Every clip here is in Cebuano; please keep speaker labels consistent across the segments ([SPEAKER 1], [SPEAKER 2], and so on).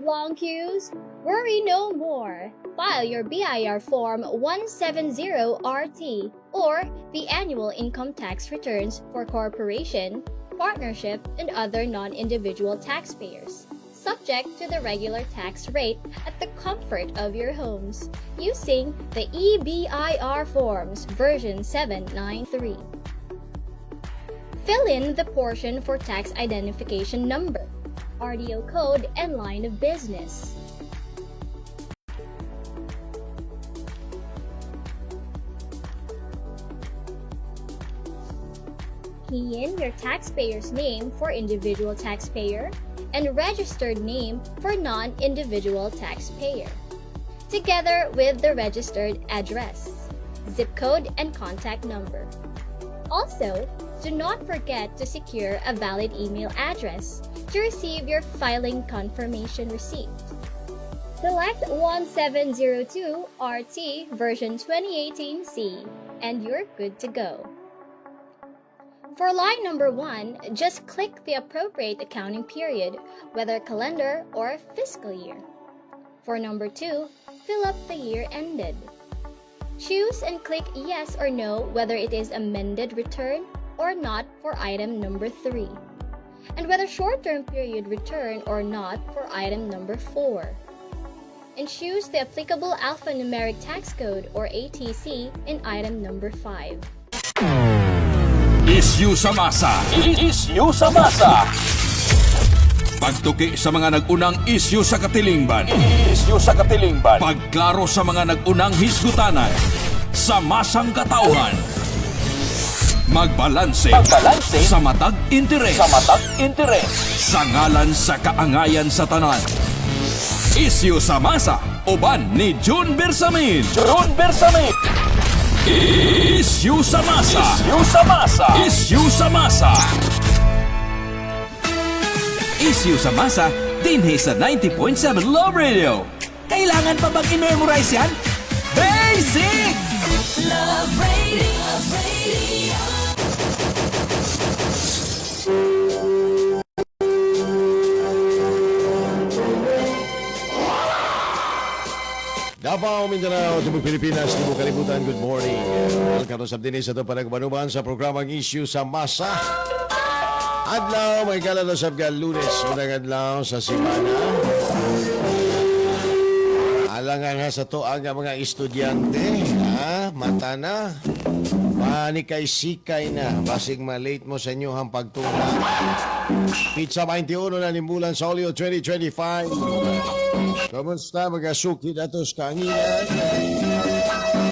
[SPEAKER 1] Tired of long queues? Worry no more. File your BIR Form 170RT or the annual income tax returns for corporation, partnership, and other non-individual taxpayers, subject to the regular tax rate at the comfort of your homes, using the eBIR Forms version 793. Fill in the portion for tax identification number, RDO code, and line of business. Key in your taxpayer's name for individual taxpayer and registered name for non-individual taxpayer, together with the registered address, zip code, and contact number. Also, do not forget to secure a valid email address to receive your filing confirmation receipt. Select 1702 RT version 2018C and you're good to go. For line number 1, just click the appropriate accounting period, whether calendar or fiscal year. For number 2, fill up the year ended. Choose and click yes or no whether it is amended return or not for item number 3, and whether short-term period return or not for item number 4. And choose the applicable alphanumeric tax code or ATC in item number 5.
[SPEAKER 2] Isyu sa masa.
[SPEAKER 3] Isyu sa masa.
[SPEAKER 2] Pagtuki sa mga nag-unang isyu sa katilingban.
[SPEAKER 3] Isyu sa katilingban.
[SPEAKER 2] Pagklaro sa mga nag-unang hisgutanan. Sa masang katauhan. Magbalanse.
[SPEAKER 3] Magbalanse.
[SPEAKER 2] Sa matag interes.
[SPEAKER 3] Sa matag interes.
[SPEAKER 2] Sa ngalan sa kaangayan sa tanan. Isyu sa masa. Uban ni June Bersamin.
[SPEAKER 3] June Bersamin.
[SPEAKER 2] Isyu sa masa.
[SPEAKER 3] Isyu sa masa.
[SPEAKER 2] Isyu sa masa. Isyu sa masa, dinhi sa 90.7 Love Radio.
[SPEAKER 4] Kailangan pa bang i-memorize yan? Basic!
[SPEAKER 5] Love Radio. Love Radio.
[SPEAKER 6] Davao, Mindanao, Tibok Pilipinas, Tibok Kalibutan, good morning. Welcome sa dinis sa ito panagbanuban sa programang Issue sa Masa. Adlaw, may kalalo sa Lunes, unang adlaw sa simana. Alangan ha sa to ang mga estudyante, ha? Mata na. Panikay sikay na, basig malate mo sa inyong pagtula. Pizza 21 na nimbulan sa Olio 2025. Kamusta mga suki nato sa kanginan?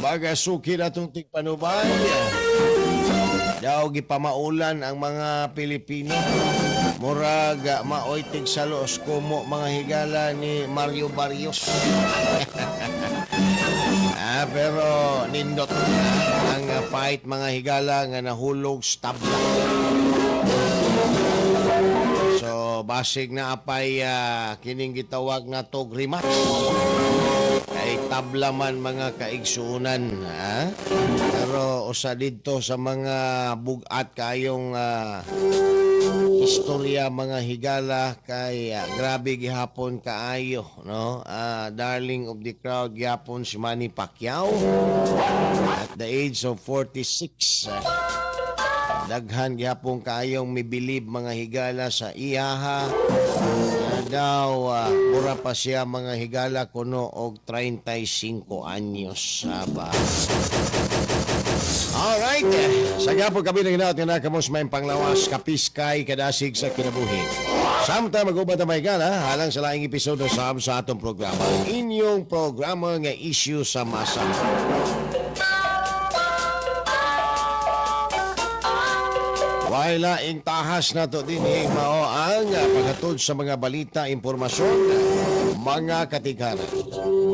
[SPEAKER 6] Mga suki natong tigpanubay. Daw gipamaulan ang mga Pilipino. Murag maoy tig salos kumo mga higala ni Mario Barrios. Pero nindot ang fight mga higala nga nahulog sa tabla. So basig na apay kining gitawag nga tog rematch. Kay tabla man mga kaigsuunan, ha? Pero usa didto sa mga bugat kayong istorya mga higala kay grabe gihapon kaayo, no? Darling of the crowd gihapon si Manny Pacquiao at the age of 46. Daghan gihapon kaayong mibilib mga higala sa iyaha. Daw mura pa siya mga higala kuno og 35 anyos aba. Alright. Sa gapo kami ng hinaot nga nakamos may panglawas kapiskay kadasig sa kinabuhi. Samtang mag-uban ta mga higala, halang sa laing episode sa sa atong programa. Inyong programa nga issue sa masa. Way laing tahas na to din mao ang paghatod sa mga balita, impormasyon, mga katighanan,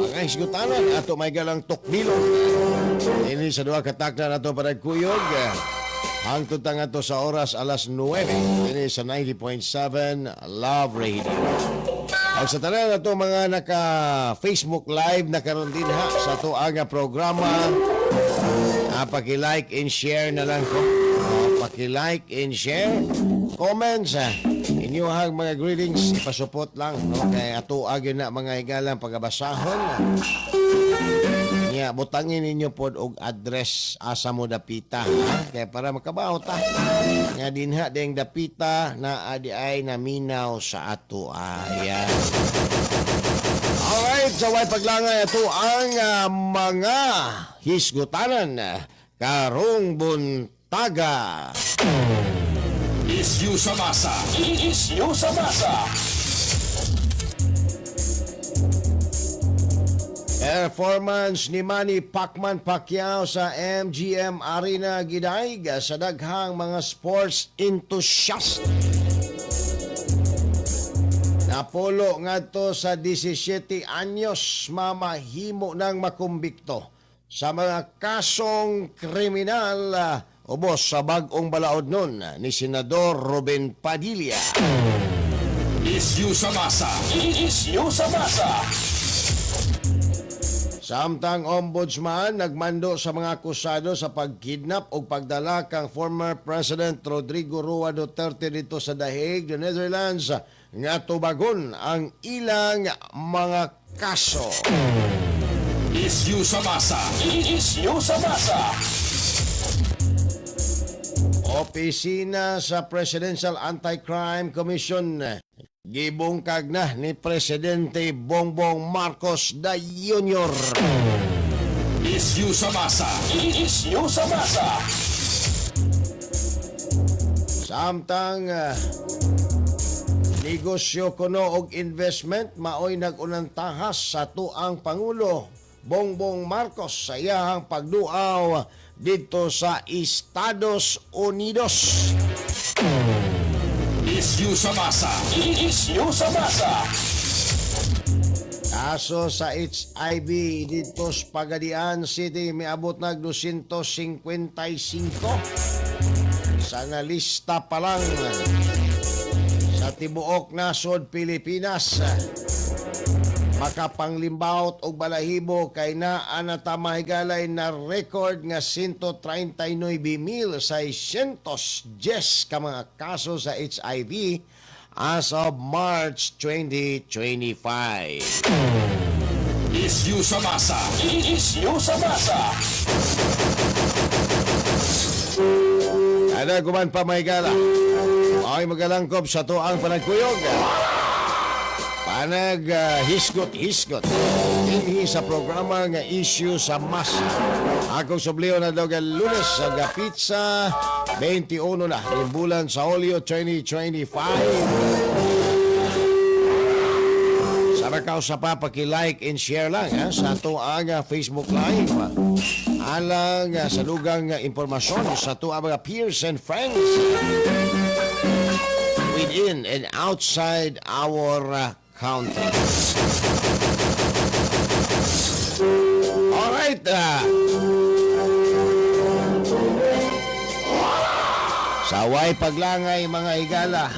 [SPEAKER 6] mga hisgutanan ato may galang tukbilon. Ini sa duha ka takna nato panagkuyog. Hangtod ta ngadto sa oras alas 9. Ini sa 90.7 Love Radio. Ang sa tanan nato mga naka Facebook Live na karon din ha sa ato ang programa. Paki-like and share na lang ko. Paki-like and share. Comments. Inyuhang mga greetings ipasupot lang, no, kay ato gyud na, mga higalang, pagabasahon. Nya butangin ninyo pod og address asa mo dapita, ha? Kay para makabaw ta nga dinha ding dapita na adi ay naminaw sa ato. Ayan. Alright, sa way paglangay, ito ang mga hisgutanan karong buntaga.
[SPEAKER 2] Isyu sa masa.
[SPEAKER 3] Isyu sa masa.
[SPEAKER 6] Performance ni Manny Pacman Pacquiao sa MGM Arena gidaig sa daghang mga sports enthusiast. Napolo ngadto sa 17 anyos mamahimo ng makumbikto sa mga kasong kriminal, ubos sa bag-ong balaod nun ni Senador Robin Padilla.
[SPEAKER 2] Isyu sa masa.
[SPEAKER 3] Isyu sa masa.
[SPEAKER 6] Samtang ombudsman nagmando sa mga akusado sa pagkidnap o pagdala kang former President Rodrigo Roa Duterte dito sa The Hague, the Netherlands, nga tubagon ang ilang mga kaso.
[SPEAKER 2] Isyu sa masa.
[SPEAKER 3] Isyu sa masa.
[SPEAKER 6] Opisina sa Presidential Anti-Crime Commission gibungkag na ni Presidente Bongbong Marcos da Jr.
[SPEAKER 2] Isyu sa masa.
[SPEAKER 3] Isyu sa masa.
[SPEAKER 6] Samtang negosyo kuno og investment maoy nag-unang tahas sa tuang Pangulo Bongbong Marcos sa iyahang pagduaw didto sa Estados Unidos.
[SPEAKER 2] Isyu sa masa.
[SPEAKER 3] Isyu sa masa.
[SPEAKER 6] Kaso sa HIV dito sa Pagadian City miabot nag 255 sa nalista pa lang sa tibuok nasod Pilipinas. Makapanglimbawot og balahibo kay naa na ta, mahigalay, na record nga 139,610 ka mga kaso sa HIV as of March 2025.
[SPEAKER 2] Isyu sa masa.
[SPEAKER 3] Isyu sa masa.
[SPEAKER 6] Kada guman pa, mahigala, ay magalangkob sa tuang panagkuyog. Panag hisgot-hisgot dinhi sa programa nga Issue sa Masa. Akong subliyo na daw Lunes sa Gapitsa 21 na ning bulan sa Hulyo 2025. Sa sa pa, paki-like and share lang ha, sa ato ang Facebook Live. Alang sa dugang impormasyon sa ato ang mga peers and friends within and outside our country. Alright. Saway paglangay, mga higala.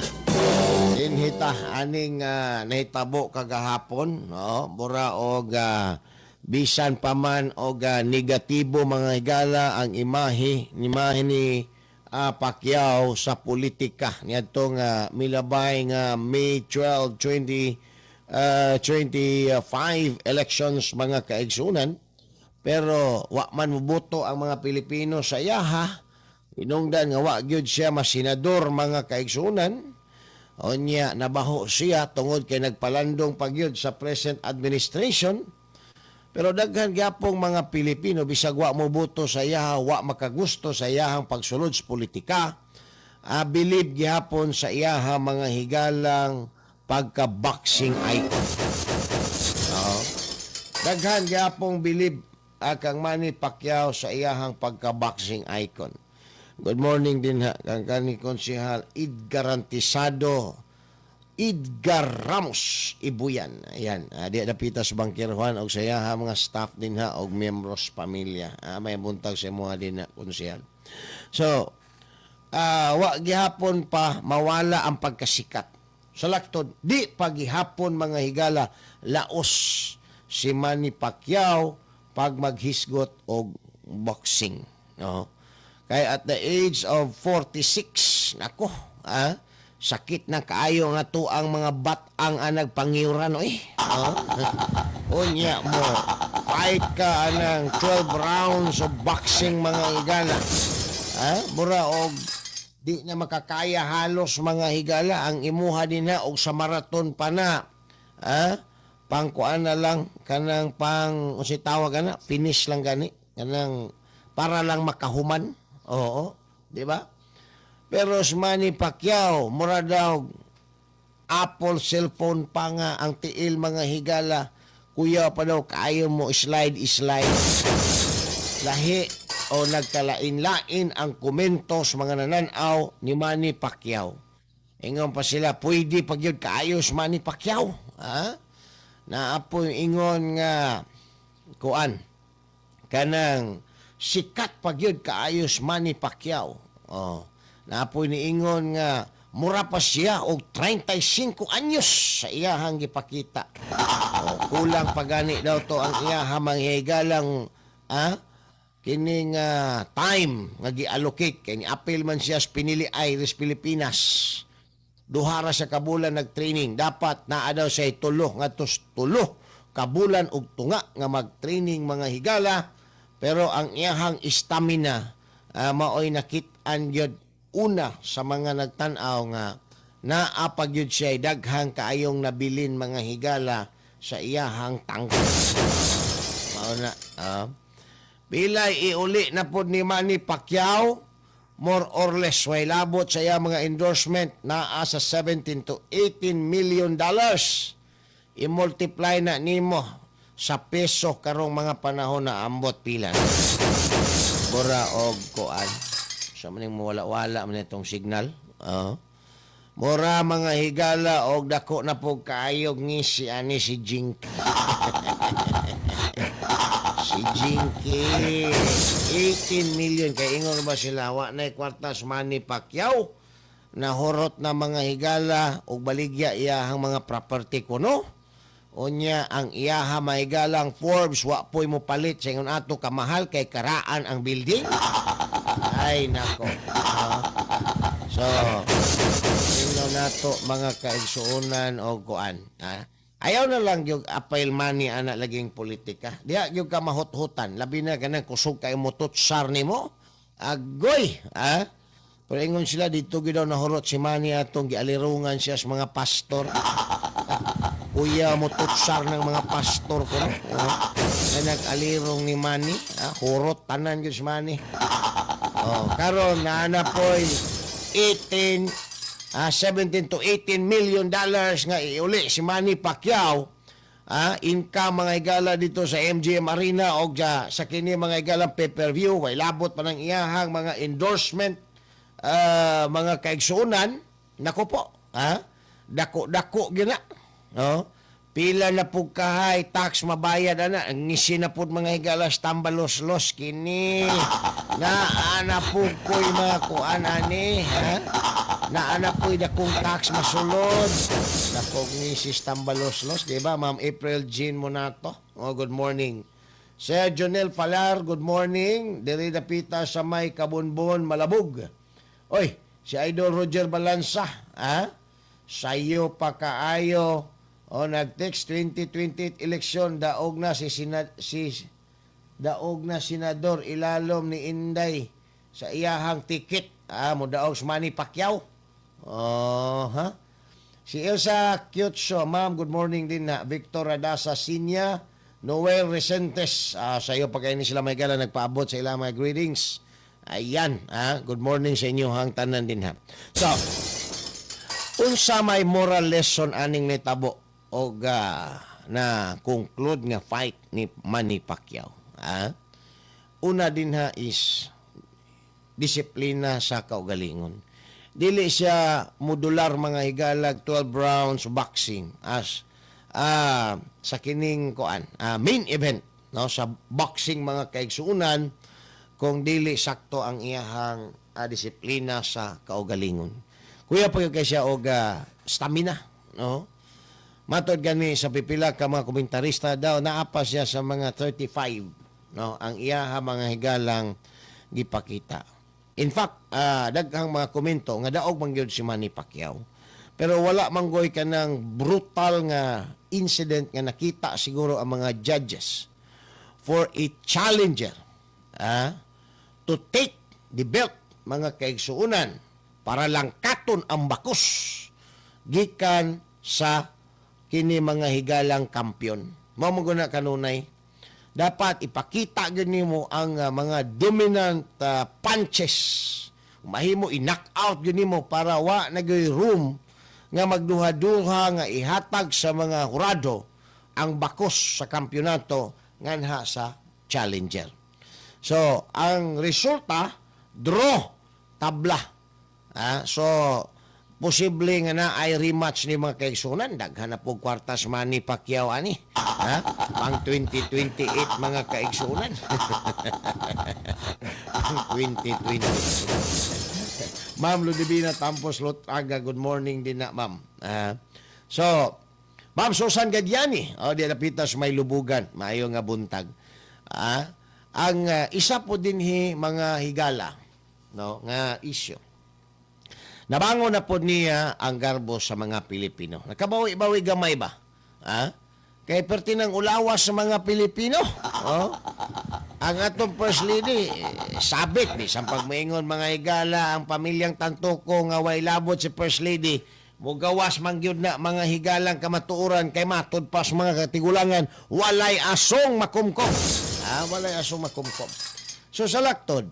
[SPEAKER 6] Dinhita aning nahitabo kagahapon, no? Bura og bisan pa man og negatibo, mga higala, ang imahe ni Pacquiao sa politika niadtong milabay nga May 12, 20 25 elections, mga kaigsunan, pero wa man moboto ang mga Pilipino sa iyaha. Hinungdan nga wa gyud siya masenador, mga kaigsunan. Unya nabaho siya tungod kay nagpalandong pagyud sa present administration, pero daghan gyapong mga Pilipino, bisag wa mo boto sa iyaha, wa makagusto sa iyahang pagsulod sa politika, believe gihapon sa iyaha, mga higalang, pagka-boxing icon. Oo. Daghan gyapong believe kang Manny Pacquiao sa iyahang pagka-boxing icon. Good morning din ha kang kani Konsehal Edgar Rantisado, Edgar Ramos Ibuyan. Ayan, di dapita sa Bangkir Juan og sa iyaha mga staff din ha og membros pamilya. May buntag sa imuha din na konsehal. So, wa gihapon pa mawala ang pagkasikat. Sa laktod, di pagihapon, mga higala, laos si Manny Pacquiao pag maghisgot og boxing. No? Kaya at the age of 46, nako, Sakit na kaayo nga to ang mga bat-ang anag pangiuran oy. Oh. Unya mo fight ka anang 12 rounds of boxing, mga higala. Ha? Mura og di na makakaya halos, mga higala, ang imuha din na og sa marathon pa na. Ha? Pangkuan na lang kanang pang unsay tawag ana, finish lang gani kanang para lang makahuman. Oo, di ba? Pero si Manny Pacquiao, mura daw Apple cellphone pa nga ang tiil, mga higala. Kuya pa daw kaayo mo slide slide. Lahi o nagkalain-lain ang komento sa mga nananaw ni Manny Pacquiao. Ingon pa sila, pwede pag yun kaayo si Manny Pacquiao. Ha? Naapoy ingon nga kuan kanang sikat pag yun kaayo si Manny Pacquiao. Oh. Naapoy ni ingon nga mura pa siya og 35 anyos sa iyahang gipakita. Oh, kulang pa gani daw to ang iyahang mga higalang kining time nga gi-allocate kay ni-appeal man siya sa pinili Iris Pilipinas. Duha ra sa kabulan nag-training. Dapat naa daw siya tulo ngadto sa 3 ka bulan og tunga nga mag-training, mga higala, pero ang iyahang stamina maoy nakit-an gyud una sa mga nagtan-aw nga naa pa gyud siya daghang kaayong nabilin, mga higala, sa iyahang tangkad. Mao na. Pilay iuli na pod ni Manny Pacquiao, more or less way labot sa iyang mga endorsement, naa sa 17 to $18 million. I-multiply na nimo sa peso karong mga panahon na, ambot pila. Bora og kuan. Sa maning mawala-wala man itong signal. Oo. Mura, mga higala, og dako na po kaayog ngisi ani si Jinky. Si Jinky. 18 million kay ingon ba sila wa na kwarta sa Manny Pacquiao. Nahurot na, mga higala, og baligya iyahang mga property kuno. Unya ang iyaha mahigalang Forbes wa po'y mo palit sa ingon ato kamahal kay karaan ang building. Ay nako. So, tingnan nato, mga kaigsuonan, og kuan. Ha? Ayaw na lang yung apil money ana laging politika. Diha gyud ka mahut-hutan, labi na kanang kusog kay mo tutsar nimo. Agoy, ha? Pero ingon sila dito gyud daw nahurot si Manny atong gialirungan siya sa mga pastor. Kuya mo tutsar ng mga pastor ko, no? Oh. Na nag-alirong ni Manny, ha? Hurot tanan gyud si Manny. Oh, karon naa na po'y 18 17 to $18 million nga iuli si Manny Pacquiao, income, mga higala, dito sa MGM Arena og sa kini, mga higala, pay-per-view, way labot pa ng iyahang mga endorsement, mga kaigsuonan. Nako po, ha, dako dako gyud na, no? Pila na pug kahay tax mabayad ana. Ang ngisi na pud, mga higala, tambalos-los kini. Na ana pug ko'y mga kuan ani, ha, na ana po'y dakong tax masulod. Dakong ngisi tambalos-los, di ba? Ma'am April Jean Monato, oh, good morning. Sir Jonel Falar, good morning. Diri dapita sa may Kabunbon, Malabog. Oy, si Idol Roger Balansa, ha? Sayo pa kaayo. O nag-text 2028 eleksyon daog na si, sina, si daog na senador ilalom ni Inday sa iyahang ticket. Ah, mo daog si Manny Pacquiao. Oh, ha? Si Elsa Kyotso, ma'am, good morning din na. Victor Adasa Sinya, Noel Resentes, sa iyo pagkain ni sila may gala nagpaabot sa ilang mga greetings. Ayan, good morning sa inyo hang tanan din ha. So, unsa may moral lesson aning nitabo og na conclude nga fight ni Manny Pacquiao? Ah? Una din ha is disiplina sa kaugalingon. Dili siya modular, mga higalag, 12 rounds boxing as sa kining kuan main event, no, sa boxing, mga kaigsuonan, kung dili sakto ang iyahang disiplina sa kaugalingon. Kuya pa kay siya og stamina, no? Matod gani sa pipila ka mga komentarista daw naa pa siya sa mga 35, no, ang iyaha, mga higalang, gipakita. In fact, daghang mga komento nga daog man gyud si Manny Pacquiao. Pero wala man goy kanang brutal nga incident nga nakita siguro ang mga judges for a challenger to take the belt, mga kaigsuunan, para langkaton ang bakos gikan sa kini, mga higalang kampyon. Mao man guna kanunay dapat ipakita gyud nimo ang mga dominant punches. Mahimo i-knock out gyud nimo para wa na gyud room nga magduha-duha nga ihatag sa mga hurado ang bakos sa kampyonato nganha sa challenger. So, ang resulta, draw, tabla. So, posible nga na ay rematch ni, mga kaigsunan. Daghan na po kwarta sa Manny Pacquiao ani. Ha? Pang 2028, mga kaigsunan. Pang 2028. Ma'am Ludivina Tampos Lotraga, good morning din na, ma'am. So, Ma'am Susan Gadiani, oh, di napita sa may lubugan, maayo nga buntag. Ang isa po dinhi, mga higala, no, nga issue. Nabangon na po niya ang garbo sa mga Pilipino. Nakabawi-bawi gamay ba? Ha? Kay perti ng ulawas sa mga Pilipino. Oh? Ang atong First Lady, eh, sabit, bisan pag maingon, mga higala, ang pamilyang Tantoco nga way labot si First Lady, mugawas man gyud na, mga higalang kamatuoran, kay matud pa sa mga katigulangan, walay asong makumkom. Walay asong makumkom. So sa laktod,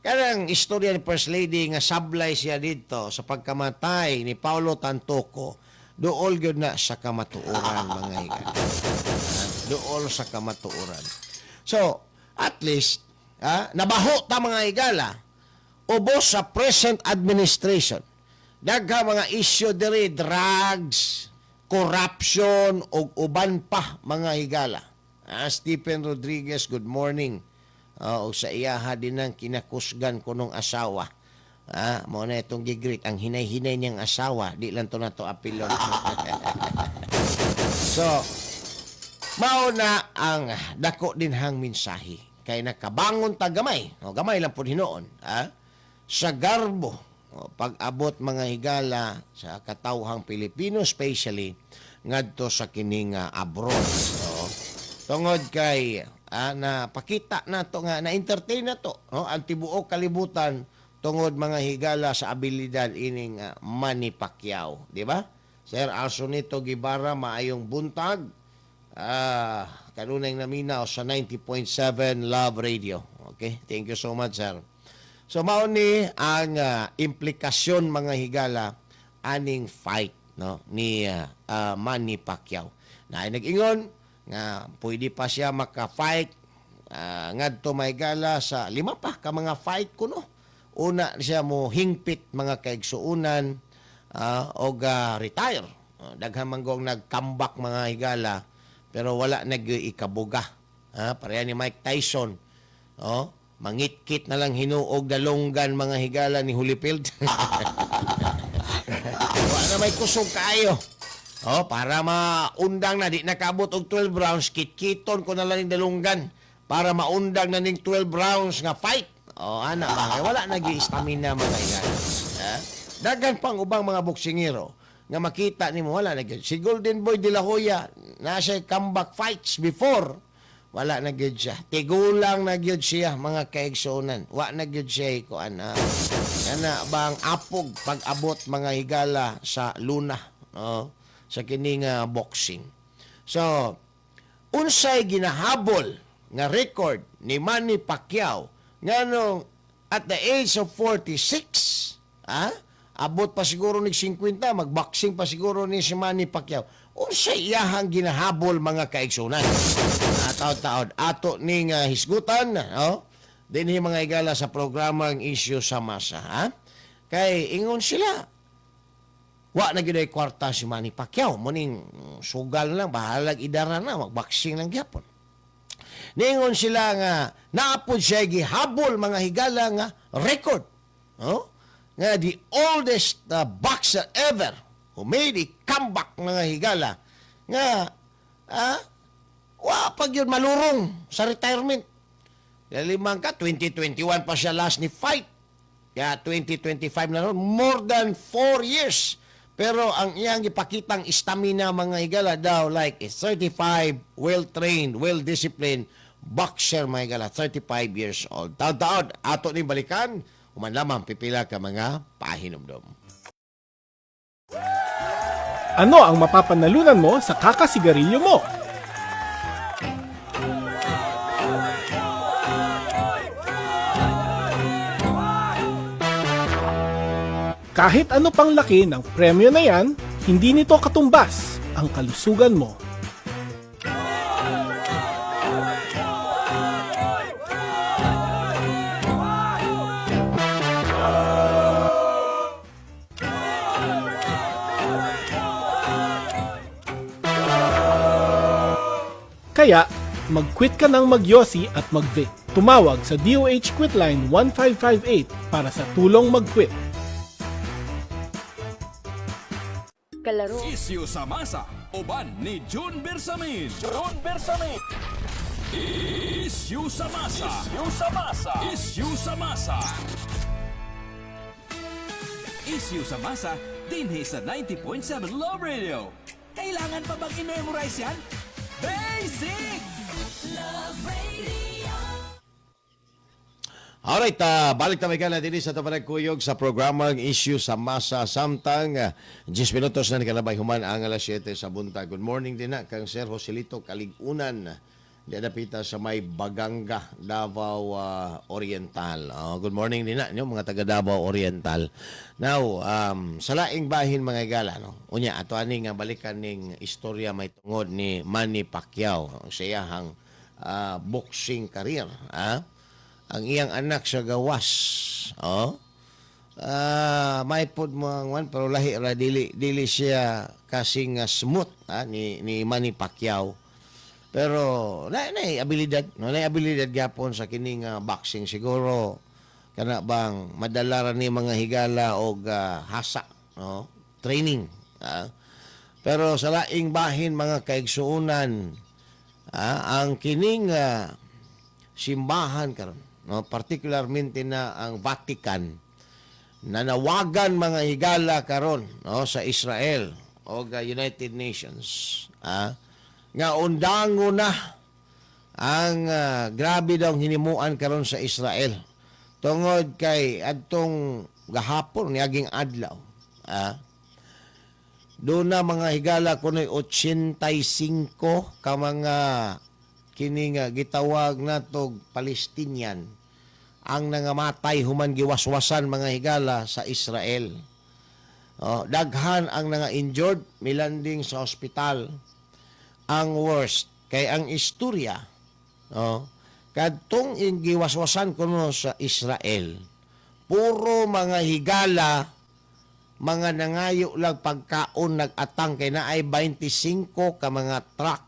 [SPEAKER 6] kanang istorya ni First Lady nga sablay siya dito sa pagkamatay ni Paulo Tantoco, duol gyud na sa kamatuoran, mga higala. Duol sa kamatuoran. So, at least, nabaho ta, mga higala, ubos sa present administration. Dagha mga issue diri, drugs, corruption, ug uban pa, mga higala. Stephen Rodriguez, good morning. Og sa iyaha din ang kinakusgan ko nung asawa. Mo na itong gigreet ang hinay-hinay niyang asawa, di lang to na to apilon. So, mao na ang dako din hang mensahe kay nakabangon ta gamay. O, gamay lang pud hinuon, sa garbo o, pag-abot, mga higala, sa katawhang Pilipino, especially ngadto sa kining abroad. O, tungod kay na pakita nato nga na-entertain na to, no, ang tibuok kalibutan tungod, mga higala, sa abilidad ining Manny Pacquiao, di ba? Sir Alsonito Gibara, maayong buntag. Kanunay naminaw sa 90.7 Love Radio. Okay, thank you so much, sir. So mao ni ang implikasyon, mga higala, aning fight, no, ni Manny Pacquiao. Na nag-ingon nga pwede pa siya maka-fight ngadto may gala sa lima pa ka mga fight kuno. Una siya mo hingpit, mga kaigsuunan, og retire. Daghan man gong nag-comeback, mga higala, pero wala nag ikabuga. Pareha ni Mike Tyson. Oh, mangitkit na lang hinuog dalonggan, mga higala, ni Holyfield. Wala na may kusog kaayo. Oh, para maundang na di nakabot og 12 rounds, kitkiton ko na lang ning dalunggan para maundang na ning 12 rounds nga fight. Oh, ana ba? Kay wala nagi stamina, mga higala. Ha? Daghan pang ubang mga boksingero nga makita nimo wala na gyud. Si Golden Boy de la Hoya nasa comeback fights before, wala na gyud siya. Tigulang na gyud siya, mga kaigsuonan. Wa na gyud siya kuan. Kana bang apog pag-abot, mga higala, sa luna, no? Sa kining boxing. So, unsay ginahabol nga record ni Manny Pacquiao nganong at the age of 46, abot pa siguro ni 50, magboxing pa siguro ni si Manny Pacquiao? Unsay iyahang ginahabol, mga kaigsunan? Taod-taod ato ning hisgutan, no, dinhi, mga higala, sa programang Isyu sa Masa, ha? Kay ingon sila wa na gyud ay kwarta si Manny Pacquiao, muning sugal lang, bahalag idara na, magboxing lang gyapon. Ningon sila nga naapod siya gihabol, mga higala, nga record, no, nga the oldest boxer ever who made a comeback, mga higala, nga wa pa gyud malurong sa retirement. Limang ka 2021 pa siya last ni fight. Kaya 2025 na ron, more than 4 years. Pero ang iyang ipakitang stamina, mga higala, daw like a 35, well-trained, well-disciplined boxer, mga higala, 35 years old. Taon-taon, ato ni balikan, human lamang pipila ka mga pahinumdom.
[SPEAKER 7] Ano ang mapapanalunan mo sa kakasigarilyo mo? Kahit ano pang laki ng premyo na yan, hindi nito katumbas ang kalusugan mo. Kaya, mag-quit ka ng magyosi at mag-vape. Tumawag sa DOH Quitline 1558 para sa tulong mag-quit.
[SPEAKER 5] Kalaro.
[SPEAKER 2] Isyu sa masa, uban ni June Bersamin. June Bersamin. Isyu sa masa. Isyu sa masa. Isyu sa masa. Isyu sa masa, dinhi sa 90.7 Love Radio.
[SPEAKER 4] Kailangan pa bang i-memorize yan? Basic!
[SPEAKER 5] Love Radio.
[SPEAKER 6] Alright, balik na may kala din sa Tapanagkuyog sa programang Issue sa Masa samtang 10 minutos na nikalabay human ang alas 7 sa buntag. Good morning din na kang Sir Joselito Kaligunan. Di napita sa may Baganga, Davao Oriental. Oh, good morning din na nyo, mga taga Davao Oriental. Now, sa laing bahin, mga igala, no? Unya, ato ani nga balikan ning istorya may tungod ni Manny Pacquiao, ang siyahang boxing career. Ah? Ang iyang anak sa gawas. Oh. May pod mo ang one, pero lahi ra, dili dili siya kasing smooth ni Manny Pacquiao. Pero na na abilidad, no, na abilidad gyapon sa kining boxing siguro kana bang madala ra ni, mga higala, og hasa, no, training. Pero sa laing bahin, mga kaigsuonan, ang kining simbahan karon, no, particularmente na ang Vatican, nanawagan, mga higala, karon, no, sa Israel o United Nations nga undango na ang grabe daw ang hinimuan karon sa Israel tungod kay adtong gahapon, niaging adlaw, doon na, mga higala, kunoy 85 ka mga kini nga gitawag natog Palestinian ang nangamatay human giwaswasan, mga higala, sa Israel. Oh, daghan ang nanga-injured, milanding sa ospital. Ang worst kay ang istorya, oh, kadtong giwaswasan kuno sa Israel, puro, mga higala, mga nangayo lang pagkaon, nag-atang kay naay 25 ka mga truck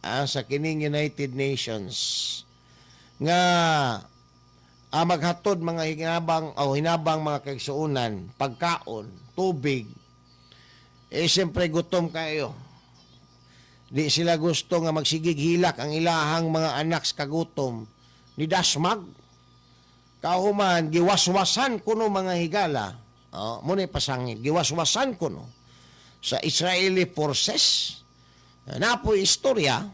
[SPEAKER 6] sa kining United Nations nga maghatod mga hinabang o hinabang, mga kaigsuonan, pagkaon, tubig. Eh siyempre gutom kayo. Di sila gusto nga magsigig hilak ang ilahang mga anak sa kagutom ni dasmag. Kahuman giwaswasan kuno, mga higala, oh, muna pasangil, giwaswasan kuno sa Israeli forces. Napoy istorya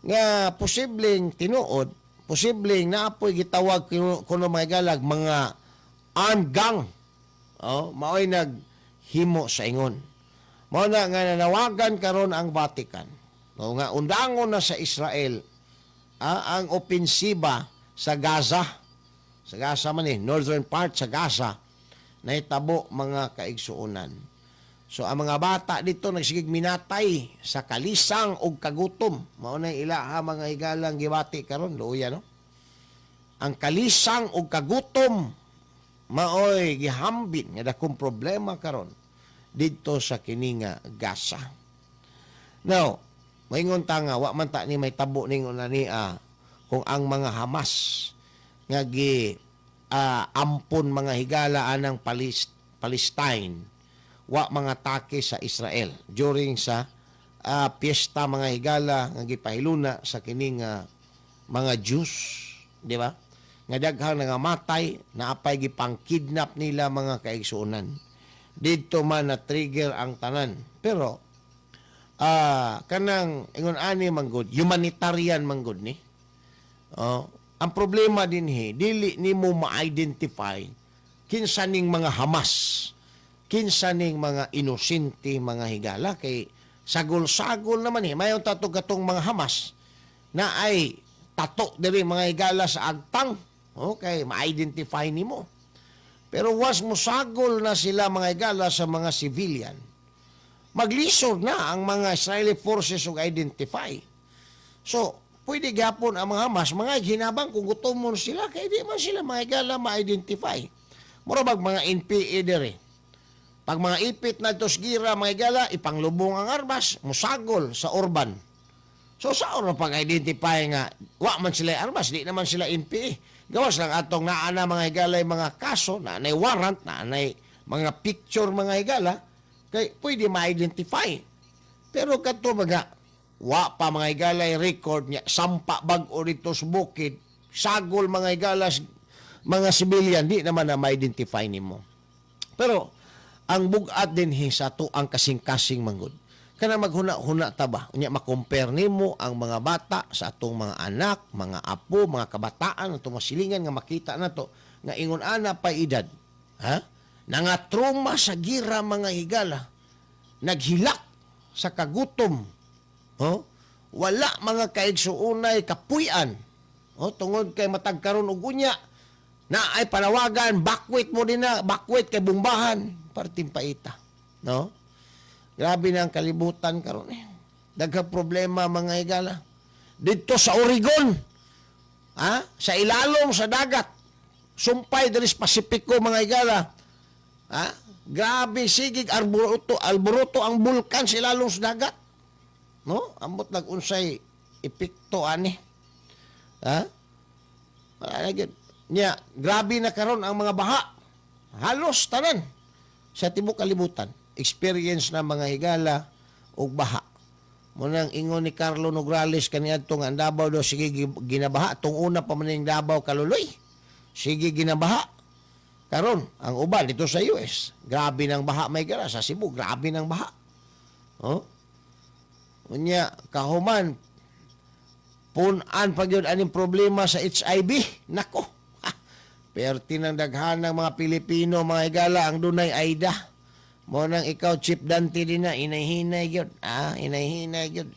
[SPEAKER 6] nga posibleng tinuod, posibleng naapoy gitawag kuno, kuno, mga higala, mga armed gang. Oh, maoy naghimo sa ingon. Mao na nga nanawagan karon ang Vatican, no, nga undangon na sa Israel ang opensiba sa Gaza. Sa Gaza man eh, northern part sa Gaza nahitabo, mga kaigsuonan. So ang mga bata dito nagsigig minatay sa kalisang og kagutom. Mao na ilaha, mga higalang, gibati karon, luya, no. Ang kalisang og kagutom maoy gihambin nga dakong problema karon didto sa kininga Gaza. Now, maingon ta nga wa man ta ni may tabo ning una ni kung ang mga Hamas nga gi ampon, mga higala, anang Palestine wa mga atake sa Israel during sa piyesta, mga higala, nga gipahiluna sa kining mga Jews, di ba? Nga daghang nangamatay, naapay gipang-kidnap nila, mga kaigsuonan. Didto man na trigger ang tanan. Pero kanang ingon ani manggod, humanitarian manggod ni. Oh, ang problema dinhi, dili nimo ma-identify kinsa ning mga Hamas, kinsa ning mga inosente, mga higala, kay sagol-sagol naman eh. Mayon tato katong mga Hamas na ay tato diri, mga higala, sa agtang. Okay, ma-identify nimo. Pero once musagol na sila, mga higala, sa mga civilian, maglisod na ang mga Israeli forces og identify. So, pwede gapon ang mga Hamas, mga hinabang kung gutomon sila, kay di man sila, mga higala, ma-identify. Mura bag mga NPA diri. Pag mga ipit na ito gira, mga higala, ipanglubong ang armas, musagol sa urban. So sa oras pag-identify nga, wa man sila armas, di naman sila NPA. Gawas lang atong naa na, mga higala, mga kaso, naanay warrant, naanay mga picture, mga higala, kay pwede ma-identify. Pero kadto mga wa pa, mga higala, record niya, sampa bag-o dito sa bukid, sagol, mga higala, mga civilian, di naman na ma-identify nimo. Pero ang bugat din sa to ang kasing-kasing manggod. Kana maghuna-huna ta ba? Unya ma-compare nimo ang mga bata sa atong mga anak, mga apo, mga kabataan, atong mga silingan nga makita nato nga ingon ana pa edad. Ha? Nangatroma sa gira, mga higala. Naghilak sa kagutom. Oh? Wala, mga kaigsuunay, kapuy-an. Oh, tungod kay matag karon og unya na ay panawagan, bakwit mo din na, bakwit kay bumbahan, parting paita. No? Grabe na ang kalibutan karon eh. Daghang problema, mga higala. Dito sa Oregon, ha? Sa ilalom sa dagat, sumpay diri sa Pasipiko, mga higala. Ha? Grabe sigig alboroto, alboroto ang bulkan sa ilalom sa dagat. No? Ambot nag-unsay epekto ani. Ha? Wala na gyud. Nya, grabe na karon ang mga baha. Halos tanan sa tibok kalibutan. Experience na, mga higala, og baha. Munang ingon ni Carlo Nograles kaniadto nga ang Davao daw sige ginabaha. Tung una pa man ning Davao, kaluloy. Sige ginabaha. Karon, ang uban dito sa US, grabe ng baha may gara sa Cebu, grabe ng baha. Oh? Unya kahuman punan pa gyud aning problema sa HIV. Nako. Ha. Perti ng daghan ng mga Pilipino, mga higala, ang dunay AIDA. Mo nang ikaw, Chief Dante din na, inay-hinay gyud. Ah, inay-hinay gyud.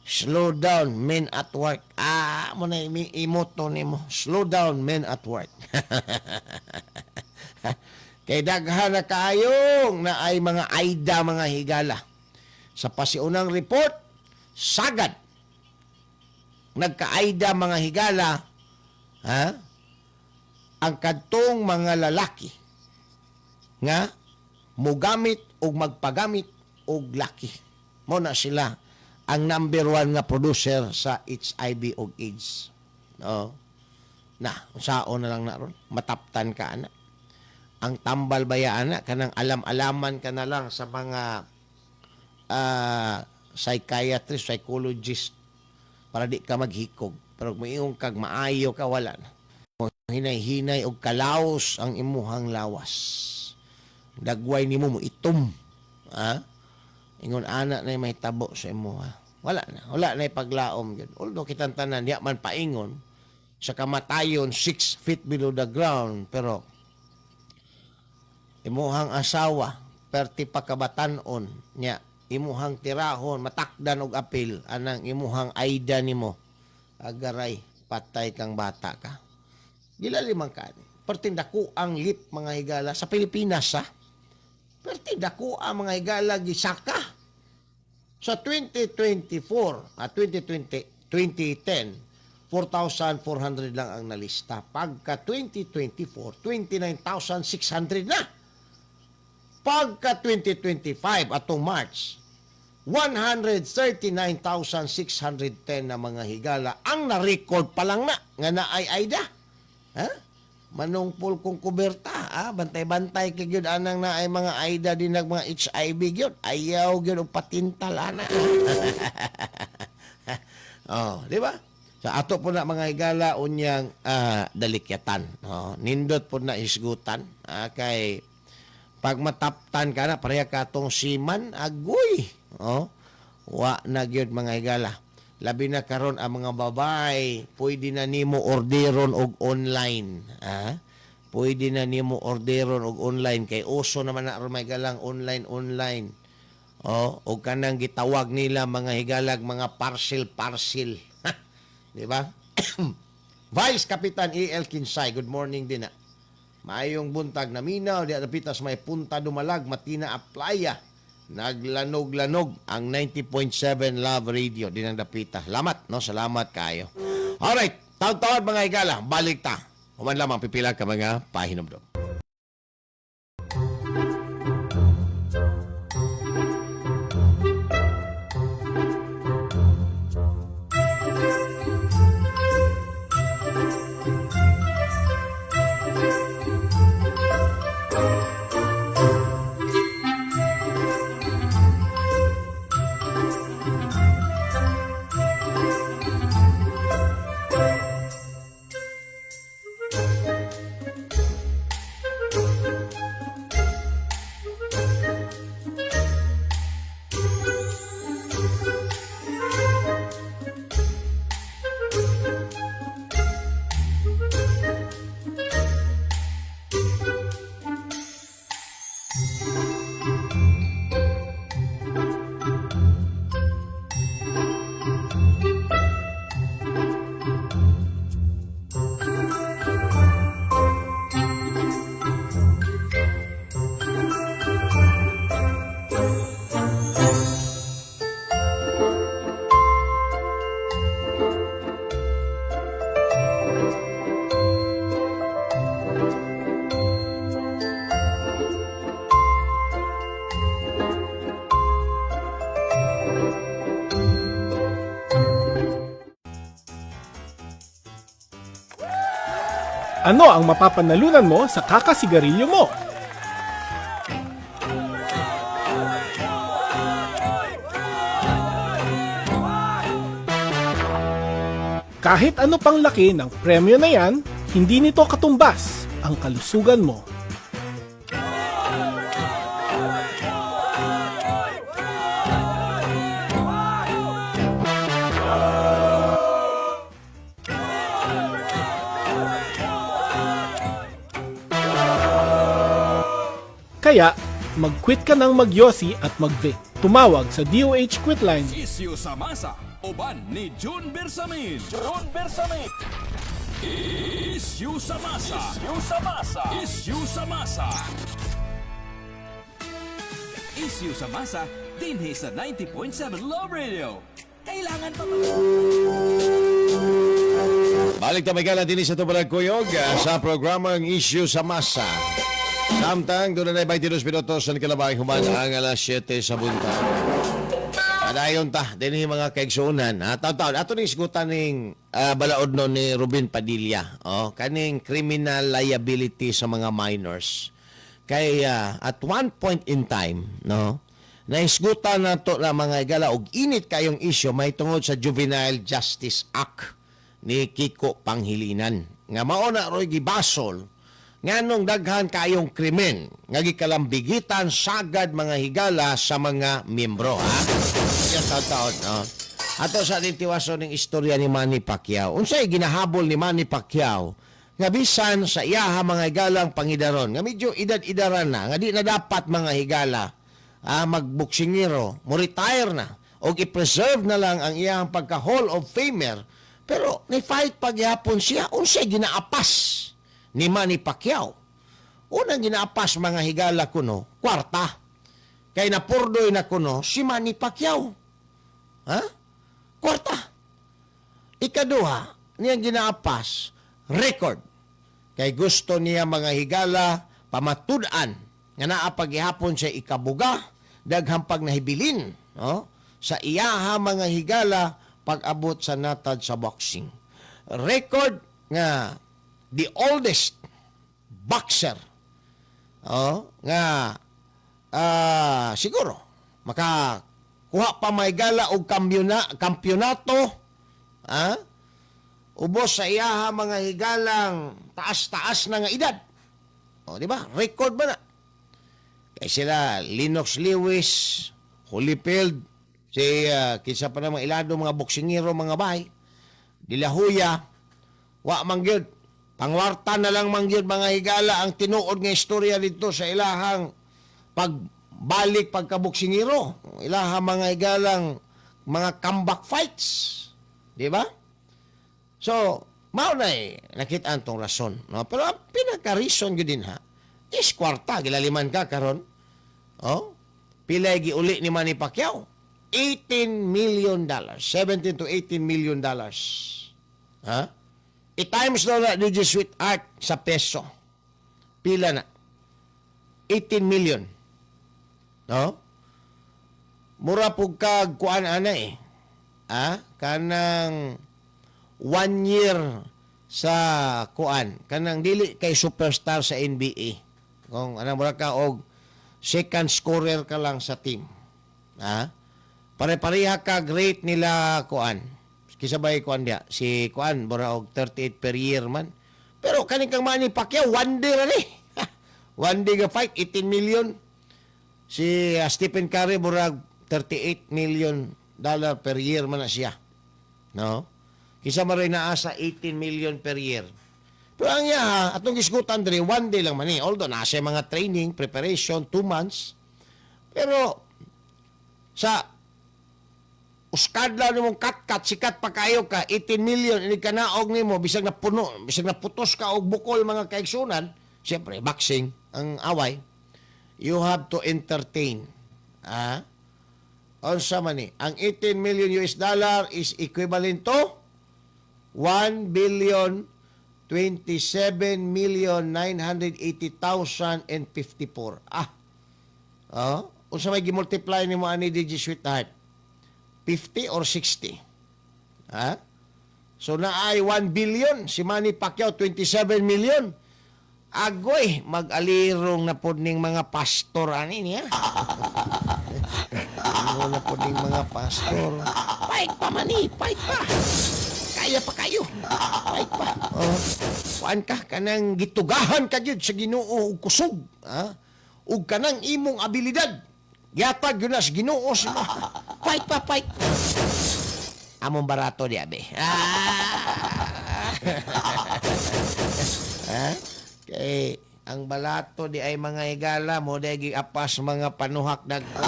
[SPEAKER 6] Slow down, men at work. Ah, mo na imoto nimo. Slow down, men at work. Kay daghan na kaayong na ay mga AIDA, mga higala. Sa pasiunang report, sagad nagka-AIDA, mga higala, ha? Ang kadtong mga lalaki nga mugamit og magpagamit og laki. Mo na sila ang number one nga producer sa HIV og AIDS. No? Na, unsaon na lang na ron. Mataptan ka ana. Ang tambal baya ana kanang alam-alaman ka na lang sa mga psychiatrist, psychologist para di ka maghikog. Pero kung moingon kag maayo ka, wala na. Hinay-hinay og kalaos ang imuhang lawas. Dagway nimo mo itom. Ha? Ingon ana na may tabo sa imuha. Wala na. Wala na paglaom gyud. Although kitang tanan diya man paingon sa kamatayon 6 feet below the ground, pero imuhang asawa perti pa kabatan-on niya, imuhang tirahon matakdan og apil anang imuhang aida nimo, agaray, patay kang bata ka. Gilalimang ka ni perti dako ang leap, mga higala, sa Pilipinas, ha. Perti dako ang, mga higala, gisaka sa 2024 at 2020. 2010, 4,400 lang ang nalista. Pagka 2024, 29,600 na. Pagka 2025 atong March, 139,610 na, mga higala, ang na-record pa lang na nga naay AIDA. Ha? Manungpol kong kuberta, ah, bantay-bantay kay gyud anang naay mga AIDA din nag mga HIV gyud. Ayaw gyud og patintal ana. Oh, di ba? So ato po na, mga higala, unyang dalikyatan. No? Nindot po na isgutan. Kay pag mataptan ka na, pareha ka tong siman, agoy. Oh, wa na gyud, mga higala. Labi na karon ang mga babae, pwede na nimo orderon og online. Ah? Pwede na nimo orderon og online kay uso naman na aron, mga higalang, online online. Oh, og kanang gitawag nila, mga higalag, mga parcel parcel. Di ba? Vice Kapitan E.L. Kinsay, good morning din na. Maayong buntag, naminaw di dapita sa may Punta Dumalag, Matina Aplaya. Naglanog-lanog ang 90.7 Love Radio din ang dapita. Salamat, no? Salamat kayo. Alright, taon-taon, mga higala, balik ta. Human lamang pipila ka mga pahinumdum.
[SPEAKER 7] Ano ang mapapanalunan mo sa kakasigarilyo mo? Kahit ano pang laki ng premyo na yan, hindi nito katumbas ang kalusugan mo. Kaya, mag-quit ka ng magyosi at mag-vape. Tumawag sa DOH Quitline
[SPEAKER 2] Isyu sa masa, uban ni June Bersamin. June Bersamin. Isyu sa masa. Isyu sa masa. Isyu sa masa. Isyu sa masa, dinhi sa 90.7 Love Radio. Kailangan pa ba?
[SPEAKER 6] Balik ta may din sa Tubalag Kuyog sa programang Issue sa Masa. Samtang doon na 22 minutos sa kalabay human ang alas 7 sa buntag. Padayon ta dinhi, mga kaigsuonan. Ha, taon-taon ato ning isgutan ning balaod no ni Ruben Padilla. Oh, kaning criminal liability sa mga minors. Kay at one point in time, no, naisgutan na to na, mga higala, og init kayong issue may tungod sa Juvenile Justice Act ni Kiko Pangilinan. Nga mao na roy gibasol nganong daghan kayong krimen nga gikalambigitan sagad, mga higala, sa mga miyembro, ha. Yan, taon-taon, no. Ato sa ating tiwason ng istorya ni Manny Pacquiao. Unsay ginahabol ni Manny Pacquiao nga bisan sa iyaha, mga higalang, pangidaron nga medyo edad-idaran na, nga di na dapat, mga higala, magboksingero, mo retire na o i-preserve na lang ang iyang pagka Hall of Famer, pero ni fight pagyapon siya? Unsay ginaapas ni Manny Pacquiao? Unang ginaapas, mga higala, kuno kwarta, kay napurdoy na kuno si Manny Pacquiao, ha, kwarta. Ikaduha niyang ginaapas, record, kay gusto niya, mga higala, pamatud-an nga naa paghihapon siya ikabuga, daghang pag nahibilin, no, sa iyaha, mga higala, pag-abot sa natad sa boxing record nga the oldest boxer, oh, nga siguro makakuha pa may gala og kampyonato. Ubos sa iyaha mga higalang taas-taas na nga edad. O, di ba? Record ba na? Kay sila Lennox Lewis, Holyfield, si kinsa pa na mga ilado, mga boksingero, mga bahay, De La Hoya, wa man gyud. Pangwarta na lang man gyud, mga higala, ang tinuod nga istorya dito sa ilahang pagbalik pagkaboksingero. Ilahang mga higalang mga comeback fights. Di ba? So, mao na eh, nakita ang tong rason. No? Pero ang pinaka-reason gyud din ha, is kwarta, gilaliman ka karon. Oh? Pila giuli ni Manny Pacquiao? $18 million. 17 to $18 million. Ha? I-times daw na, DJ Sweetheart, sa peso. Pila na? 18 million. No? Mura pug kag kuan ana eh. Ah, kanang one year sa kuan, kanang dili kay superstar sa NBA. Kung ano, mura ka og second scorer ka lang sa team. Ha? Pare-pareha ka great nila kuan. Kinsa bay kuan dia? Si kuan mura og 38 per year man. Pero kaning kang Manny Pacquiao, one day ra ni. One day ga fight, 18 million. Si Stephen Curry, murag $38 million per year man na siya. No? Kinsa man rin naa sa 18 million per year. Pero ang iya ha, atong gisgutan diri, one day lang man ni. Although nasa mga training, preparation, 2 months. Pero sa uskadlaw nimong kat-kat, sikat pa kayo ka, 18 million, ini ka naog nimo, bisag na puno, bisag na putos ka og bukol, mga kaigsunan, siyempre, boxing, ang away, you have to entertain. Ah? Unsa man ni? Ang 18 million US dollar is equivalent to 1 billion 27 million 980,054. Ah. Oh, unsa may gi-multiply nimo ani, DJ Sweetheart? 50 or 60? Ha? So naay 1 billion si Manny Pacquiao, 27 million. Agoy, mag-alirong na pod ning mga pastor ani niya. Ano na pod ning mga pastor. Fight pa mani, fight pa. Kaya pa kayo. Fight pa. Oh. Kuan ka, kanang gitugahan ka gyud sa Ginoo og kusog, ha? Ug kanang imong abilidad. Gihatag gyud na sa Ginoo sa imo. Fight pa, fight. Among barato di abi. Ah. Ha? Kay ang balato di ay, mga higala, mo di giapas mga panuhak dagko.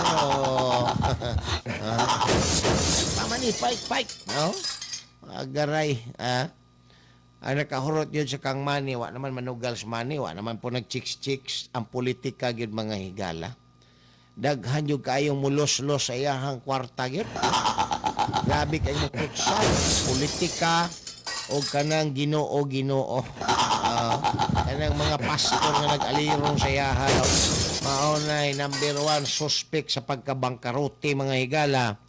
[SPEAKER 6] Ha? Tama ni, fight, fight. No? Agaray, ha? Ang nakahurot yun sa kang Manny, wa naman manugal sa Manny, wa naman po nag-chicks-chicks ang politika gyud, mga higala. Daghan yung kaayong mulos-los sa iyahang kwarta gyud. Grabe kay mo tutsal, politika o kanang Ginoo Ginoo. Ah, kanang mga pastor nga nag-alirong sa iyaha. Mao na number one suspect sa pagkabangkarote, mga higala,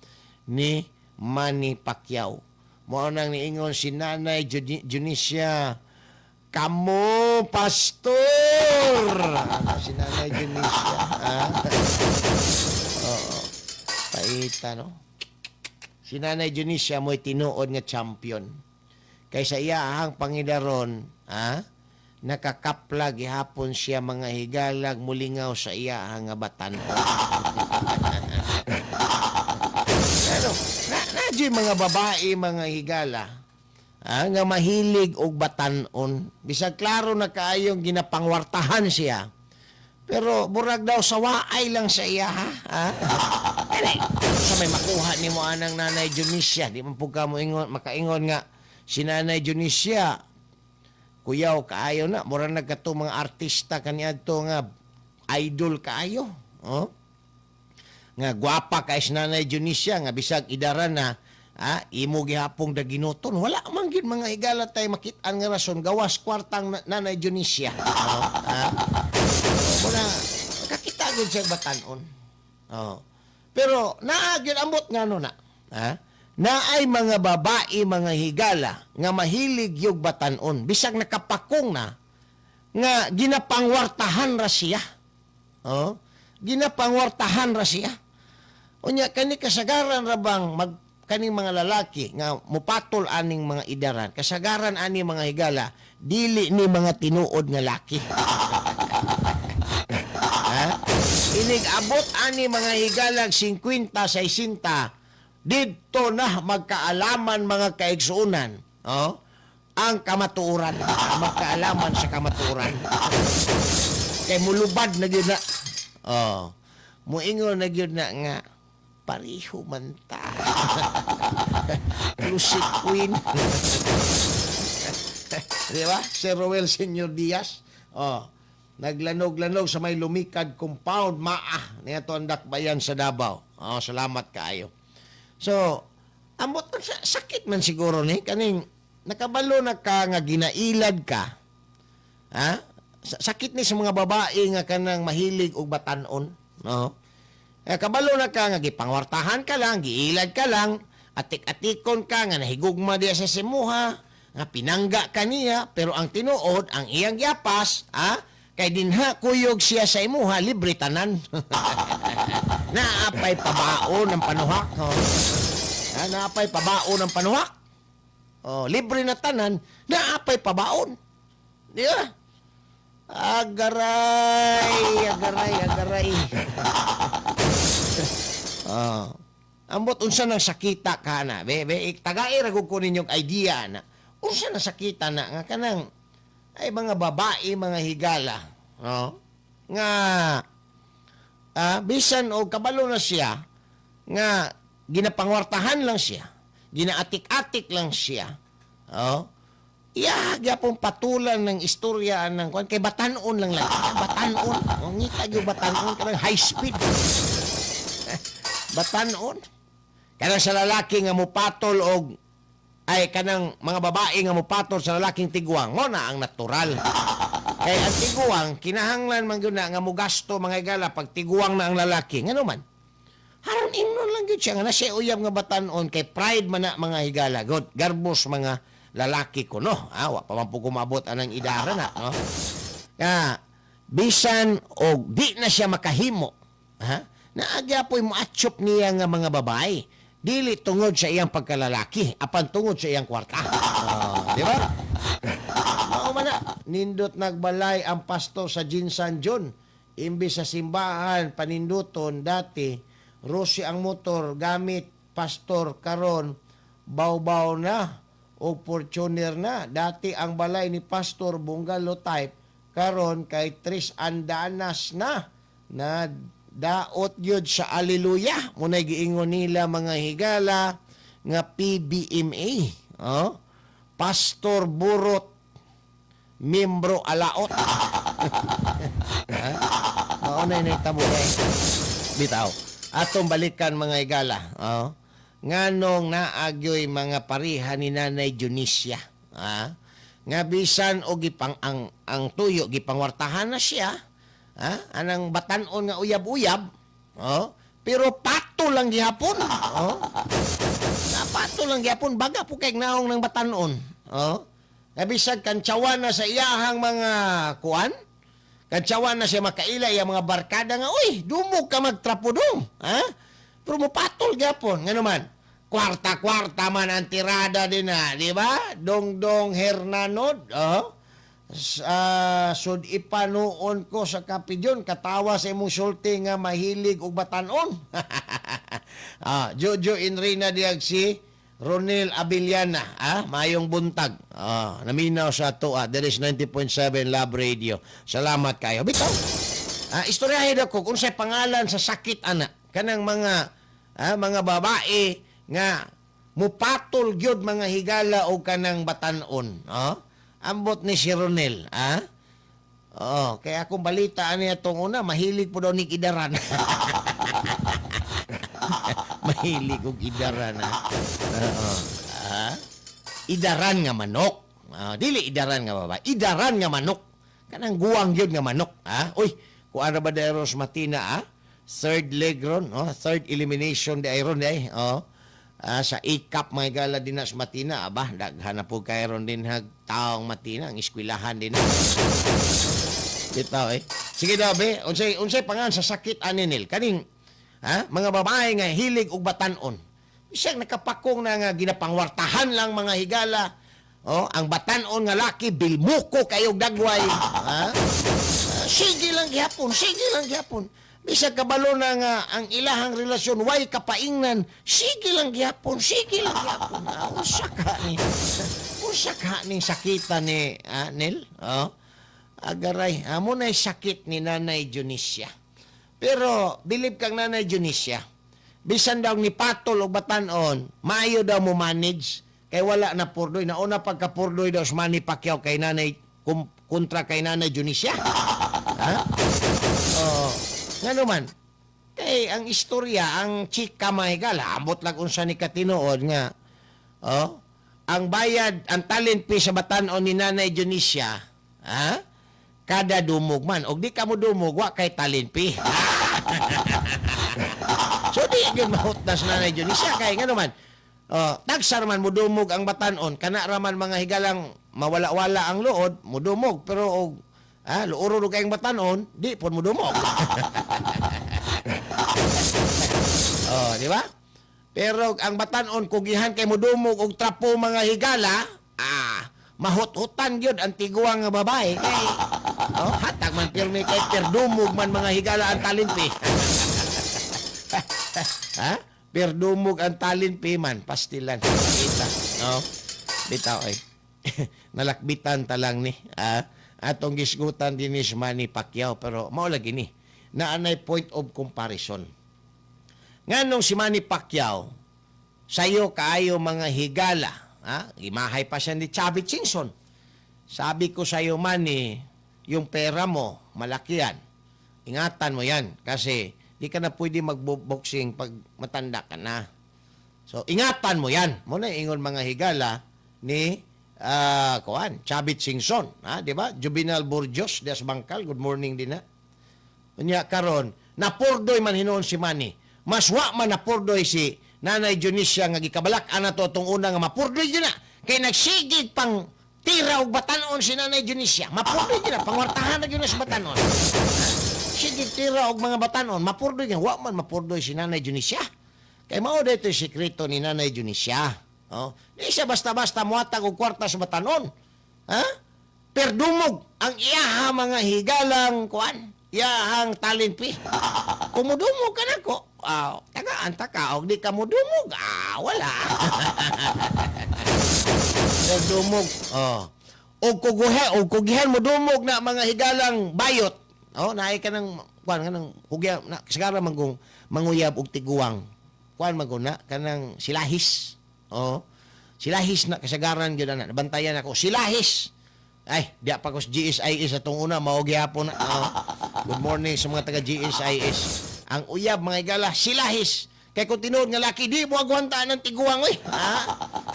[SPEAKER 6] ni Manny Pacquiao. Mao nang niingon si Nanay Junisia, "Kamo, pastor!" Ano si Nanay Junisia? Ah? Oo. Paita, no? Si Nanay Junisia mo'y tinuod nga champion. Kaysa iyahang pangidaron, ha? Nakakapla gihapon siya, mga higalag, mulingaw sa iyahang nga batan. Pero, na, na mga babae, mga higala, ah, nga mahilig og batanon. Bisag klaro na kaayong ginapangwartahan siya. Pero murag daw sawaay lang sa iya, ha? Ha? Dili. Sa may makuha nimo anang Nanay Junisia, di man pud ka mo ingon, makaingon nga si Nanay Junisia kuyaw kaayo na, mura na kato mga artista kaniadto nga idol kaayo. Oh? Nga gwapa kay si Nanay Junisia nga bisag idara na, ah, imo gihapong daginuton, wala man gyud, mga higala, tay makit-an nga rason gawas kwartang Nanay Junisia. Oh, ah. Muna kakita gyud siya batanon. Oh. Pero naa gyud, ambot ngano na. Ha? Naay mga babae, mga higala, nga mahilig yung batanon bisag nakapakong na nga ginapangwartahan ra siya. Oh? Ginapangwartahan ra siya. Unya kani kasagaran ra bang mag kaning mga lalaki nga mupatol aning mga idaran, kasagaran ani mga higala, dili ni mga tinuod nga laki. Ha? Inig abot ani mga higalag 50 60, didto na magkaalaman, mga kaigsuonan, oh, ang kamatuoran, magkaalaman sa kamatuoran. Kay mulubad na gyud na. Oh. Muingon na gyud na nga pareho man ta. Lucy Queen. Di ba? Sir Roel Senior Diaz. Oh. Naglanog-lanog sa may Lumikad Compound, Maa. Niya to ang dakbayan sa Davao. Oh, salamat kaayo. So, ambot sakit man siguro ni kaning nakabalo na ka nga ginailad ka. Ha? Sakit ni sa mga babae nga kanang mahilig og batan-on, no? Eh, kabalo na ka nga gipangwartahan ka lang, giilad ka lang, atik-atikon ka nga nahigugma diya sa simuha, nga pinangga ka niya, pero ang tinuod, ang iyang yapas, ha? Kay dinha kuyog siya sa imuha, libre tanan. Naapay pabao ng panuhak. Oh. Ha, naapay pabao ng panuhak. Oh, libre na tanan, naapay pabaon. Di ba? Agaray, agaray, agaray. Oh. Ambot unsa nang sakita ka na, be, be, tagai ra gud ko ninyong idea na. Unsa nang sakita na nga kanang ay mga babae, mga higala, no? Nga bisan og kabalo na siya nga ginapangwartahan lang siya, ginaatik-atik lang siya. Oh. Iya, gyapon patulan ng istorya ng kuan kay batan-on lang lang. Batan-on. Oh, ngita gyud batan-on kanang high speed. Batan-on. Kanang sa lalaki nga mupatol og ay kanang mga babae nga mupatol sa lalaking tiguang, mo na ang natural. Kay ang tiguang kinahanglan man gyud na nga mugasto, mga higala, pag tiguang na ang lalaki. Ngano man? Haron ingnon lang gyud siya nga na siya uyab nga batan-on kay pride man na, mga higala. God, garbos mga lalaki ko, no. Ah, wa pa man po kumabot anang idara na, no. Nga bisan og di na siya makahimo, ha? Naagya po'y moatsyop niya nga mga babae. Dili tungod sa iyang pagkalalaki, apan tungod sa iyang kwarta. Oh, di ba? Mao man na, nindot nagbalay ang pastor sa Jinsan John. Imbis sa simbahan paninduton dati, rusi ang motor gamit pastor, karon bawbaw na o Fortuner na. Dati ang balay ni pastor bungalow type, karon kay Tris Andanas na. Na daot gyud sa Alleluia. Munay giingon nila, mga higala, nga PBMA. Oh? Pastor Burot, membro alaot. Ha? Mao na initabo eh. Bitaw. Atong balikan, mga higala. Oh. Nganong naagyoy mga pareha ni Nanay Dionisia. Ha? Nga bisan o gipang ang tuyo gipangwartahan na siya. Ha? Anang batan-on nga uyab-uyab. Oh. Pero pato lang gihapon. Oh. Pato lang gihapon baga po kay naong ng batan-on. Oh. Nga bisag kantsawan na sa iyahang mga kuan, kantsawan na siya makaila iyang mga barkada nga, uy, dumog ka magtrapo dong. Ha? Pero mupatol gyapon. Ngano man, kwarta-kwarta man ang tirada din na, di ba? Dongdong Hernanod, oh. Sud ipanuon ko sa Kapidyon, katawa sa imong sulti nga mahilig og batan-on. Jojo Enrina diag si Ronel Abiliana, mayong buntag. Naminaw sa ato, there is 90.7 Love Radio. Salamat kayo. Bitaw. Istoryahe daw ko kung unsay pangalan sa sakit ana kanang mga babae nga mupatol gyud, mga higala, og kanang batan-on. Oh? Ambot ni si Ronel, ah? Oh, kaya akong balita ani atong una, mahilig po daw ni idaran. Mahilig og idaran, ha. Oo. Ah? Idaran nga manok. Ah, dili idaran nga babae, idaran nga manok. Kanang guwang gyud nga manok, ha? Uy, kuan ra ba Deros Matina, ah? Third leg ron, oh, third elimination di ay ron di ay, oh. Ah, sa A-Cup, mga gala din na sa Matina, aba, daghan na po kay ron din hag taong Matina, ang eskwelahan din na. Bitaw eh. Sige daw be, unsay unsay pangan sa sakit ani nil kaning ha, mga babae nga hilig og batan-on. Bisag nakapakong na nga ginapangwartahan lang mga higala. Oh, ang batanon nga laki bilmuko kayo dagway. Ha? Sige lang gihapon, sige lang gihapon. Bisag kabalo na nga ang ilahang relasyon way kapaingnan, sige lang gihapon, sige lang gihapon. Ah, unsa ka ni? Unsa ka ning sakita ni Nel? Oh? Agaray, amo na sakit ni Nanay Dionisia. Pero bilib kang Nanay Dionisia. Bisan daw ni patol og batanon, maayo daw mo manage kay wala na purdoy. Nauna pagka purdoy daw si Manny Pacquiao kay Nanay kontra kay Nanay Dionisia. Ha? Oh, ngano man? Kay ang istorya, ang chika mahigala, ambot lang unsa ni katinuod nga. Oh, ang bayad, ang talent fee sa batanon ni Nanay Dionisia, ha? Kada dumog man. Og di ka mo dumog, wa kay talent fee. So di gyud mahutdas Nanay Dionisia kay ngano man. Oh, tagsar man mo dumog ang batanon, kana ra man mga higalang mawala-wala ang luod, mudumog, pero og luoro ro kayong batanon, di pud mudumog. Oh, di ba? Pero ang batanon kugihan kay mudumog og trapo mga higala, mahut-hutan gyud ang tiguang nga babae kay oh, hatag man pirmi kay perdumog man mga higala ang talent fee. Ha? Perdumog ang talent fee man, pastilan. Kita, no? Bitaw ay. Nalakbitan ta lang ni. Atong gisgutan din ni Manny Pacquiao, pero mao lagi ni. Naanay point of comparison. Nganong si Manny Pacquiao sayo kaayo mga higala, ha? Gimahay pa siya ni Chubby Singson. Sabi ko sa'yo, Manny, yung pera mo, malaki yan. Ingatan mo yan kasi di ka na pwede magbo-boxing pag matanda ka na. So, ingatan mo yan. Muna ingon mga higala ni kuan, Chubby Singson, ha, di ba? Juvenal Burjos des Bangkal, good morning din na. Unya karon, napurdoy man hinuon si Manny. Mas wa man napurdoy si Nanay Dionisia nga gikabalak ana to atong una nga mapurdoy gyud na. Kay nagsigig pang tira og batanon si Nanay Dionisia. Mapurdoy gyud na, pangwartahan na gyud na sa batanon. Sige tira og mga batanon, mapurdoy gyud. Wa man mapurdoy si Nanay Dionisia. Kay mao dito yung sekreto ni Nanay Dionisia. Oh, di siya basta-basta muhatag og kwarta sa batanon. Ha? Perdumog ang iyaha mga higalang kuan, iyahang talent fee. Kung mudumog ka nako, tagaan ta ka, og di ka mudumog, wala. Perdumog. Oh. Og kugihan mudumog na mga higalang bayot. Oh, naay ka ng kuan kanang hugya na sigara manggong manguyab og tiguang. Kuan man na kanang silahis. Oh. Silahis na kasagaran gyud ana. Nabantayan ako silahis. Ay, di pa ko sa GSIS atong una mao gyapon na. Oh. Good morning sa mga taga GSIS. Ang uyab mga higala silahis. Kay kung tinuod nga laki di mo agwanta ng tiguang oy. Ha?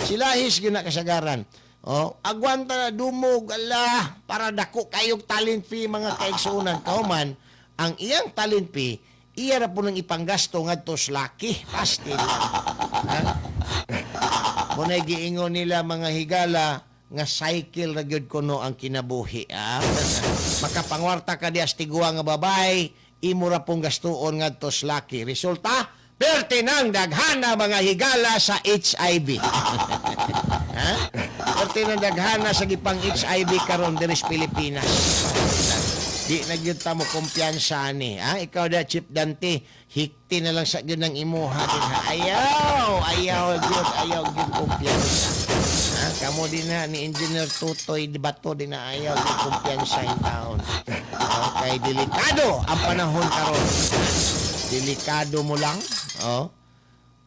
[SPEAKER 6] Silahis gyud na kasagaran. Oh, agwanta na dumog ala para dako kayog talent fee mga kaigsuonan kauman ang iyang talent fee iya ra po nang ipanggasto ngadto sa laki pastil. Ha? Muna'y giingon nila mga higala nga cycle ra gyud kuno ang kinabuhi. Ha? Makapangwarta ka dias tiguang nga babay, imo ra pong gastuon ngadto sa laki. Resulta, perti nang daghana mga higala sa HIV. Ha? Perti nang daghana sa gipang HIV karon diri sa Pilipinas. Di na gyud ta mo kumpiyansa ni. Ha? Ikaw da Chief Dante, hikti na lang sa gyud ng imuha din ha. Ayaw, ayaw gyud, ayaw gyud kumpiyansa. Ha? Kamo din na ni Engineer Tutoy di Bato din na ayaw gyud kumpiyansa in town. Okay, delikado ang panahon karon. Delikado mo lang. Oh.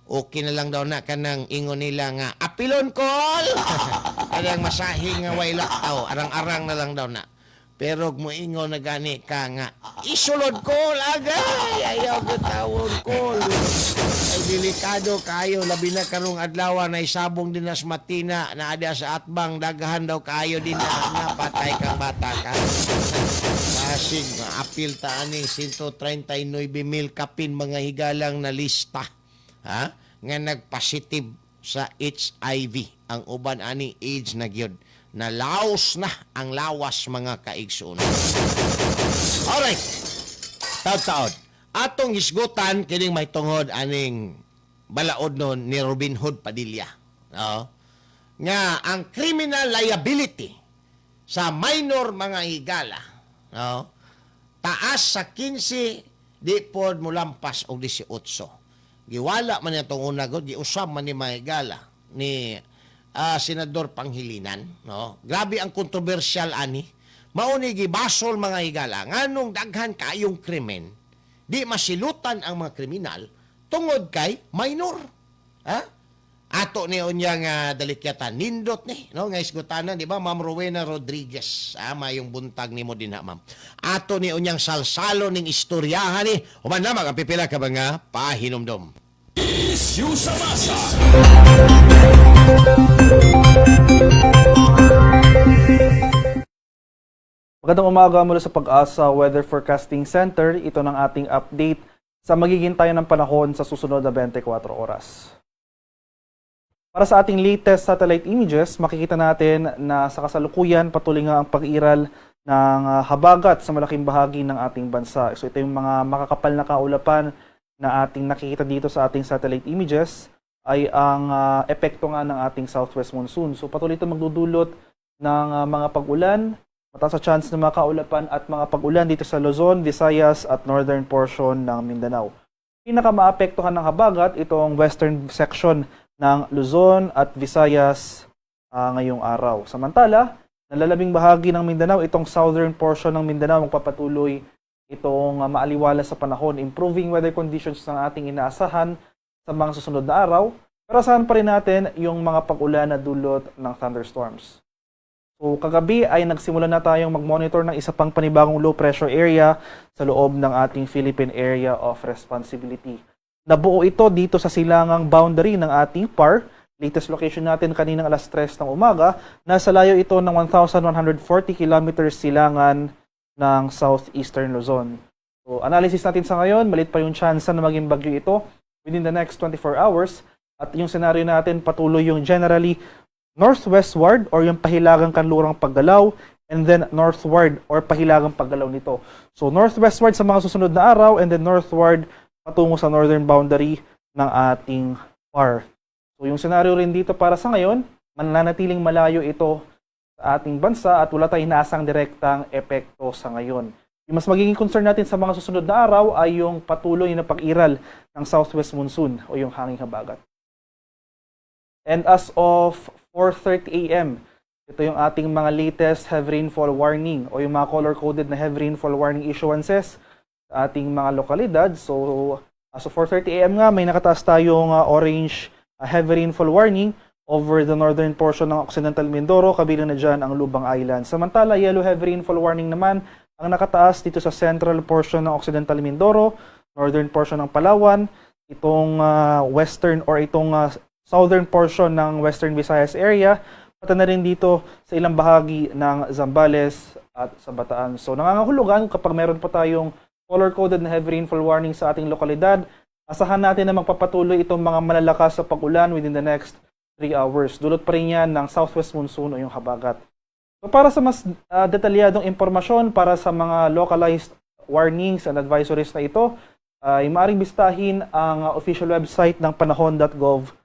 [SPEAKER 6] Okay na lang daw na kanang ingon nila nga apilon call. Kanang masahing nga way laktaw, arang-arang na lang daw na. Pero moingon na gani ka nga isulod call agay, ayaw gitawon call. Ay delikado kayo labi na karong adlaw na isabong din nas matina na ada sa atbang daghan daw kayo din na napatay kang bata ka. Pasig maapil ta aning 139,000 kapin mga higalang na lista. Ha? Nga nagpositive sa HIV ang uban ani AIDS na gyud. Nalaos na ang lawas mga kaigsoon. Alright. Taod-taod. Atong hisgutan kining mahitungod aning balaod noon ni Robin Hood Padilla. No? Nga ang criminal liability sa minor, mga higala, no, taas sa 15, di pod molampas og 18. Giwala man niya itong una gud, giusab man ni, mga higala, ni Senador Pangilinan, no? Grabe ang kontrobersyal ani. Mao ni gibasol, mga higala, nganong daghan kaayong krimen, di masilutan ang mga kriminal tungod kay minor. Ha? Ato ni unya nga dalikyatan, nindot ni, no, nga isgutanan, di ba, Ma'am Rowena Rodriguez? Ah, mayong buntag nimo dinha, ma'am. Ato ni unyang salsalo ning istoryahan ni human lamang ang pipila ka mga pahinumdom.
[SPEAKER 2] Isyu sa masa.
[SPEAKER 8] Magandang umaga mula sa PAGASA Weather Forecasting Center. Ito ng ating update sa magiging tayo ng panahon sa susunod na 24 oras. Para sa ating latest satellite images, makikita natin na sa kasalukuyan patuloy nga ang pag-iral ng habagat sa malaking bahagi ng ating bansa. So ito yung mga makakapal na kaulapan na ating nakikita dito sa ating satellite images ay ang epekto nga ng ating southwest monsoon. So patuloy ito magdudulot ng mga pag-ulan, mataas sa chance ng mga kaulapan at mga pag-ulan dito sa Luzon, Visayas at northern portion ng Mindanao. Pinakamaapektuhan ng habagat itong western section ng Luzon at Visayas ngayong araw. Samantala, nalalabing bahagi ng Mindanao, itong southern portion ng Mindanao, magpapatuloy itong maaliwalas sa panahon, improving weather conditions ng ating inaasahan sa mga susunod na araw. Pero asahan pa rin natin yung mga pag-ulan na dulot ng thunderstorms. So kagabi ay nagsimula na tayong mag-monitor ng isa pang panibagong low pressure area sa loob ng ating Philippine Area of Responsibility. Nabuo ito dito sa silangang boundary ng ating PAR. Latest location natin kaninang alas 3 ng umaga. Nasa layo ito ng 1,140 kilometers silangan ng southeastern Luzon. So analysis natin sa ngayon, maliit pa yung chance na maging bagyo ito within the next 24 hours. At yung scenario natin, patuloy yung generally northwestward or yung pahilagang kanlurang paggalaw and then northward or pahilagang paggalaw nito. So northwestward sa mga susunod na araw and then northward patungo sa northern boundary ng ating PAR. So yung scenario rin dito para sa ngayon, mananatiling malayo ito sa ating bansa at wala tayong inaasang direktang epekto sa ngayon. Yung mas magiging concern natin sa mga susunod na araw ay yung patuloy na pag-iral ng southwest monsoon o yung hanging habagat. And as of 4:30 a.m., ito yung ating mga latest heavy rainfall warning o yung mga color-coded na heavy rainfall warning issuances sa ating mga lokalidad. So, as of 4:30 a.m. nga, may nakataas tayong orange heavy rainfall warning over the northern portion ng Occidental Mindoro, kabilang na dyan ang Lubang Island. Samantala, yellow heavy rainfall warning naman ang nakataas dito sa central portion ng Occidental Mindoro, northern portion ng Palawan, itong western or itong southern portion ng Western Visayas area, pati na rin dito sa ilang bahagi ng Zambales at sa Bataan. So nangangahulugan, kapag meron pa tayong color-coded na heavy rainfall warning sa ating lokalidad, asahan natin na magpapatuloy itong mga malalakas sa pag-ulan within the next 3 hours. Dulot pa rin yan ng southwest monsoon o yung habagat. So para sa mas detalyadong impormasyon para sa mga localized warnings and advisories na ito, ay maaaring bisitahin ang official website ng panahon.gov.ph.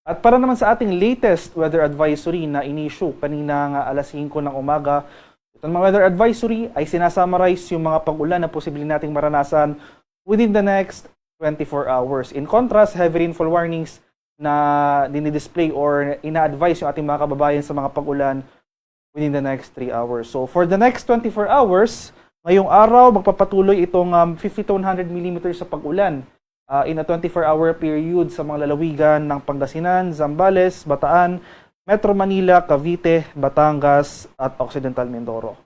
[SPEAKER 8] At para naman sa ating latest weather advisory na inisyu kaninang alas 5 ng umaga, itong mga weather advisory ay sinasummarize yung mga pag-ulan na posible nating maranasan within the next 24 hours. In contrast, heavy rainfall warnings na dinidisplay or ina-advise yung ating mga kababayan sa mga pag-ulan within the next 3 hours. So for the next 24 hours, ngayong araw, magpapatuloy itong 50 to 100 millimeters sa pag-ulan in a 24-hour period sa mga lalawigan ng Pangasinan, Zambales, Bataan, Metro Manila, Cavite, Batangas at Occidental Mindoro.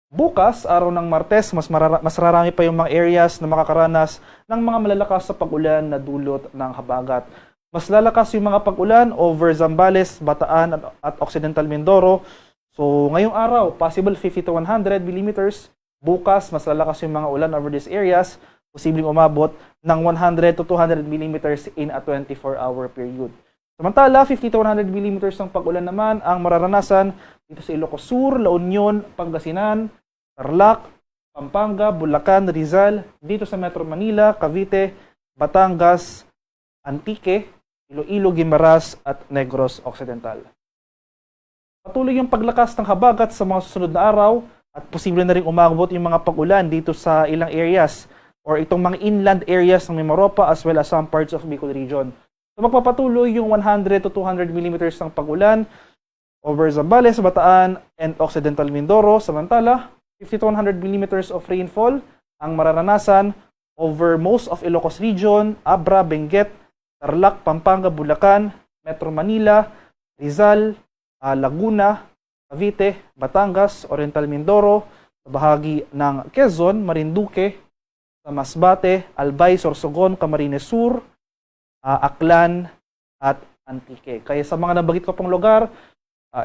[SPEAKER 8] Bukas, araw ng Martes, mas rarami pa yung mga areas na makakaranas ng mga malalakas sa pag-ulan na dulot ng habagat. Mas lalakas yung mga pag-ulan over Zambales, Bataan at Occidental Mindoro. So, ngayong araw, possible 50 to 100 millimeters. Bukas, mas lalakas yung mga ulan over these areas. Posibleng umabot ng 100 to 200 millimeters in a 24-hour period. Samantala, 50 to 100 millimeters ng pag-ulan naman ang mararanasan dito sa Ilocos Sur, La Union, Pangasinan, Tarlac, Pampanga, Bulacan, Rizal, dito sa Metro Manila, Cavite, Batangas, Antique, Iloilo, Guimaras at Negros Occidental. Patuloy yung paglakas ng habagat sa mga susunod na araw at posible na rin umabot yung mga pag-ulan dito sa ilang areas or itong mga inland areas ng Mimaropa as well as some parts of Bicol region. So magpapatuloy yung 100 to 200 millimeters ng pag-ulan over Zambales, Bataan, and Occidental Mindoro. Samantala, 50 to 100 millimeters of rainfall ang mararanasan over most of Ilocos region, Abra, Benguet, Tarlac, Pampanga, Bulacan, Metro Manila, Rizal, Laguna, Cavite, Batangas, Oriental Mindoro, sa bahagi ng Quezon, Marinduque, sa Masbate, Albay, Sorsogon, Camarines Sur, Aklan, at Antique. Kaya sa mga nabanggit ko pong lugar,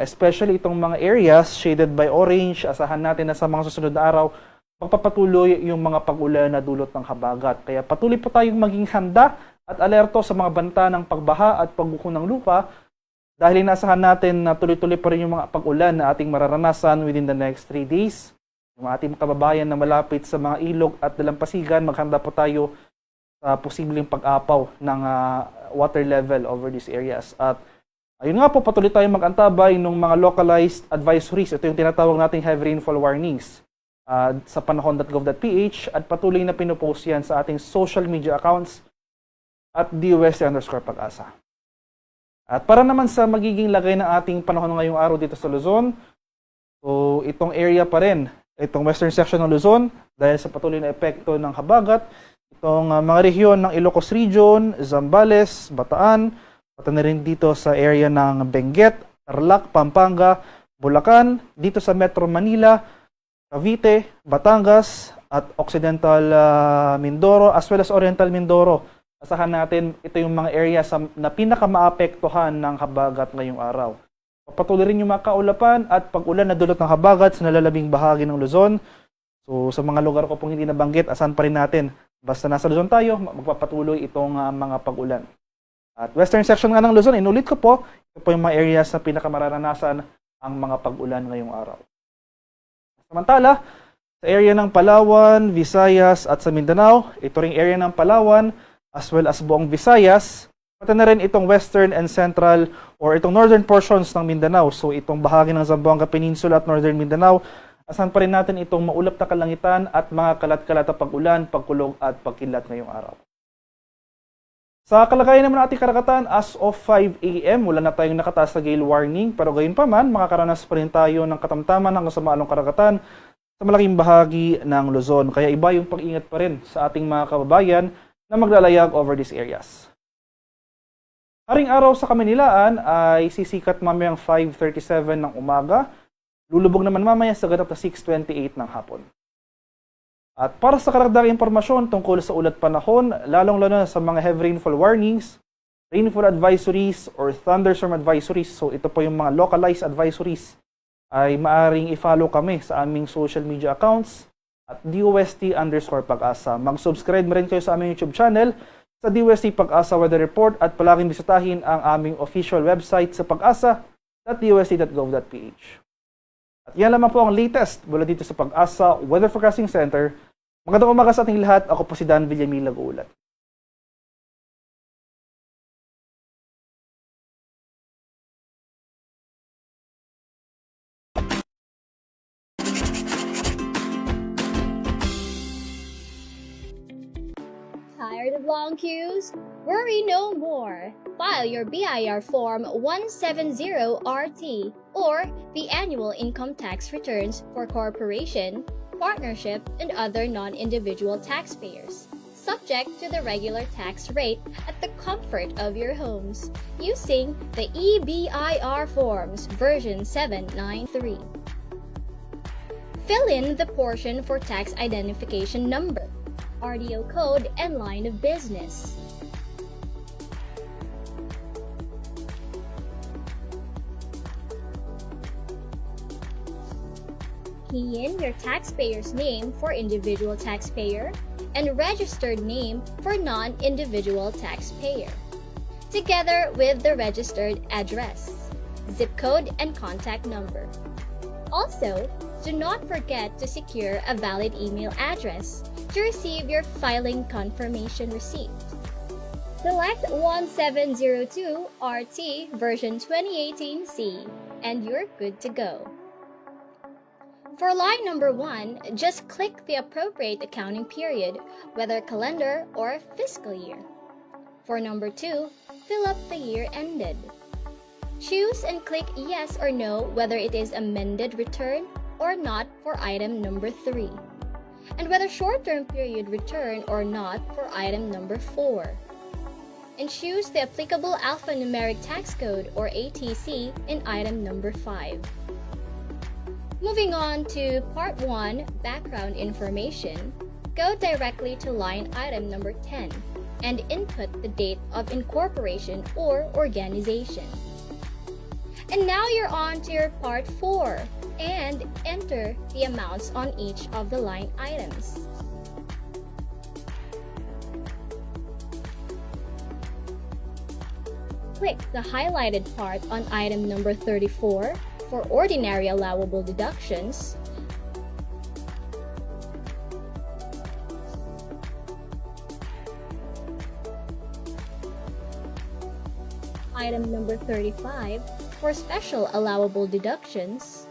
[SPEAKER 8] especially itong mga areas shaded by orange, asahan natin na sa mga susunod na araw, magpapatuloy yung mga pag-ulan na dulot ng habagat. Kaya patuloy po tayong maging handa at alerto sa mga banta ng pagbaha at pagguho ng lupa dahil inaasahan natin na tuloy-tuloy pa rin yung mga pag-ulan na ating mararanasan within the next 3 days. Yung ating kababayan na malapit sa mga ilog at dalampasigan, maghanda po tayo sa posibleng pag-apaw ng water level over these areas. At ayun nga po, patuloy tayong mag-antabay ng mga localized advisories. Ito yung tinatawag nating heavy rainfall warnings sa panahon.gov.ph at patuloy na pinupost yan sa ating social media accounts at DOST_pag-asa. At para naman sa magiging lagay ng ating panahon ngayong araw dito sa Luzon, so itong area pa rin, itong western section ng Luzon, dahil sa patuloy na epekto ng habagat, itong mga rehiyon ng Ilocos Region, Zambales, Bataan, pati na rin dito sa area ng Benguet, Tarlac, Pampanga, Bulacan, dito sa Metro Manila, Cavite, Batangas, at Occidental Mindoro, as well as Oriental Mindoro. Asahan natin ito yung mga area na pinakamaapektuhan ng habagat ngayong araw. Patuloy rin yung mga kaulapan at pag-ulan na dulot ng habagat sa nalalabing bahagi ng Luzon. So sa mga lugar ko pong hindi nabanggit, asahan pa rin natin. Basta nasa Luzon tayo, magpapatuloy itong mga pag-ulan. At western section nga ng Luzon, inulit ko po, ito po yung mga areas na pinakamararanasan ang mga pag-ulan ngayong araw. Samantala, sa area ng Palawan, Visayas at sa Mindanao, ito ring area ng Palawan as well as buong Visayas, pati na rin itong western and central or itong northern portions ng Mindanao. So itong bahagi ng Zamboanga Peninsula at northern Mindanao, asahan pa rin natin itong maulap na kalangitan at mga kalat-kalat na pag-ulan, pagkulog at pagkidlat ngayong araw. Sa kalagayan naman ng ating karagatan, as of 5 a.m., wala na tayong nakataas na gale warning. Pero gayon pa man, makakaranas pa rin tayo ng katamtaman hanggang sa maalong karagatan sa malaking bahagi ng Luzon. Kaya iba yung pag-ingat pa rin sa ating mga kababayan na maglalayag over these areas. Haring araw sa Kamanilaan ay sisikat mamayang 5:37 ng umaga. Lulubog naman mamaya sa ganap na 6:28 ng hapon. At para sa karagdagang impormasyon tungkol sa ulat panahon, lalong-lalo na sa mga heavy rainfall warnings, rainfall advisories, or thunderstorm advisories, so ito po yung mga localized advisories, ay maaring i-follow kami sa aming social media accounts at DOST_pag-asa. Mag-subscribe rin kayo sa aming YouTube channel sa DOST Pag-asa Weather Report at palaging bisitahin ang aming official website sa pagasa.dost.gov.ph. At yan lamang po ang latest mula dito sa Pag-asa Weather Forecasting Center. Magandang umaga sa ating lahat. Ako po si Dan Villamil, nag-uulat.
[SPEAKER 1] Tired of long queues? Worry no more. File your BIR Form 170RT or the annual income tax returns for corporation, partnership, and other non-individual taxpayers, subject to the regular tax rate at the comfort of your homes, using the eBIR Forms version 793. Fill in the portion for tax identification number, RDO code, and line of business. Key in your taxpayer's name for individual taxpayer and registered name for non-individual taxpayer, together with the registered address, zip code, and contact number. Also, Do not forget to secure a valid email address to receive your filing confirmation receipt. Select 1702 RT version 2018C and you're good to go. For line number 1, just click the appropriate accounting period, whether calendar or fiscal year. For number 2, fill up the year ended. Choose and click yes or no whether it is amended return or not for item number 3, and whether short-term period return or not for item number 4. And choose the applicable alphanumeric tax code or ATC in item number 5. Moving on to Part 1, Background Information, go directly to line item number 10 and input the date of incorporation or organization. And now you're on to your Part 4 and enter the amounts on each of the line items. Click the highlighted part on item number 34 for ordinary allowable deductions, item number 35 for special allowable deductions,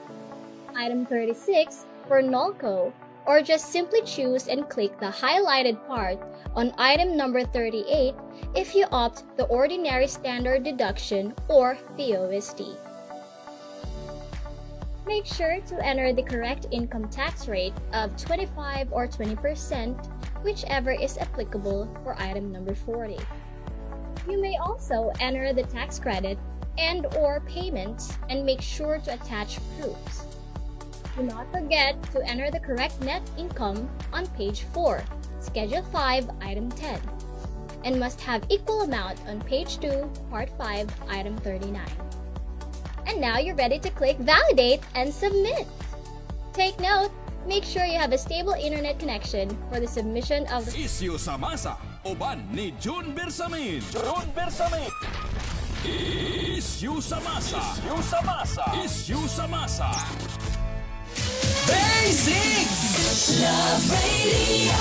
[SPEAKER 1] item 36 for NOLCO, or just simply choose and click the highlighted part on item number 38 if you opt the ordinary standard deduction or the OSD. Make sure to enter the correct income tax rate of 25 or 20%, whichever is applicable for item number 40. You may also enter the tax credit and or payments and make sure to attach proofs. Do not forget to enter the correct net income on page 4, Schedule 5, Item 10, and must have equal amount on page 2, Part 5, Item 39. And now you're ready to click Validate and Submit. Take note, make sure you have a stable internet connection for the submission of the
[SPEAKER 2] Isyu sa masa, uban ni June Bersamin.
[SPEAKER 3] June Bersamin.
[SPEAKER 2] Isyu sa masa.
[SPEAKER 3] Isyu sa masa.
[SPEAKER 2] Isyu sa masa.
[SPEAKER 4] Basic!
[SPEAKER 5] Love Radio.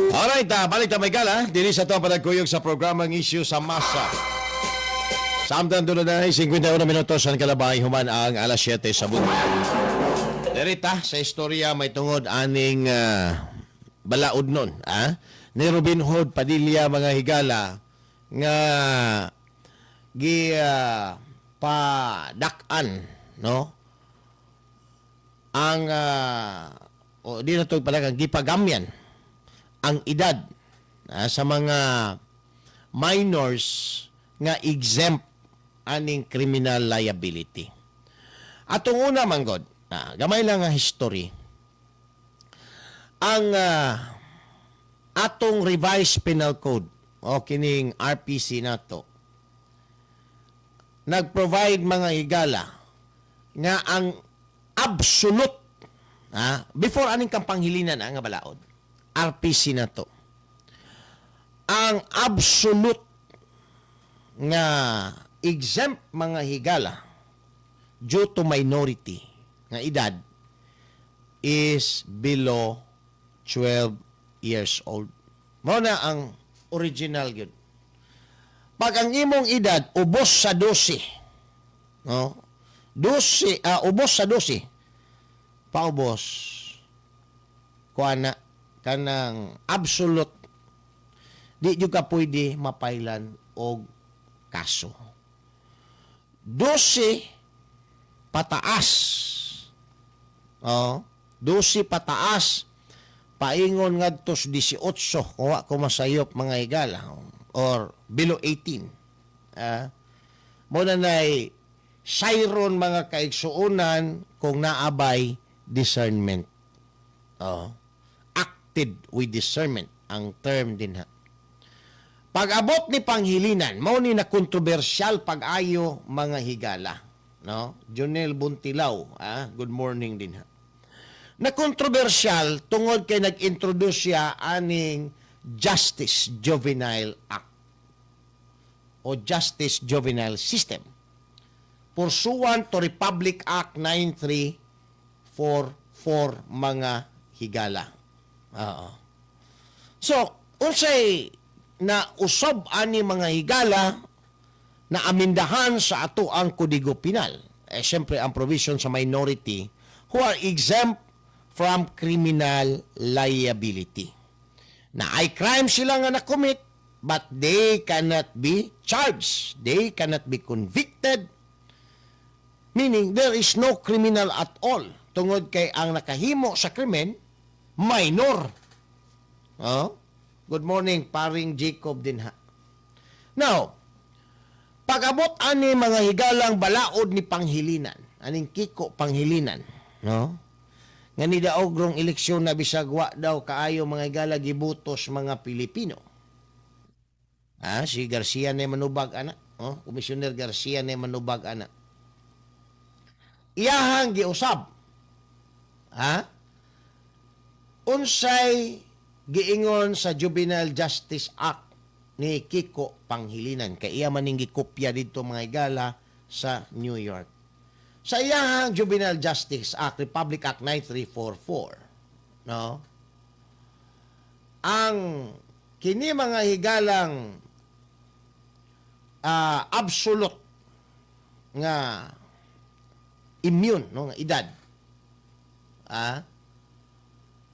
[SPEAKER 6] Alright, balik ta may gala. Dili sa to ang panagkuyog sa programang Isyu sa Masa. Samtang dulo na 51 minutos ang kalabay human ang alas 7 sa buntag. Derita sa istorya may tungod aning balaod nun, ah? Ni Robin Hood Padilla, mga higala, nga gi padak-an, no, ang o di na to pala gipagamyan ang edad sa mga minors nga exempt aning criminal liability. Atong una manggod, gamay lang ang history. Ang atong Revised Penal Code o kining RPC nato nag-provide, mga higala, nga ang absolute before aning kang Pangilinan ang nga balaod RPC nato, ang absolute nga exempt, mga higala, due to minority nga edad is below 12 years old. Mao na ang original gyud. Pag ang imong edad ubos sa 12, no? 12, ubos sa 12 paubos, kuha na kanang absolute, di jud ka pwede mapailan og kaso. 12 pataas. Oh, 12 pataas paingon ngadto sa 18 kung wa ko masayop, mga higala, or below 18. Mo na nay sayron, mga kaigsuonan, kung naabay discernment. Oh. Acted with discernment ang term din ha. Pag-abot ni Pangilinan, mao ni na kontrobersyal pag-ayo, mga higala, no? Jonel Buntilaw, good morning din ha. Na kontrobersyal tungod kay nag-introduce siya aning Justice Juvenile Act o Justice Juvenile System. Pursuant to Republic Act 9344, mga higala. Oo. So, unsay na usab ani, mga higala, na amindahan sa ato ang Kodigo Penal? Eh, siyempre, ang provision sa minority who are exempt from criminal liability. Naay crime sila nga na-commit, but they cannot be charged. They cannot be convicted. Meaning, there is no criminal at all. Tungod kay ang nakahimo sa krimen, minor. Oh? Good morning, paring Jacob dinha. Now, pag-abot ani, mga higalang, balaod ni Pangilinan, aning Kiko Pangilinan, no? Nga nidaog rong eleksyon na bisag wa daw kaayo, mga higala, gibutos mga Pilipino. Ah, si Garcia na manubag ana, oh, Commissioner Garcia na manubag ana. Iyahang giusab. Ha? Unsay giingon sa Juvenile Justice Act ni Kiko Pangilinan, kay iya maning gikopya didto, mga higala, sa New York. Sa iyahang Juvenile Justice Act, Republic Act 9344, no? Ang kini, mga higalang, absolute nga immune, no, nga edad,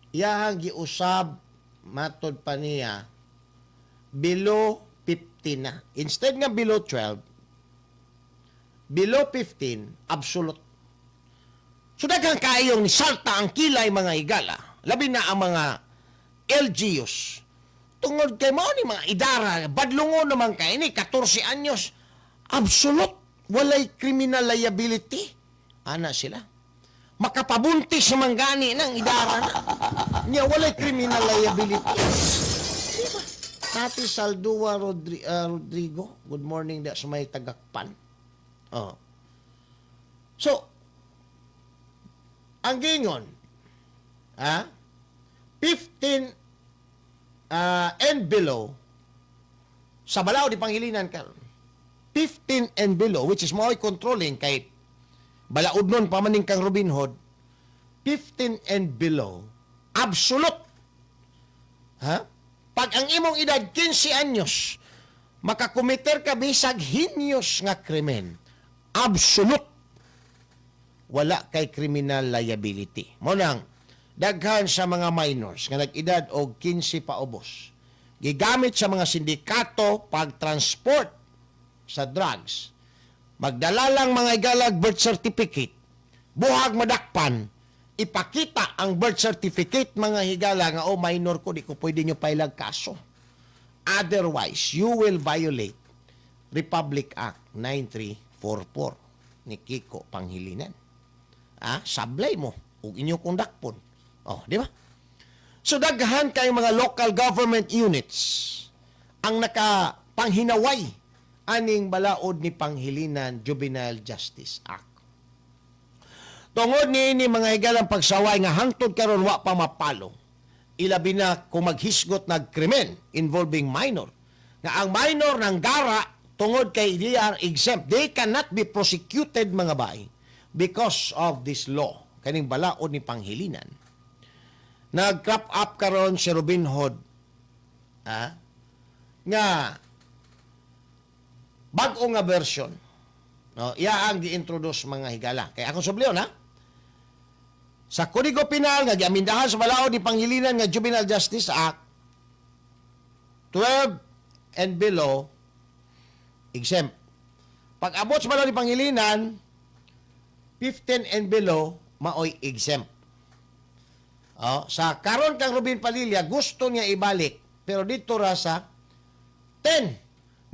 [SPEAKER 6] iyahang giusab, matod pa niya, below 15 na. Instead nga below 12, below 15, absolute. So daghang kaayong ni salta ang kilay, mga higala, labi na ang mga LGUs. Tungod kay mao ni mga idara, badlongon naman kay ni 14 anyos, absolute, walay criminal liability. Ana sila. Makapabuntis sa manggani ng idara na. Nya walay criminal liability. Di ba? Tati Saldua Rodrigo, good morning da sa may tagakpan. Oh. So, ang gingon, 15 and below, sa balaod ni Pangilinan karon, 15 and below, which is mao'y controlling kay balaod nun pamaning kang Robin Hood, 15 and below, absolute. Ha? Pag ang imong edad 15 anyos, makakomiter ka bisag heinous nga krimen, absolute wala kay criminal liability. Mao nang daghan sa mga minors nga nag-edad og 15 paubos, gigamit sa mga sindikato pag-transport sa drugs. Magdala lang, mga igalag, birth certificate. Buhag madakpan, ipakita ang birth certificate, mga higala, nga "Oh, minor ko, di ko pwede nyo pailag kaso." Otherwise, you will violate Republic Act 9344 ni Kiko Pangilinan. Ah, sablay mo ug inyo kong dakpon. Oh, di ba? So daghan kay mga local government units ang nakapanghinaway aning balaod ni Pangilinan, Juvenile Justice Act. Tungod niini, mga higalang, pagsaway nga hangtod karon wa pa mapalo. Ilabi na kung maghisgot nag krimen involving minor. Nga ang minor nang gara tungod kay they are exempt. They cannot be prosecuted, mga bay, because of this law. Kaning balaod ni Pangilinan. Nag-crop up karon si Robin Hood, nga bag-o nga version. No, iya ang gi-introduce, mga higala. Kaya akong subliyon ha. Sa Kodigo Penal nga giamindahan sa balaod ni Pangilinan nga Juvenile Justice Act, 12 and below exempt. Pag abot sa balaod ni Pangilinan, 15 and below maoy exempt. Oh, sa karon kang Robin Padilla, gusto niya ibalik pero dito ra sa 10.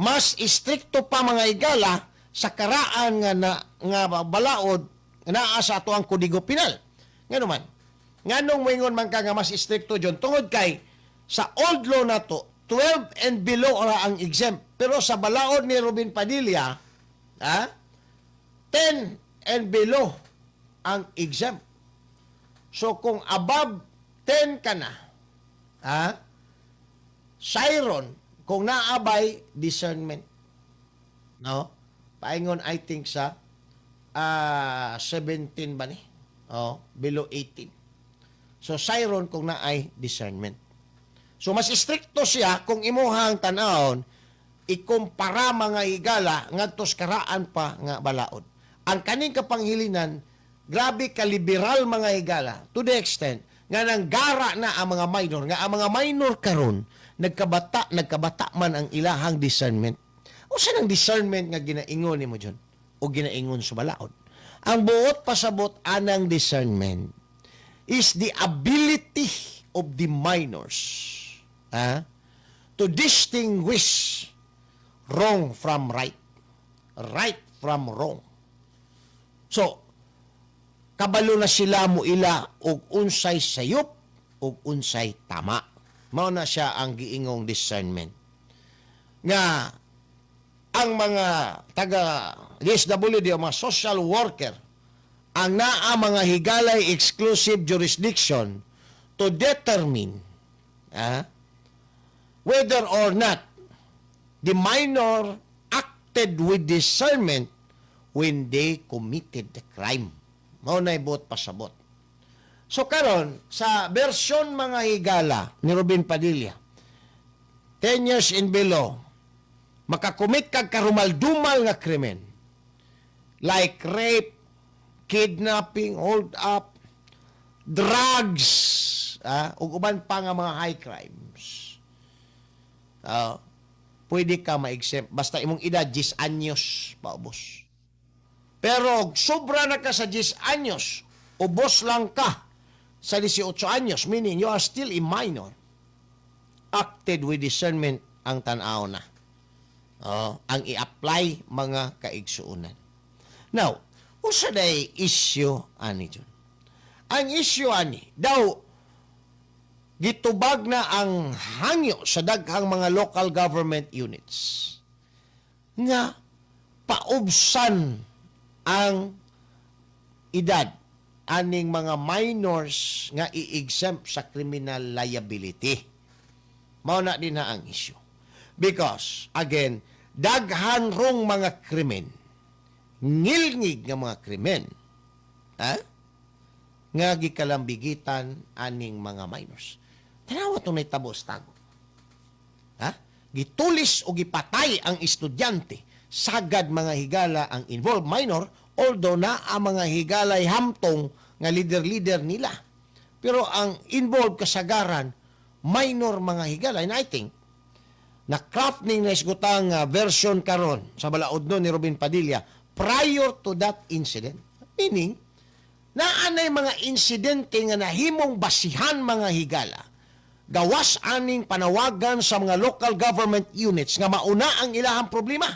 [SPEAKER 6] Mas istrikto pa, mga igala, sa karaan nga na, nga balaod nga naa sa ato ang Kodigo Penal. Ngano man? Nganong moingon man ka nga mas istrikto diyon? Tungod kay sa old law nato, 12 and below ra ang exempt. Pero sa balaod ni Robin Padilla, 10 and below ang exempt. So kung above 10 ka na, sayron kung naabay discernment. No? Paingon, I think, sa 17 ba ni? Oh, below 18. So sayron kung naay discernment. So mas istrikto siya kung imuhang tan-awon ikumpara, mga higala, ngadto sa karaan pa nga balaod. Ang kaning kapanghilinan, grabe ka liberal, mga higala, to the extent nga nanggara na ang mga minor, nga ang mga minor karon nagkabata, nagkabata man ang ilahang discernment. Usa nang discernment nga ginaingon nimo John o ginaingon sa balaod? Ang buot pasabot anang discernment is the ability of the minors to distinguish wrong from right, right from wrong. So, kabalo na sila mo ila og unsay sayop ug unsay tama. Mao na siya ang giingong discernment. Nga ang mga taga DSWD o mga social worker ang naa, mga higalay, exclusive jurisdiction to determine whether or not the minor acted with discernment when they committed the crime. Mao na buot pasabot. So karon sa version, mga higala, ni Robin Padilla, 10 years and below, makakomit kag karumal-dumal nga krimen like rape, kidnapping, hold up, drugs, ug uban pa nga mga high crimes. Pwede ka ma-exempt basta imong edad 10 anyos paubos. Pero sobra na ka sa 10 anyos, ubos lang ka sa 18 anyos, meaning you are still a minor. Acted with discernment ang tan-aw na. Oh, ang i-apply, mga kaigsuonan. Now, usa day issue ani dyan? Ang issue ani, daw gitubag na ang hangyo sa daghang mga local government units nga paubsan ang edad aning mga minors nga i-exempt sa criminal liability. Mao na din na ang issue. Because, again, daghan rong mga krimen, ngilngig nga mga krimen, ha? Nga gikalambigitan aning mga minors. Tanawa itong nahitabo sa Tago. Ha? Gitulis o gipatay ang estudyante. Sagad, mga higala, ang involved minor, although na ang mga higalay hamtong nga leader-leader nila. Pero ang involved kasagaran, minor, mga higala. And I think, na craft ning naisgutang version karon sa balaod no ni Robin Padilla prior to that incident. Meaning, naanay mga insidente nga nahimong basihan, mga higala, gawas aning panawagan sa mga local government units nga mauna ang ilahang problema.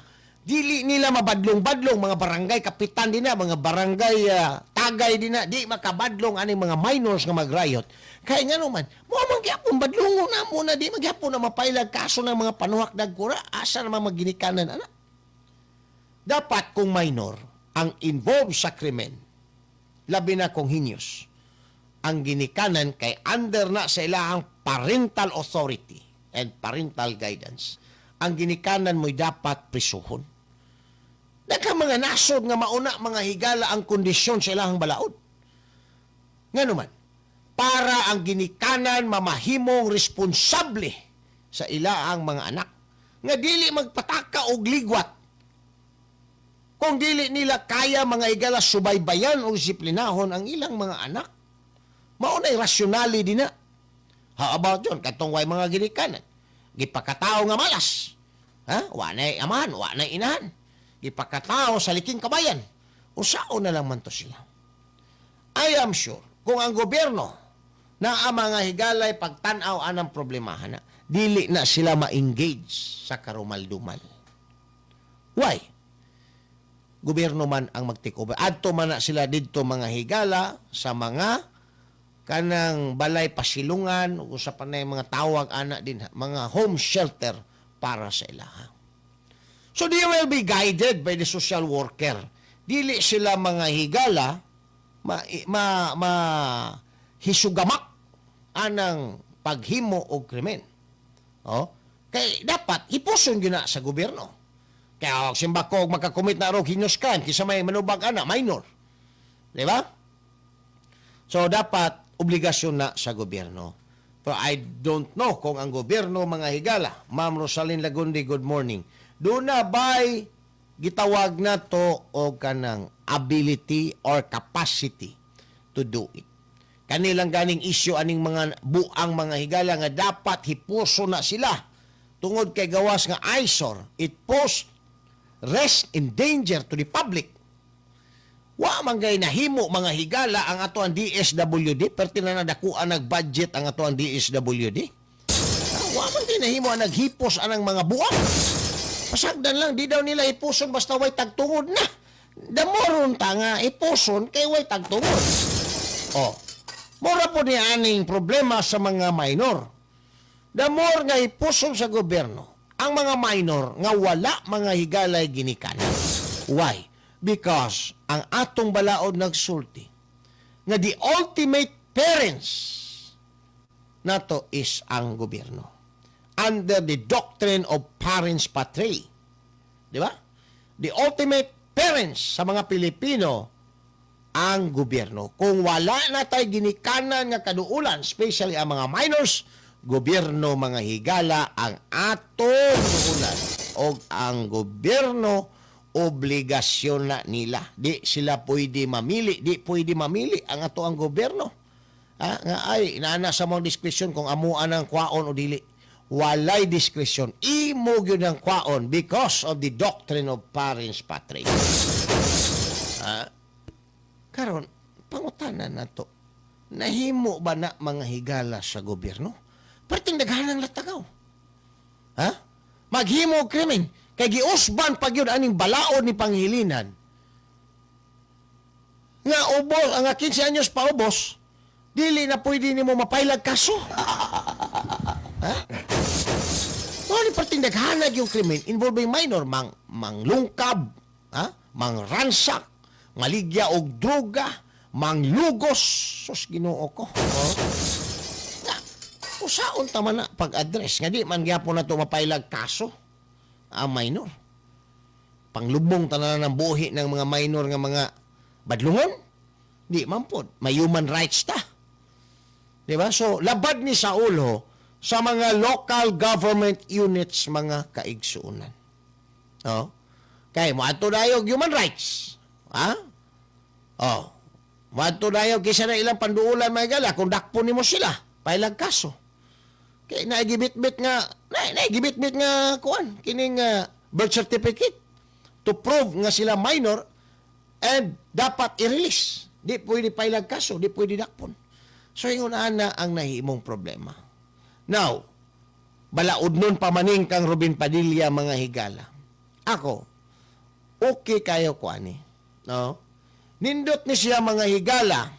[SPEAKER 6] Dili nila mabadlong-badlong mga barangay kapitan din na, mga barangay tagay din na, di makabadlong aning mga minors nga magriot. Kaya nga naman, mo man gyapon badlongo na mo na, di magyapon na mapailag kaso ng mga panuhak dagkura, asa naman maginikanan ana. Dapat kung minor ang involved sa krimen, labi na kung heinous, ang ginikanan kay under na sa ilahang parental authority and parental guidance. Ang ginikanan mo'y dapat prisuhon. Daghang mga nasod nga mauna, mga higala, ang kondisyon sa ilahang balaod. Nga naman, para ang ginikanan mamahimong responsable sa ilaang mga anak nga dili magpataka og ligwat kung dili nila kaya, mga higala, subaybayan o disiplinahon ang ilang mga anak. Mao na'y rasyonali din na. How about yun? Katong way mga ginikanan. Gipakatao nga malas. Ha? Wa na'y amahan, wa na'y inahan. Gipakatao sa liking kabayan. Usao na lang man to sila. I am sure, kung ang gobyerno na ang mga higalay pagtanaw anang problemahan na, dili na sila ma-engage sa karumal-dumal. Why? Gobyerno man ang mag-take over. Adto man na sila didto, mga higala, sa mga kanang balay pasilungan o sa panay mga tawag ana din, mga home shelter para sa ilaha. So they will be guided by the social worker. Dili sila, mga higala, ma, ma, ma hisugamak anang paghimo og krimen. Oh? Kay dapat hipuson gyud na sa gobyerno. Kaya simba ko makakomit na rog heinous crime kisa may manubag ana minor. Di ba? So dapat obligasyon na sa gobyerno. Pero I don't know kung ang gobyerno, mga higala, Ma'am Rosalyn Lagundi, good morning. Doon na ba'y gitawag na to o kanang ability or capacity to do it? Kanilang ganing issue aning mga buang, mga higala, nga dapat hipuso na sila tungod kay gawas nga eyesore, it post risk in danger to the public. Wa man gay nahimo, mga higala, ang ato ang DSWD, perti na nadakuan nag budget ang ato ang DSWD. Ah, wa man gay nahimo ang naghipos anang mga buang. Pasagdan lang, di daw nila hipuson basta way tagtungod na. Damoron ta nga hipuson kay way tagtungod. Oh. Mura po ni aning problema sa mga minor. The more nga hipuson sa gobyerno ang mga minor nga wala, mga higalay, ginikanan. Why? Because ang atong balaod nagsulti nga the ultimate parents nato is ang gobyerno. Under the doctrine of parens patriae. Di ba? The ultimate parents sa mga Pilipino ang gobyerno. Kung wala na tay ginikanan nga kaduulan, especially ang mga minors, gobyerno, mga higala, ang atong duulan. O ang gobyerno, obligasyon na nila. Di sila pwede mamili, di pwede mamili ang ato ang gobyerno. Ah, nga ay, inaana sa mong diskresyon kung amuan ang kwaon o dili. Walay diskresyon. Imo gyud ang kwaon because of the doctrine of parens patriae. Ah, karon pangutana na to. Nahimo ba na, mga higala, sa gobyerno? Perting daghanang latagaw. Ha? Maghimo og krimen kay giusban pa gyud aning balaod ni Pangilinan nga ubos ang 15 anyos paubos dili na pwede nimo mapailag kaso. Ha? Mao ni perting daghanag yung krimen involving minor, mang manglungkab, ha? Mang ransack, maligya og droga, manglugos, sus Ginoo ko. Oh. Na, usaon ta man na pag-address nga di man gyapon na to mapailag kaso ang minor? Panglubong tanan ng buhi ng mga minor nga mga badlungon? Di man pod. May human rights ta. Di ba? So, labad ni sa ulo sa mga local government units, mga kaigsuunan. No? Kay moadto dayo human rights. Ha? Oh. Moadto dayo kaysa na ilang panduulan, mga gala, kung dakpo nimo sila, pailag kaso. Kay naigibit-bit nga naigibit-bit nga kuan kining birth certificate to prove nga sila minor and dapat i-release. Di pwede pailag kaso, di pwede dakpon. So ingon ana ang nahimong problema. Now, balaod nun pamaning kang Robin Padilla, mga higala. Ako, okay kayo ko ani. No? Nindot ni siya, mga higala,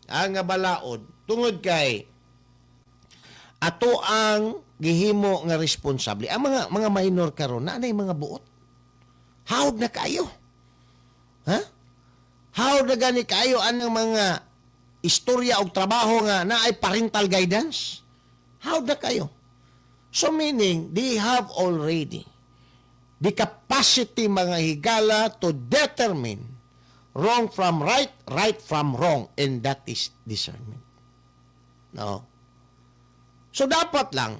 [SPEAKER 6] ang nga balaod tungod kay ato ang gihimo nga responsable. Ang mga minor karon na anay mga buot. Hawd na kayo. Ha? Hawd na gani kayo anang mga istorya og trabaho nga naay parental guidance. Hawd na kayo. So meaning, they have already the capacity, mga higala, to determine wrong from right, right from wrong, and that is discernment. No? So dapat lang,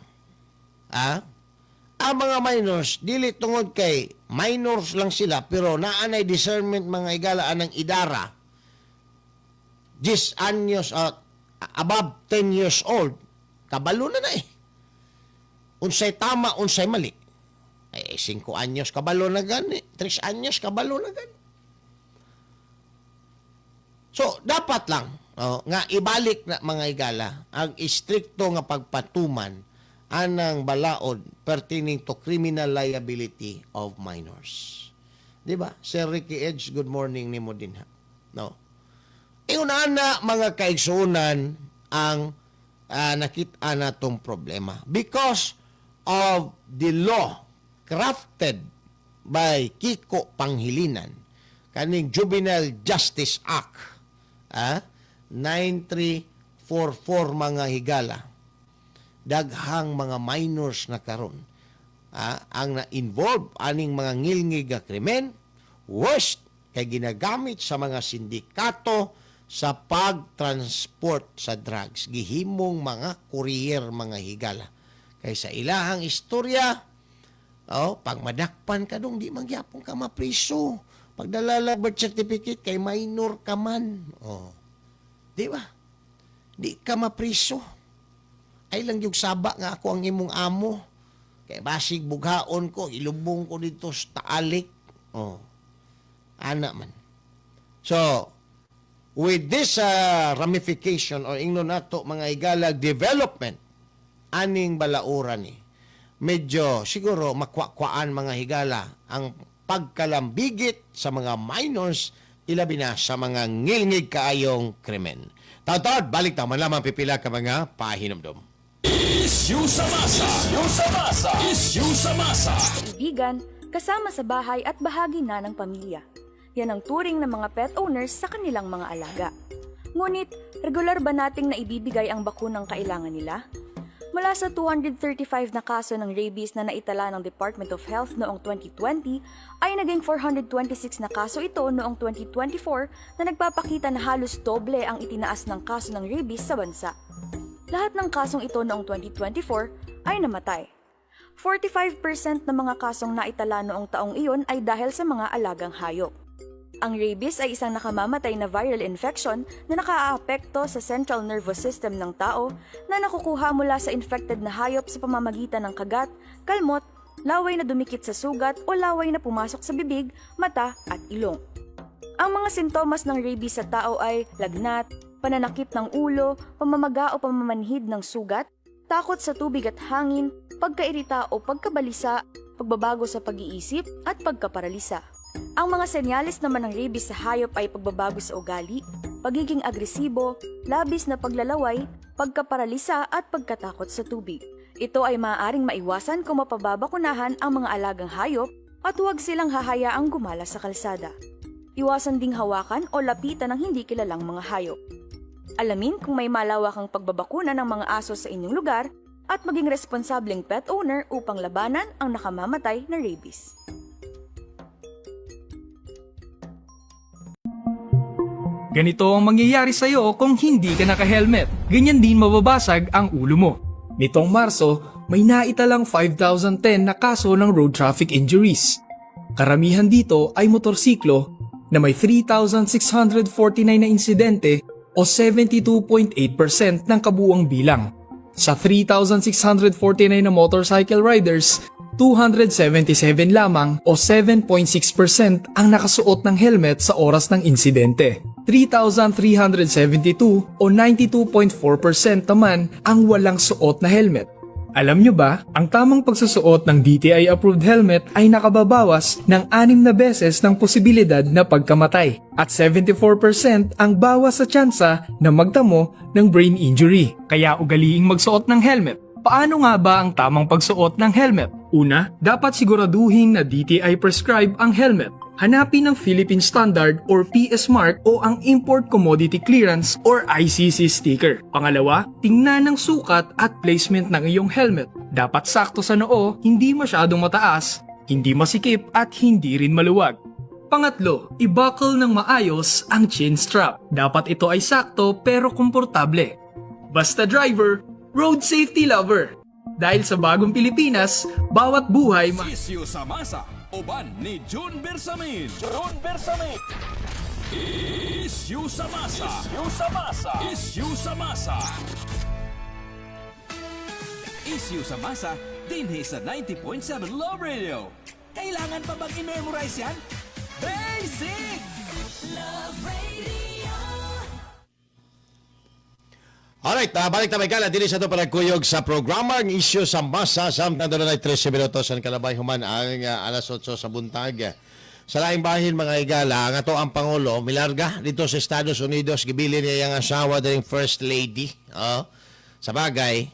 [SPEAKER 6] ang mga minors, dili tungod kay minors lang sila, pero naanay discernment, mga higala, anang idara, 10 anyos, above 10 years old, kabalo na na eh. Unsay tama, unsay mali. Eh, 5 anyos kabalo na gani, 3 anyos kabalo na gani. So, dapat lang, oh, nga ibalik na, mga igala, ang istrikto nga pagpatuman anang balaod pertaining to criminal liability of minors. Di ba? Sir Ricky Edge, good morning nimo din ha. No. Ingon na, mga kaigsuonan, ang nakita natong problema. Because of the law crafted by Kiko Pangilinan, kaning Juvenile Justice Act, 9344, mga higala, daghang mga minors na karon ang na-involve aning mga ngilngig nga krimen, worst kay ginagamit sa mga sindikato sa pag-transport sa drugs, gihimong mga courier, mga higala. Kay sa ilahang istorya, oh, pag madakpan ka dong, di man gyapon ka mapriso. Pagdala lang birth certificate kay minor ka man. Oh. Di ba? Di ka mapriso. Ay lang yung saba nga ako ang imong amo. Kay basig bughaon ko, ilubong ko dito sa taalik. Oh. Ana man. So, with this ramification or ingnon nato, mga higala, development aning balauran ni medyo siguro makwakwaan, mga higala, ang pagkalambigit sa mga minors, ilabi na sa mga ngilngig kaayong krimen. Taod-taod, balik ta man lamang pipila ka mga pahinumdom.
[SPEAKER 2] Isyu sa masa. Isyu sa masa. Isyu sa masa.
[SPEAKER 9] Kaibigan, kasama sa bahay at bahagi na ng pamilya. Yan ang turing ng mga pet owners sa kanilang mga alaga. Ngunit, regular ba nating naibibigay ang bakunang kailangan nila? Mula sa 235 na kaso ng rabies na naitala ng Department of Health noong 2020, ay naging 426 na kaso ito noong 2024 na nagpapakita na halos doble ang itinaas ng kaso ng rabies sa bansa. Lahat ng kasong ito noong 2024 ay namatay. 45% ng mga kasong naitala noong taong iyon ay dahil sa mga alagang hayop. Ang rabies ay isang nakamamatay na viral infection na nakaaapekto sa central nervous system ng tao na nakukuha mula sa infected na hayop sa pamamagitan ng kagat, kalmot, laway na dumikit sa sugat o laway na pumasok sa bibig, mata at ilong. Ang mga sintomas ng rabies sa tao ay lagnat, pananakit ng ulo, pamamaga o pamamanhid ng sugat, takot sa tubig at hangin, pagkairita o pagkabalisa, pagbabago sa pag-iisip at pagkaparalisa. Ang mga senyales naman ng rabies sa hayop ay pagbabago sa ugali, pagiging agresibo, labis na paglalaway, pagkaparalisa at pagkatakot sa tubig. Ito ay maaaring maiwasan kung mapababakunahan ang mga alagang hayop at huwag silang hahayaang gumala sa kalsada. Iwasan ding hawakan o lapitan ng hindi kilalang mga hayop. Alamin kung may malawakang pagbabakuna ng mga aso sa inyong lugar at maging responsableng pet owner upang labanan ang nakamamatay na rabies.
[SPEAKER 10] Ganito ang mangyayari sa'yo kung hindi ka naka-helmet. Ganyan din mababasag ang ulo mo. Nitong Marso, may naitalang 5,010 na kaso ng road traffic injuries. Karamihan dito ay motorsiklo na may 3,649 na insidente o 72.8% ng kabuuang bilang. Sa 3,649 na motorcycle riders, 277 lamang o 7.6% ang nakasuot ng helmet sa oras ng insidente. 3,372 o 92.4% naman ang walang suot na helmet. Alam nyo ba, ang tamang pagsusuot ng DTI-approved helmet ay nakababawas ng 6 na beses ng posibilidad na pagkamatay at 74% ang bawas sa tsansa na magtamo ng brain injury. Kaya ugaliing magsuot ng helmet. Paano nga ba ang tamang pagsuot ng helmet? Una, dapat siguraduhin na DTI prescribe ang helmet. Hanapin ang Philippine Standard or PS Mark o ang Import Commodity Clearance or ICC sticker. Pangalawa, tingnan ang sukat at placement ng iyong helmet. Dapat sakto sa noo, hindi masyadong mataas, hindi masikip at hindi rin maluwag. Pangatlo, i-buckle ng maayos ang chin strap. Dapat ito ay sakto pero komportable. Basta driver, road safety lover. Dahil sa bagong Pilipinas, bawat buhay
[SPEAKER 2] Isyu sa masa. Uban ni June Bersamin.
[SPEAKER 3] June Bersamin.
[SPEAKER 2] Isyu sa masa.
[SPEAKER 3] Isyu sa masa.
[SPEAKER 2] Isyu sa masa. Isyu sa masa dinhi sa 90.7 Love Radio.
[SPEAKER 4] Kailangan pa bang i-memorize yan? Basic!
[SPEAKER 5] Love Radio.
[SPEAKER 6] Alright, balik ta kala diri sa ato panagkuyog sa programa ang Isyu sa Masa, samtang dunay 13 minutos ang kalabay human ang alas 8 sa buntag. Sa laing bahin, mga higala, ang ato ang Pangulo milarga dito sa Estados Unidos, gibilin niya ang asawa diring First Lady. Oh. Sa bagay,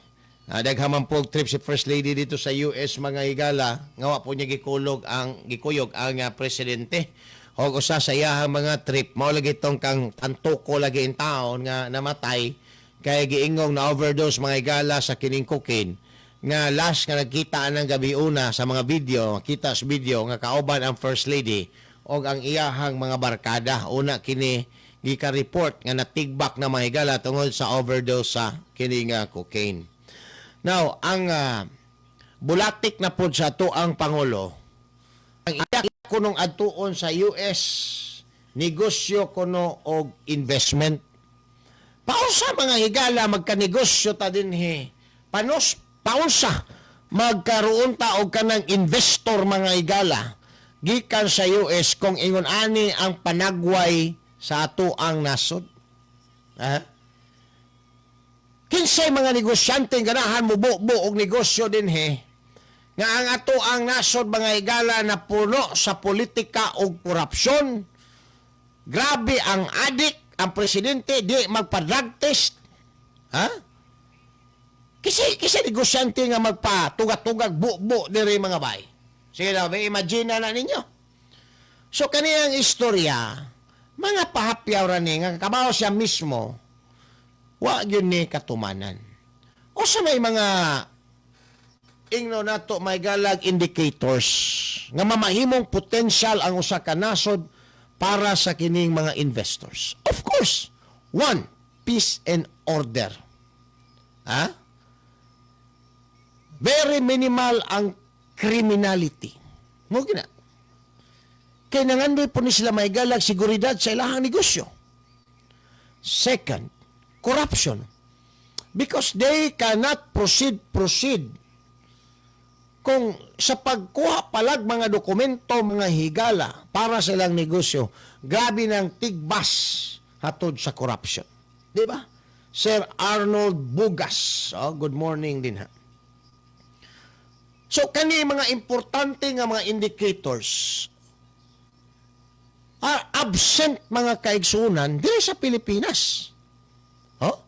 [SPEAKER 6] daghan man po trip si First Lady dito sa US, mga higala, nga wa po niya gikulong gikuyog ang presidente. Og usa sa iyahang mga trip mao lagi tong kang Tantoco lagi in town nga namatay kay giingong na overdose, mga higala, sa kining cocaine. Nga last nga nagkita ng gabi una sa mga video, kita sa video nga kauban ang First Lady og ang iyahang mga barkada. Una kini gika-report nga natigbak na, mga higala, tungod sa overdose sa kini nga cocaine. Now, ang bulatik na pod sa atoang pangulo, ang iya kunong adtuon sa US, negosyo kuno og investment. Paunsa, mga higala, magkanegosyo ta dinhi? Panos paunsa magkaroon ta og kanang investor, mga higala, gikan sa US kung ingon ani ang panagway sa ato ang nasod? Ha? Kinsay mga negosyante ganahan mo bubo og negosyo dinhi nga ang ato ang nasod, mga higala, na puno sa politika og korupsyon? Grabe ang adik, ang presidente di magpa-drug test. Ha? Kasi negosyante nga magpatugat-tugag bubo diri, mga bay. Sige daw, may imagine na ninyo. So kaniyang istorya, mga pahapyaw ra ni nga kabaw siya mismo, wa gyud ni katumanan. O sa may mga ingno nato may galag indicators nga mamahimong potential ang usa ka nasod para sa kining mga investors. Of course, one, peace and order. Ha? Very minimal ang criminality. Mo gina. Kay nangandoy po ni sila may galag seguridad sa ilahang negosyo. Second, corruption. Because they cannot proceed kung sa pagkuha palag mga dokumento, mga higala, para sa ilang negosyo, grabe ng tigbas hatod sa corruption. Di ba? Sir Arnold Bugas. Oh, good morning din ha. So kani mga importante nga mga indicators are absent, mga kaigsunan, diri sa Pilipinas. Oh?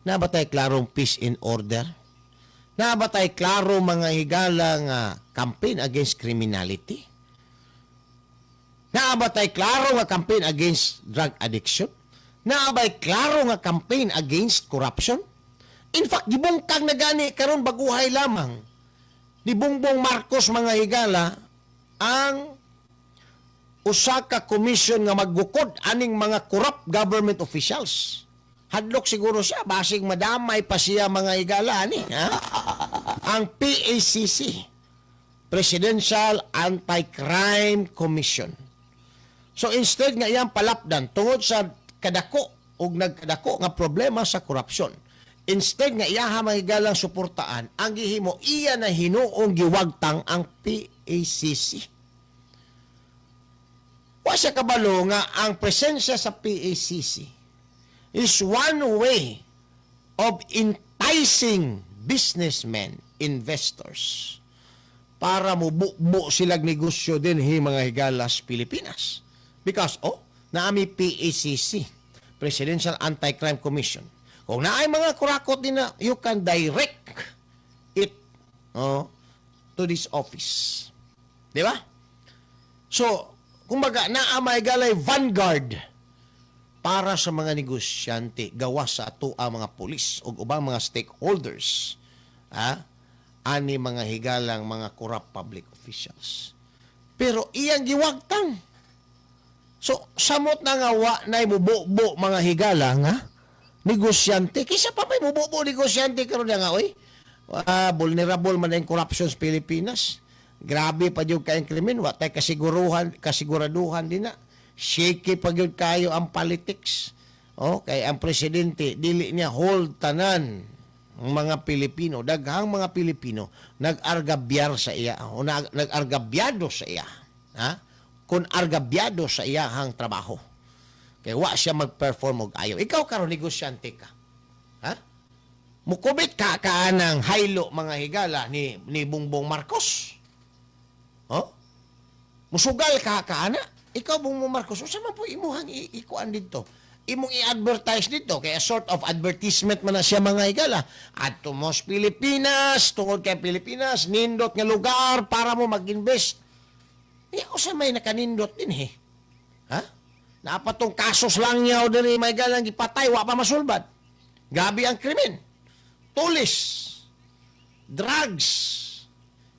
[SPEAKER 6] Na ba tayo klarong peace and order? Na ba tayo klaro, mga higala, nga campaign against criminality? Na ba tayo klaro nga campaign against drug addiction? Na ba klaro nga campaign against corruption? In fact, gibungkag na gani karon baguhay lamang ni Bongbong Marcos, mga higala, ang usa ka commission nga maggukod aning mga corrupt government officials. Hadlok siguro siya, basig madamay pa siya, mga higala, ani, ha? Ang PACC, Presidential Anti-Crime Commission. So instead nga iyang palapdan tungod sa kadako og nagkadako nga problema sa korupsyon, instead nga iyaha mahigalang suportaan, ang gihimo, iya na hinuong giwagtang ang PACC. Wa siya kabalo nga ang presensya sa PACC is one way of enticing businessmen, investors, para mububo silag negosyo din mga higalas Pilipinas. Because, oh, naami PACC, Presidential Anti-Crime Commission. Kung naay mga kurakot din na, you can direct it, oh, to this office. Di ba? So, kumbaga, naa may galay vanguard para sa mga negosyante gawas sa ato ang mga pulis o ubang mga stakeholders, ha, ani mga higalang mga corrupt public officials, pero iyang giwagtang. So samot na nga wa nay mububo, mga higala, nga negosyante. Kisa pa may mububo negosyante karon nga, oy, vulnerable man ang corruption sa Pilipinas, grabe pa jud kay krimen, wa tay kasiguruhan kasiguraduhan din na, shaky pa gyud kayo ang politics. Oh, kay ang presidente dili niya hold tanan ang mga Pilipino. Daghang mga Pilipino nag-argabyar sa iya o nag-argabyado sa iya. Ha? Kung argabyado sa iyahang trabaho. Kay wa siya mag-perform og ayo. Ikaw karon negosyante ka. Ha? Mukubit ka kaanang haylo, mga higala, ni Bongbong Marcos. Oh? Musugal ka kaana. Ikaw, Bongbong Marcos, unsa man po imuhang ikuan dito? Imong i-advertise dito kay a sort of advertisement man na siya, mga higala. Adto mos Pilipinas, tungod kay Pilipinas nindot nga lugar para mo mag-invest. Eh, usa may nakanindot din eh. Ha? Napatong kasos lang niya diri may galang gipatay, wa pa masulbad. Gabi ang krimen. Tulis. Drugs.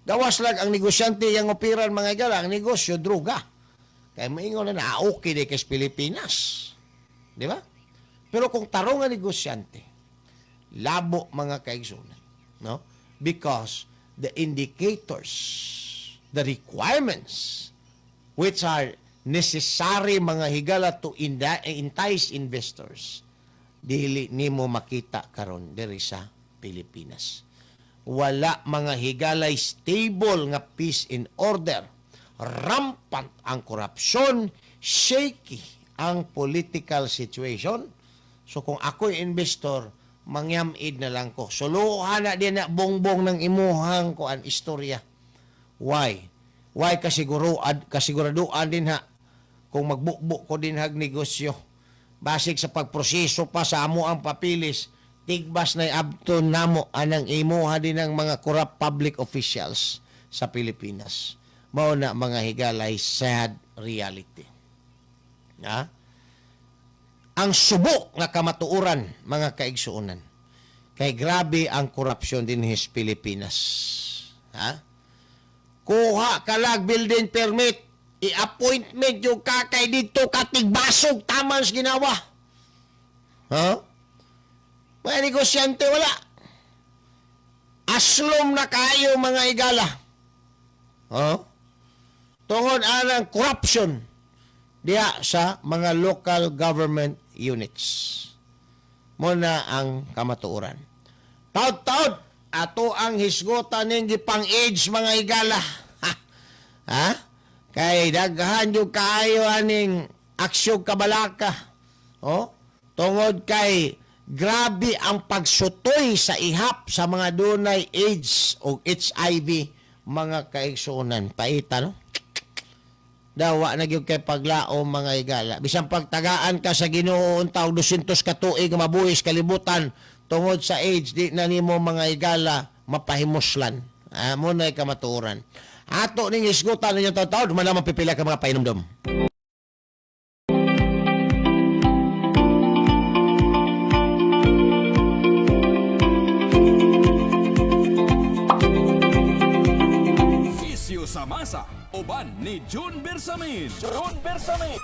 [SPEAKER 6] Gawas lang ang negosyante yang operan, mga higala, ang negosyo, droga. Kaya maingon na na, ah, okay di kay Pilipinas. Di ba? Pero kung tarong nga negosyante, labo, mga kaigsunan. No? Because the indicators, the requirements, which are necessary, mga higala, to entice investors, dili nimo makita karon diri sa Pilipinas. Wala, mga higalay, stable nga peace and order. Rampant ang korupsyon, shaky ang political situation. So kung ako'y investor, mangyamid na lang ko. Suluhan na din na bongbong ng imuhang kuan istorya. Why? Why kasiguraduan din ha kung magbukbuk ko din hag negosyo? Basig sa pagproseso pa sa amo ang papilis, tigbas na abton namo anang imuha din ng mga corrupt public officials sa Pilipinas. Mao na, mga higalay, sad reality. Ha? Ang subok nga kamatuoran, mga kaigsuonan. Kay grabe ang korupsyon din sa Pilipinas. Ha? Kuha kalag building permit, i-appointment yung kakay dito katigbasog taman sa ginawa. Ha? Mga negosyante wala. Aslom na kayo, mga igala. Ha? Tungod anang corruption diha sa mga local government units. Muna ang kamatuoran. Taod-taod, ato ang hisgutan ning gipang AIDS, mga igala. Ha? Ha? Kay daghan yung kaayo aning aksyon kabalaka. Oh? Tungod kay grabe ang pagsutoy sa ihap sa mga dunay AIDS o HIV, mga kaigsuonan. Paita, no? Dawa na gyud kay paglao, mga igala. Bisan pagtagaan ka sa Ginoo unta og 200 ka tuig nga mabuhis kalibutan tungod sa AIDS, di na nimo, mga igala, mapahimuslan. Ah, mo na kamatuoran. Ato ning hisgutan ninyo taon-taon, man naman pipila ka mga pahinumdom.
[SPEAKER 2] Isyu sa masa, uban ni June Bersamin.
[SPEAKER 3] June Bersamin.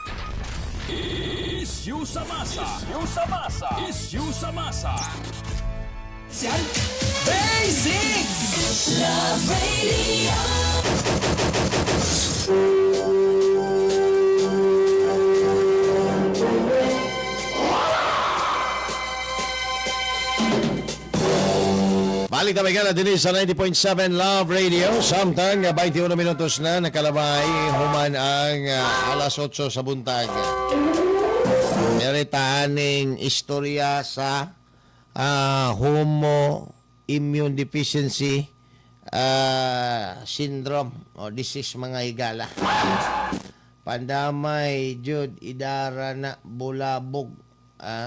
[SPEAKER 2] Isyu sa masa.
[SPEAKER 3] Isyu sa masa.
[SPEAKER 2] Isyu sa masa.
[SPEAKER 4] Basic!
[SPEAKER 5] Love Radio.
[SPEAKER 6] Balik na may din sa 90.7 Love Radio. Samtang 21 minutos na nakalabay human ang alas 8 sa buntag. Meron aning istorya sa homo immune deficiency syndrome o disease, mga higala. Pandamay jud idara na bulabog,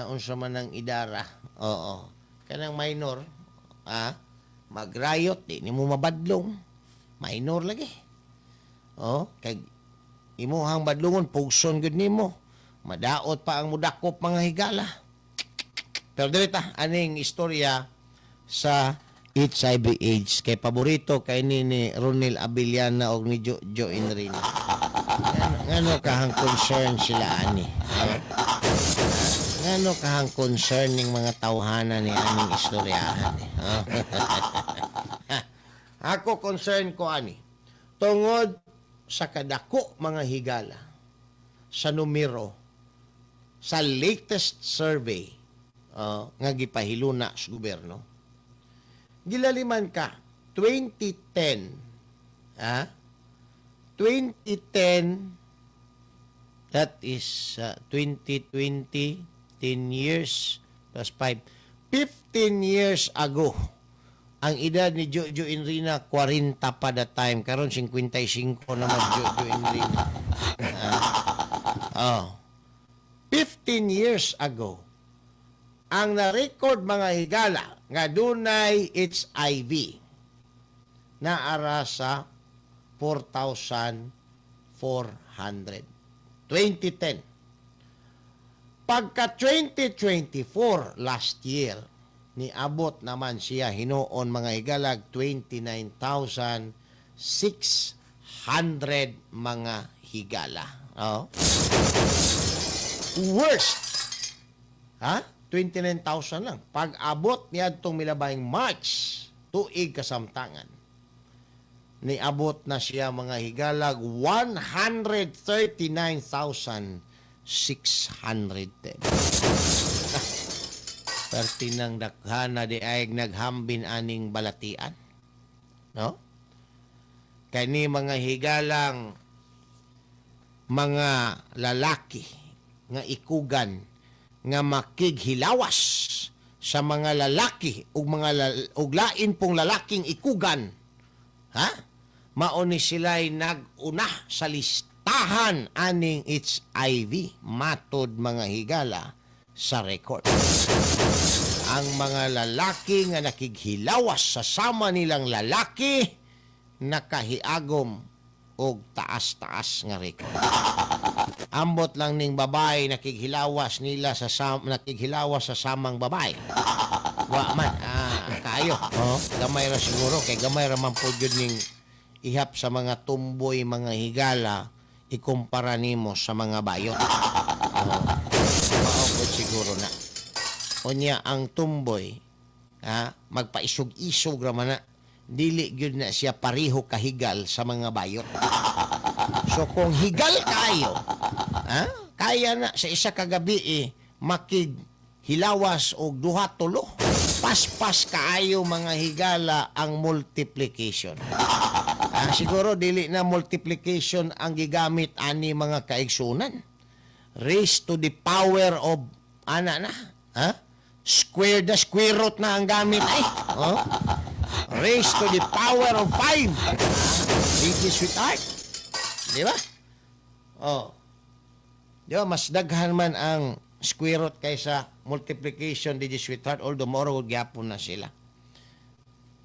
[SPEAKER 6] unsa man ang idara. Oo. Kanang minor magrayot di nimo mabadlong. Minor lagi. Oh, kay imuhang badlongon pugson gud nimo. Madaot pa ang mudakop, mga higala. Pero dili ta aning istorya sa HIV AIDS kay paborito kay ni Ronel Abellana og ni Jojo Enrina. Ngano kahang concern sila ani? Ngano kahang concern ning mga tawhana ni aning istoryahan ni? Ako, concern ko ani. Tungod sa kadako, mga higala, sa numero sa latest survey nga gipahiluna sa gobyerno. Gilaliman ka 2010, ah, 2010, that is 2020, 10 years plus 5, 15 years ago. Ang edad ni Jojo Enrina 40 pa that time. Karon 55 naman Jojo Enrina. Ah. Oh. 15 years ago, ang na-record, mga higala, nga dunay HIV naara sa 4,400. 2010. Pagka 2024, last year, Niabot naman siya hinuon, mga higalag, 29,600, mga higala. Oh. Worst. Ha? 29,000 lang. Pag abot niadtong milabayng March, tuig kasamtangan, niabot na siya, mga higalag, 139,610. Perti nang daghana di ay naghambin aning balatian. No? Kani, mga higalang, mga lalaki nga ikugan nga makighilawas sa mga lalaki ug lain pong lalaking ikugan, ha, mao ni sila'y nag-una sa listahan aning HIV, matod, mga higala, sa record. Ang mga lalaki nga nakighilawas sa sama nilang lalaki nakahiagom og taas-taas nga record. Ambot lang ning babae nakighilawas sa samang babae. Wa man kaayo. Oh, gamay ra siguro kay gamay ra man pod yun ning ihap sa mga tumboy, mga higala, ikumpara nimo sa mga bayot. Oh, mao pod siguro na. Unya ang tumboy, ha, magpaisog-isog ra man na. Dili gyud na siya pareho kahigal sa mga bayot. So kung higal kayo, ha, kaya na sa isa ka gabi eh, makig hilawas og duha, tulo. Paspas kaayo, mga higala, ang multiplication. Ah, siguro dili na multiplication ang gigamit ani, mga kaigsunan. Raise to the power of ana na, ha? Square, the square root na ang gamit ay. Oh? Raise to the power of 5. Pretty, sweetheart. Di ba? Oh. Di ba, mas daghan man ang square root kaysa multiplication, di sweetheart, although moro gyapon na sila.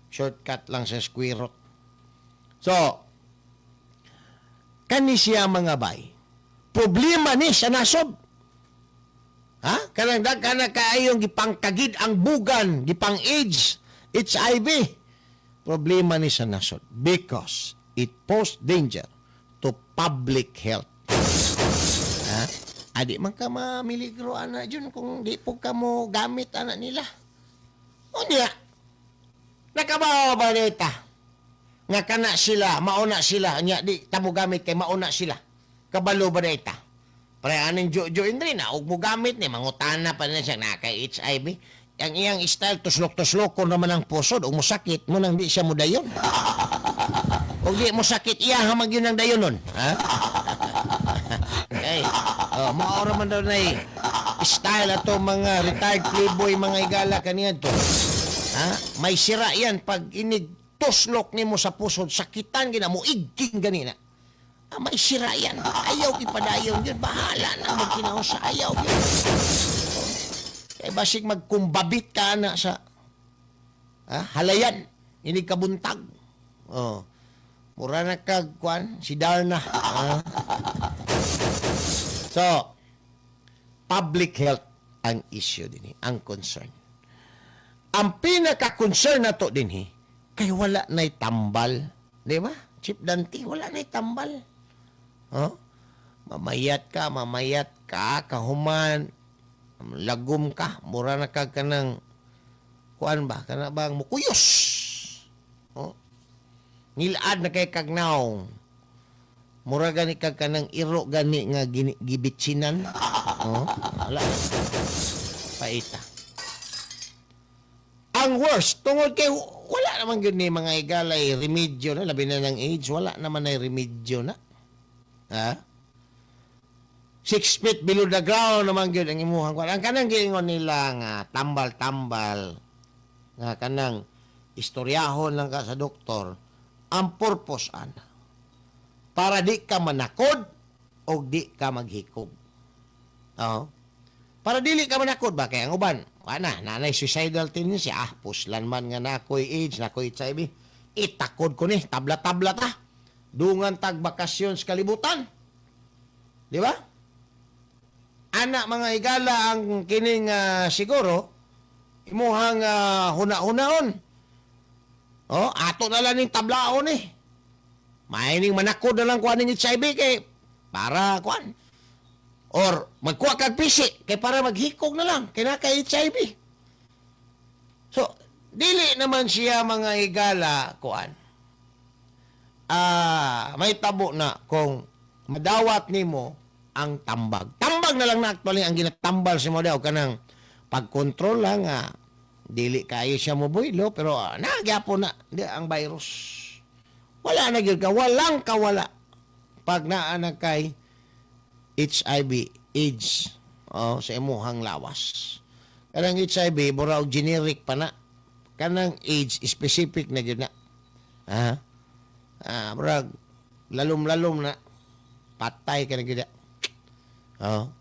[SPEAKER 6] Shortcut lang sa square root. So, kani siya, mga bay. Problema ni sa nasod. Ha? Kanang daghan na kaayong gipangkagid ang bugan, gipang AIDS, HIV. Problema ni sa nasod because it pose danger to public health. Ha? Adi man ka mamiligro ana dyan kung di po ka mo gamit ana nila. Unya, nakabaw ba nita? Nga kana sila, mauna sila, nya di ta mo gamit kay mauna sila. Kabalo ba nita? Pre aning Jojo Indri na og mo gamit ni mangutana pa na siya na kay HIV. Ang iyang style, tuslok-tuslok ko naman ang pusod ug mosakit mo nang di siya mo dayon. Ug di mo sakit iya hamag yun ang dayon nun. Ha? Okay. Oh, mao ra man daw na style ato mga retired playboy, mga higala, kaniya to. Ha? May sira yan pag inig tuslok nimo sa pusod, sakitan gina mo igking ganina. Ah, may sira yan. Ayaw ipadayon yun. Bahala na magkinausa. Ayaw yun. Oh. Kaya basig magkumbabit ka na sa, ha, halayan. Inig kabuntag. Oh. Mura na kag kwan, si Darna. Ha? So, public health ang issue dinhi, ang concern. Ang pinaka-concern na to dinhi, kay wala na'y tambal. Di ba? Chief Dante, wala na'y tambal. Huh? Mamayat ka, kahuman, lagom ka, mura na ka kanang, kuan ba, kana bang mukuyos. Oh? Nilad na kay kagnaw. Mura gani ka kanang iro gani nga gibitsinan. Oh, wala. Paita. Ang worst, tungod kay wala naman gyud ni, mga higalay, remedyo na, labi na ng AIDS, wala naman ay remedyo na. Ha? 6 feet below the ground naman gyud ang imuhang kuan. Ang kanang giingon nila nga tambal-tambal, nga kanang istoryahon lang ka sa doktor, ang purpose ana para di ka manakod o di ka maghikog. Oo. Para dili ka manakod ba kay ang uban, ana, nanay suicidal tendency, ah, puslan man nga nakoy AIDS, nakoy HIV, itakod ko ni, tabla-tabla ta. Dungan tag bakasyon sa kalibutan. Di ba? Ana, mga higala, ang kining siguro Imuhang huna-hunaon. Oh, ato na lang ning tablaon eh. Maining manakod na lang kuan ning HIV kay para kuan. Or magkuha kag pisi kay para maghikog na lang kay naa kay HIV. So, dili naman siya, mga higala, kuan. May tabo na kung madawat nimo ang tambag. Tambag na lang na actually ang ginatambal sa mo daw kanang pagkontrol lang nga dili kayo siya mo builo, pero nagyapon na di ang virus. Wala na gyud ka, walang kawala pag naa na kay HIV AIDS, oh, sa imuhang lawas. Kanang HIV mura og generic pa na. Kanang AIDS specific na gyud na. Ha? Murag lalom-lalom na, patay ka na gyud na. Oh.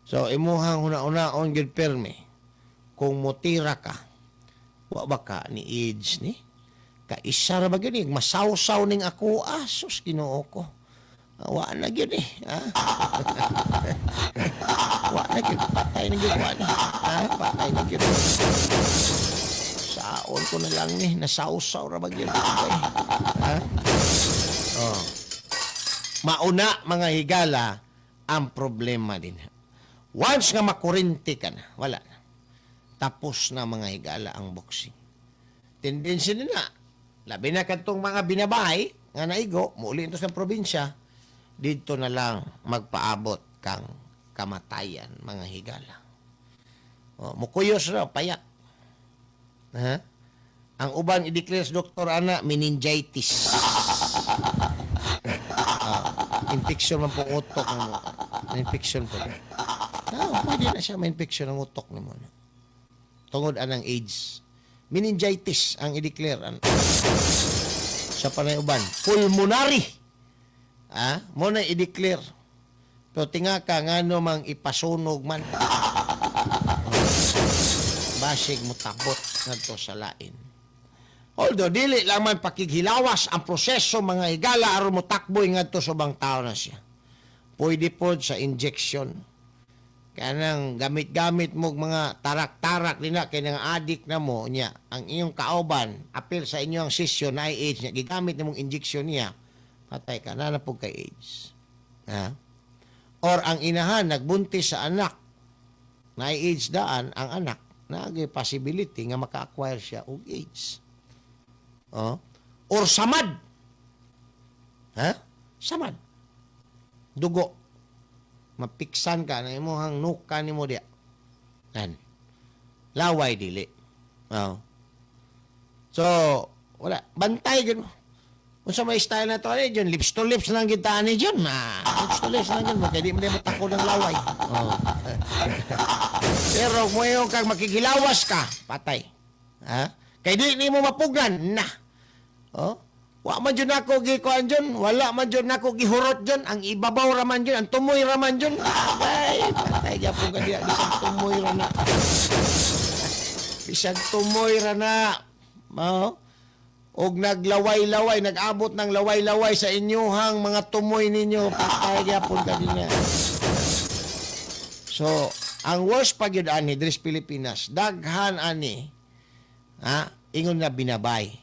[SPEAKER 6] So imuhang huna-hunaon gyud permi kung motira ka, wa ba ka ni AIDS ni? Kaisa ra ba gyud ni masawsaw ning ako, sus, Ginoo ko. Wa na gyud eh. Ha? Wa na gyud, patay na gyud, wa na. Ha? Patay na gyud. Saon ko na lang ni, nasawsaw ra ba gyud. Okay. Ha? Oh. Mauna, mga higala, ang problema din. Once nga makurente ka na, wala na. Tapos na, mga higala, ang boxing. Tendency na na, labi na kadtong mga binabay nga naigo, muuli ito sa probinsya, dito na lang magpaabot kang kamatayan, mga higala. O, mukuyos na, payak. Ha? Ang uban, i-declare sa doktor, ana, meningitis. Infection man pong utok mo. Infection po. Pwede na siya ma-infection ang utok nimo. No? Tungod anang AIDS. Meningitis ang i-declare. Sa panay uban. Pulmonary. Mo na i-declare. Pero tinga ka ngano mang ipasunog man. Basig mo tabot ngadto sa lain. Although dili lang man pakighilawas ang proseso, mga higala, aron mo takboy ngadto sa ubang tao na siya. Pwede pod sa injection. Kanang gamit-gamit mo og mga tarak-tarak din na kay nang addict na mo niya ang iyong kauban apil sa inyong session na AIDS niya, gigamit nimong injection niya, patay ka na na pud kay AIDS. Ha? Or ang inahan nagbuntis sa anak na AIDS daan ang anak, naagay possibility nga maka-acquire siya og AIDS. Oh? Or samad. Ha? Samad. Dugo. Mapiksan ka na imong nuka nimo diya. Yan. Laway dili. Oh. So, wala. Bantay gud mo. Unsa may style na to ani John, lips to lips lang gid ta ani John. Lips to lips lang gid mo kay di mo matako ng laway. Oh. Pero mo kag makikilawas ka, patay. Ha? Kay di nimo mapugan na. Oh? Wa man jud nako gikuan jud, wala man jud nako gihurot jud, ang ibabaw ra man jud, ang tumoy ra man jud. Ay, patay gyapon ka diya, bisag tumoy ra na. Bisag tumoy ra na. Oh? Og naglaway-laway, nag-abot ng laway-laway sa inyuhang mga tumoy ninyo, patay gyapon ka dinha. So, ang worst pa gyud ani diri sa Pilipinas, daghan ani, ha, ingon nga binabay.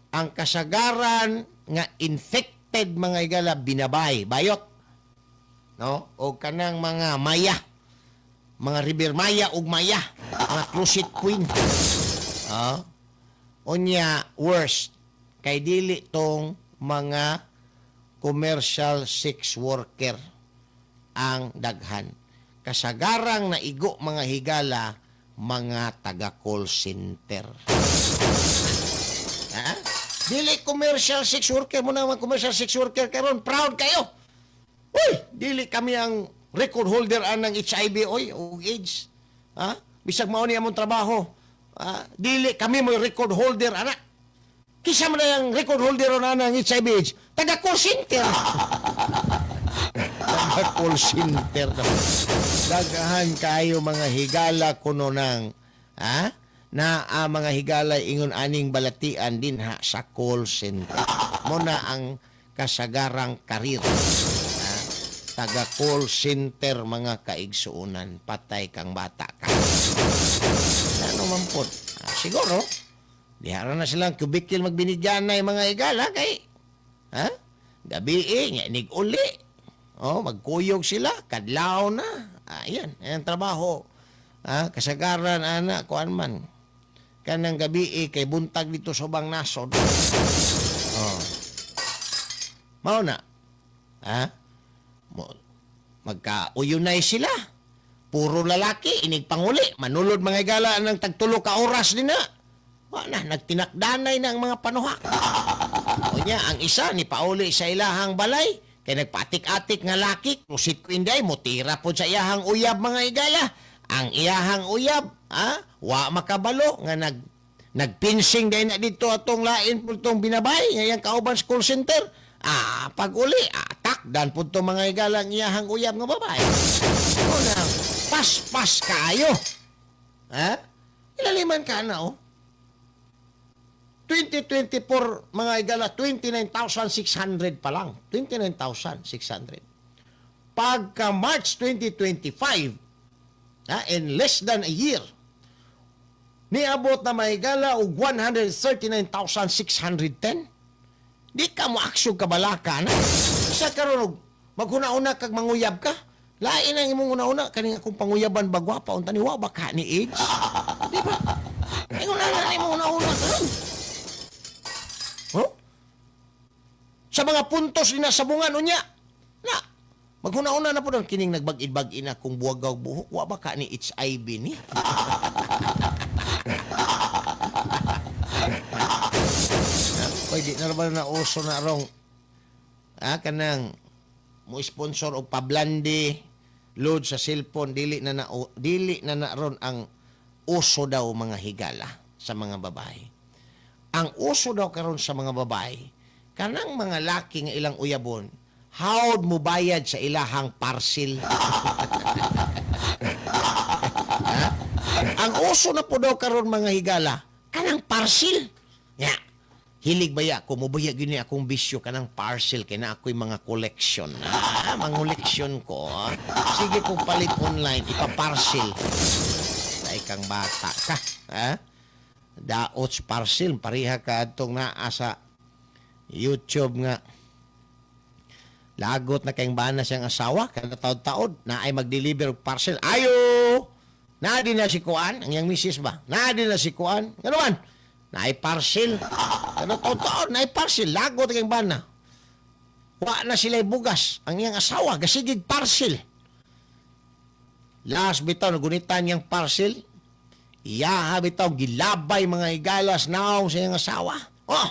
[SPEAKER 6] Ang kasagaran nga infected, mga higala, binabay, bayot. No? O kanang mga maya, mga River Maya ug maya, mga closet queen. Ha? Unya worst kay dili tong mga commercial sex worker ang daghan. Kasagarang naigo, mga higala, mga taga call center. Ha? Dili commercial sex worker mo na mga commercial sex worker karon proud kayo. Uy, dili kami ang record holder anang HIV oy o AIDS. Ha? Bisag mao ni among trabaho. Ha? Dili kami mo record holder ana. Kisa man ang record holder ana ng HIV AIDS. Taga call center. Taga call center. Daghan kayo, mga higala, kuno nang ha? Na ang mga higala ingon aning balatian din ha sa call center. Mo na ang kasagarang karir. Ha? Taga call center, mga kaigsuonan, patay kang bata ka. Ano man Siguro, diha ra na silang kubikil magbinidyanay, mga higala, kay, ha? Gabi eh, nga nig-uli. Oh, magkuyog sila, kadlaw na. Ayan, ayan trabaho. Ha? Kasagaran, ana, kuan man. Kanang gabi eh, kay buntag dito sa ubang nasod. Oh. Mao na. Ha? Magka-uyunay sila. Puro lalaki, inig panguli. Manulod, mga higala, ng tagtulo ka oras din na. Wa na, nagtinakdanay na ang mga panuhak. O niya, ang isa ni pauli sa ilahang balay, kay nagpatik-atik nga laki, krusit ko inday, mutira po sa iyahang uyab, mga higala. Ang iyahang uyab, ha? Wa makabalo, nga nagpinsing dahil na dito atong lain po itong binabay, ngayang kauban sa call center. Pag uli, takdan po itong, mga higala, ang iyahang uyab nga babae. O na, pas-pas kayo. Ha? Ilaliman ka na, oh. 2024, mga higala, 29,600 pa lang. 29,600. Pagka March 2025, ha, in less than a year, niabot na, mga higala, og 139,610. Di ka mo aksyon kabalaka na. Sa karon og maghuna-una kag manguyab ka, lain ang imong una-una, kaning akong panguyaban ba gwapa unta ni, wa ba ka ni AIDS? Di ba? Ingon na imong una-una karon. Huh? Sa mga puntos ni nasabungan unya. Na, maghuna-una na po doon, kining nagbag-id-bag-in akong buwagaw buhok, wa ba ka ni HIV ni? Pwede na ba na uso na rong kanang mo sponsor og pablandi load sa cellphone, dili na na ron ang uso daw, mga higala, sa mga babae. Ang uso daw karon sa mga babae, kanang mga laki nga ilang uyabon hawd mo bayad sa ilahang parcel. Ha? Ang uso na po daw karon, mga higala, kanang parcel. Nya, hilig baya ko, mubaya gyud ni akong bisyo kanang parcel kay na ako'y mga collection. Mga collection ko. Sige kong palit online, ipa-parcel. Dahil kang bata ka. Ha? Daot parcel, pareha ka atong naa sa YouTube nga lagot na kayong bana siyang asawa kada taod-taod na ay mag-deliver og parcel. Ayo! Naa din na si Kuan, ang iyang misis ba? Naa din na si Kuan. Ngano man? Naay parcel. Kada taod-taod, naay parcel. Lagot na kayong bana. Wa na sila bugas. Ang iyang asawa, gasigig parcel. Last bitaw, nagunitan niyang parcel. Iyaha bitaw, gilabay, mga higalas, naong sa iyang asawa. Oh,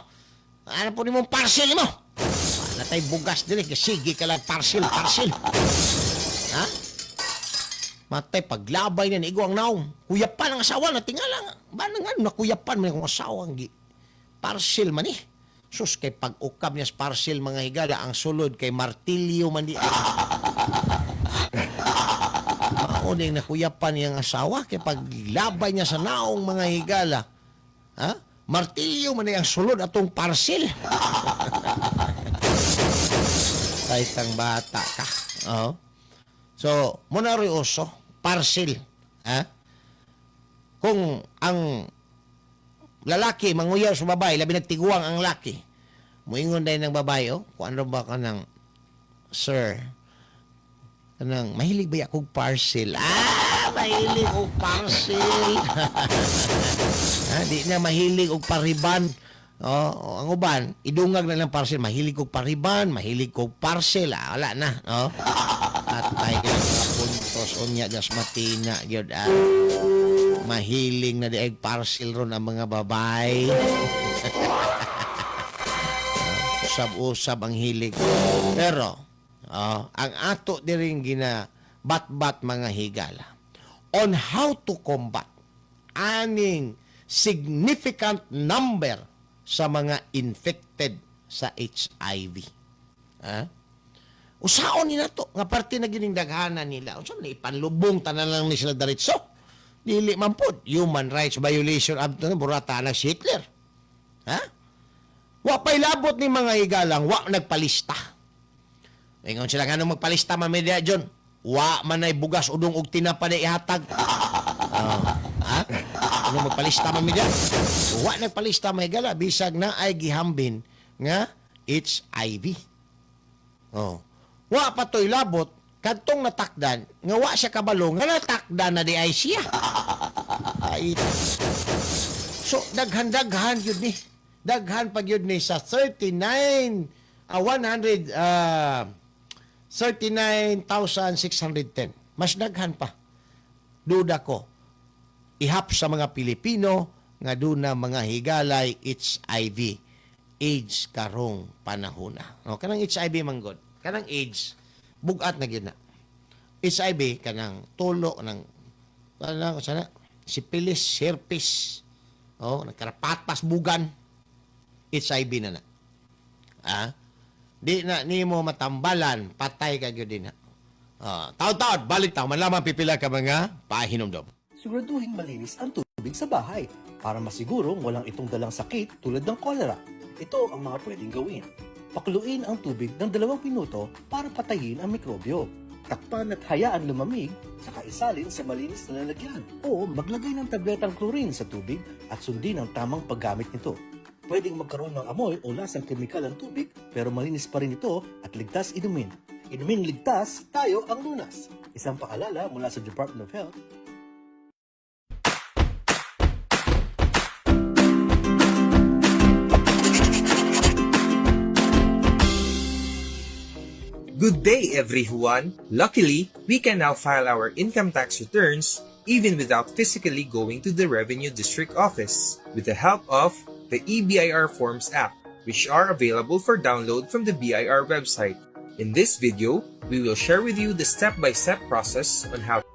[SPEAKER 6] ano po ni mong parcel mo? Wala tay bugas diri, sige ka lang parcel, parcel. Ha? Matay, paglabay na nigo ang naong. Kuyapan ang asawa, natingala. Ba na nga, nakuyapan man akong asawa. Ang parcel man eh. Sus, kay pag-ukab niya sa parcel, mga higala, ang sulod kay martilyo man di. Mao ning nakuyapan niyang asawa, kay paglabay niya sa naong, mga higala. Ha? Martilyo man ang sulod atong parcel. Kahit ang bata ka. Oo. So, muna rin uso, parcel. Ha? Kung ang lalaki manguyaw sa babae, labi nagtiguang ang laki, muingon dahil ng babae, oh, kung ano ba ka ng, "Sir, kanang, mahilig ba akong parcel?" Ah, mahilig og parcel. Ha, di na mahilig og pariban. Oh, ang uban, idungag na lang parcel. Mahilig og pariban, mahilig og parcel. Ah, wala na. Oh. Atay ka ng mga puntos unya das matina gyud ah. Mahilig na di ay parcel ron ang mga babae. Usab-usab ang hilig. Pero oh, ang ato diring gina bat-bat, mga higala, on how to combat aning significant number sa mga infected sa HIV. Ha? Usaon ni nato nga parte na gining daghanan nila. Unsa man ipanlubong tanan lang ni sila diretso? Dili man pod human rights violation abto na burata na si Hitler. Ha? Wa pa'y labot ni mga higalang wa nagpalista. Ingon sila, "Ngano magpalista man media, John? Wa man ay bugas, udong og tinapa na ihatag." Oh, ha? Ano magpalista man mi diyan? Wa nagpalista mga higala bisag na ay gihambin nga HIV. Oh. Wa pa to'y labot kadtong natakdan nga wa siya kabalo nga natakdan na di ay siya. Ay. So daghan-daghan gyud ni. Daghan pa gyud ni sa 39 100 39,610. Mas daghan pa. Duda ko. Ihap sa mga Pilipino nga duna mga higalay HIV AIDS karong panahona. No, kanang HIV man gud. Kanang AIDS bugat na gyud na. HIV kanang tulo ng kanang sana syphilis, herpes. Oh, nagkarapatpas bugan. HIV na na. Ah? Di na nimo matambalan, patay ka gyud din na. Ah, taon-taon, balik taon, man lamang pipila ka mga pahinumdom.
[SPEAKER 11] Siguraduhin malinis ang tubig sa bahay para masigurong walang itong dalang sakit tulad ng kolera. Ito ang mga pwedeng gawin. Pakuluin ang tubig ng 2 minuto para patayin ang mikrobyo. Takpan at hayaan lumamig, saka isalin sa malinis na lalagyan. O maglagay ng tabletang chlorine sa tubig at sundin ang tamang paggamit nito. Pwedeng magkaroon ng amoy o lasang kemikal ang tubig, pero malinis pa rin ito at ligtas inumin. Inumin ligtas, tayo ang lunas. Isang paalala mula sa Department of Health.
[SPEAKER 12] Good day, everyone! Luckily, we can now file our income tax returns even without physically going to the Revenue District Office with the help of the eBIRForms app, which are available for download from the BIR website. In this video, we will share with you the step-by-step process on how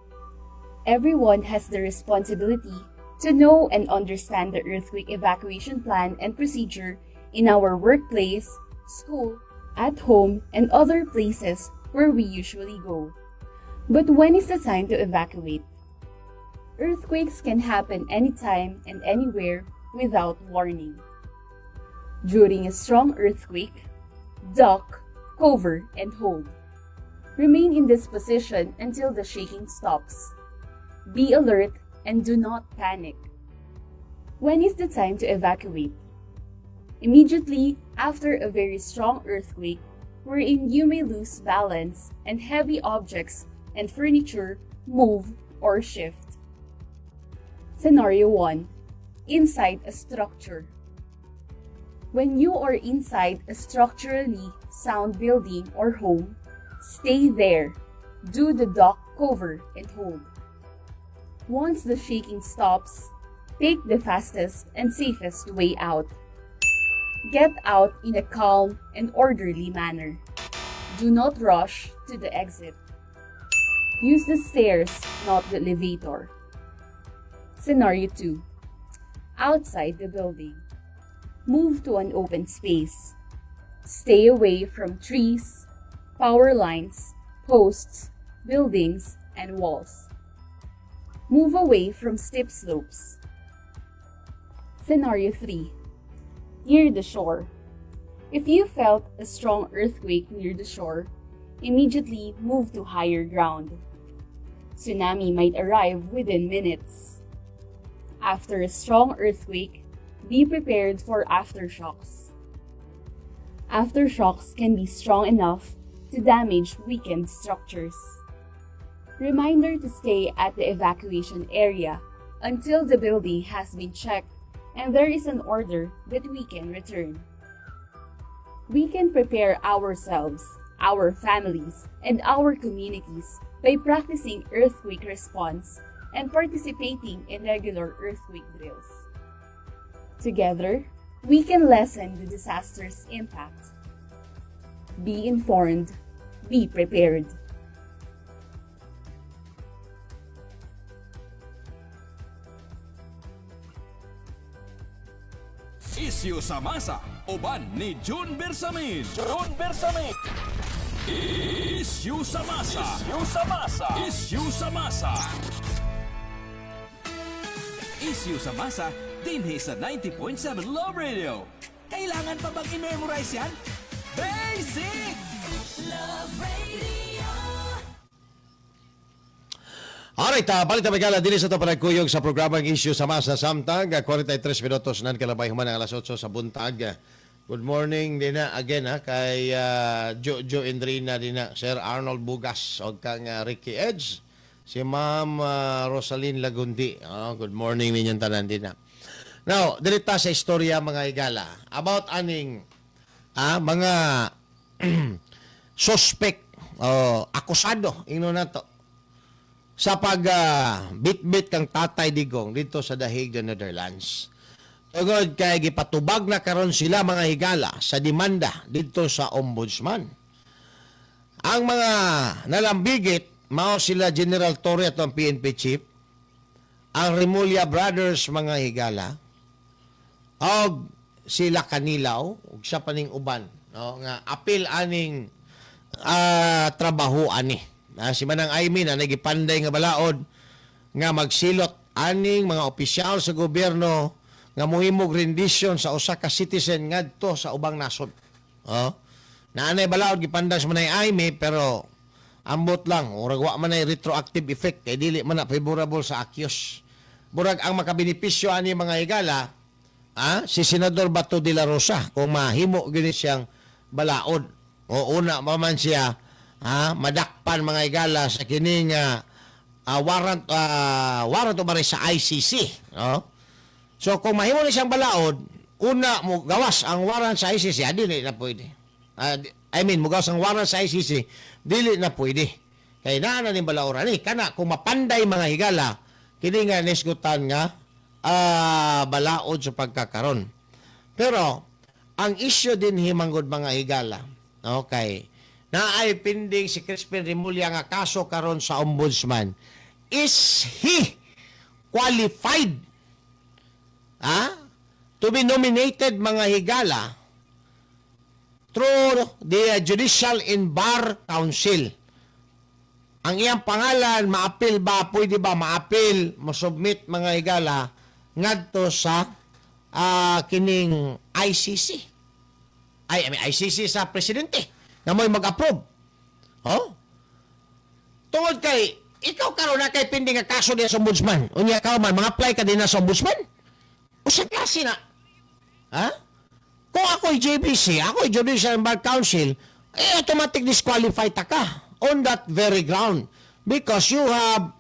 [SPEAKER 13] Everyone has the responsibility to know and understand the earthquake evacuation plan and procedure in our workplace, school, at home, and other places where we usually go. But when is the time to evacuate? Earthquakes can happen anytime and anywhere without warning. During a strong earthquake, duck, cover, and hold. Remain in this position until the shaking stops. Be alert and do not panic. When is the time to evacuate? Immediately after a very strong earthquake, wherein you may lose balance and heavy objects and furniture move or shift. Scenario 1: Inside a structure. When you are inside a structurally sound building or home, stay there. Do the duck, cover, and hold. Once the shaking stops, take the fastest and safest way out. Get out in a calm and orderly manner. Do not rush to the exit. Use the stairs, not the elevator. Scenario 2: Outside the building. Move to an open space. Stay away from trees, power lines, posts, buildings, and walls. Move away from steep slopes. Scenario 3: Near the shore. If you felt a strong earthquake near the shore, immediately move to higher ground. Tsunami might arrive within minutes. After a strong earthquake, be prepared for aftershocks. Aftershocks can be strong enough to damage weakened structures. Reminder to stay at the evacuation area until the building has been checked and there is an order that we can return. We can prepare ourselves, our families, and our communities by practicing earthquake response and participating in regular earthquake drills. Together, we can lessen the disaster's impact. Be informed, be prepared.
[SPEAKER 2] Isyu sa masa, uban ni June Bersamin.
[SPEAKER 3] June Bersamin.
[SPEAKER 2] Isyu sa masa.
[SPEAKER 3] Isyu sa masa.
[SPEAKER 2] Isyu sa masa. Isyu sa masa, dinhi sa 90.7 Love Radio.
[SPEAKER 4] Kailangan pa bang i-memorize yan? Basic!
[SPEAKER 5] Love Radio.
[SPEAKER 6] Alright. Alright, balik ta magala dinhi sa ato panagkuyog sa programang Isyu sa Masa samtang 43 minutos nan kalabay human ang alas 8 sa buntag. Good morning din na again ha, kay Jojo Endrina din na, Sir Arnold Bugas og kang Ricky Edge, si Ma'am Rosaline Lagundi. Oh, good morning ninyong tanan din na. Now, dirita sa istorya, mga higala, about aning mga suspect o akusado ingno nato sa pag bit-bit kang Tatay Digong dito sa The Hague, the Netherlands. Tungod kay gipatubag na karon sila, mga higala, sa demanda dito sa ombudsman. Ang mga nalambigit mao sila General Torre at ang PNP chief, ang Remulla brothers, mga higala, og sila Kanilaw ug siya paning uban, no, nga apil aning trabaho ani. Si Manang Imee na nagipanday nga balaod nga magsilot aning mga opisyal sa gobyerno nga mohimog rendisyon sa usa ka citizen ngadto sa ubang nasod. Oh. Naanay balaod gipanday sa Manay Imee, pero ambot lang, urag wa man ay retroactive effect kay dili man na favorable sa accused. Murag ang makabenepisyo ani, mga higala, si Senador Bato de la Rosa kung mahimo gini siyang balaod o una pa man siya madakpan, mga higala, sa kining warrant o sa ICC, no? So kung mahimo ni siyang balaod, una mo gawas ang warrant sa ICC, dili na pwede. I mean, mugawas ang warrant sa ICC, dili na pwede. Kay naa na ning balaoran ni kana kung mapanday, mga higala, kini nga nisgutan nga balaod sa pagkakaron. Pero ang issue din himanggod, mga higala, okay, naay pending si Crispin Remulla nga kaso karon sa ombudsman. Is he qualified to be nominated, mga higala, through the Judicial and Bar Council? Ang iyang pangalan, maapil ba, pwede ba maapil, masubmit, mga higala, ngadto sa kining ICC? Ay, I mean, ICC sa presidente na mo'y mag-approve. Oh? Tungod kay, ikaw karon na kay pending nga kaso diya sa ombudsman. Unya ka man, mga-apply ka din na sa ombudsman. Usa klase na. Ha? Kung ako'y JBC, ako'y Judicial and Bar Council, eh automatic disqualified ta ka on that very ground because you have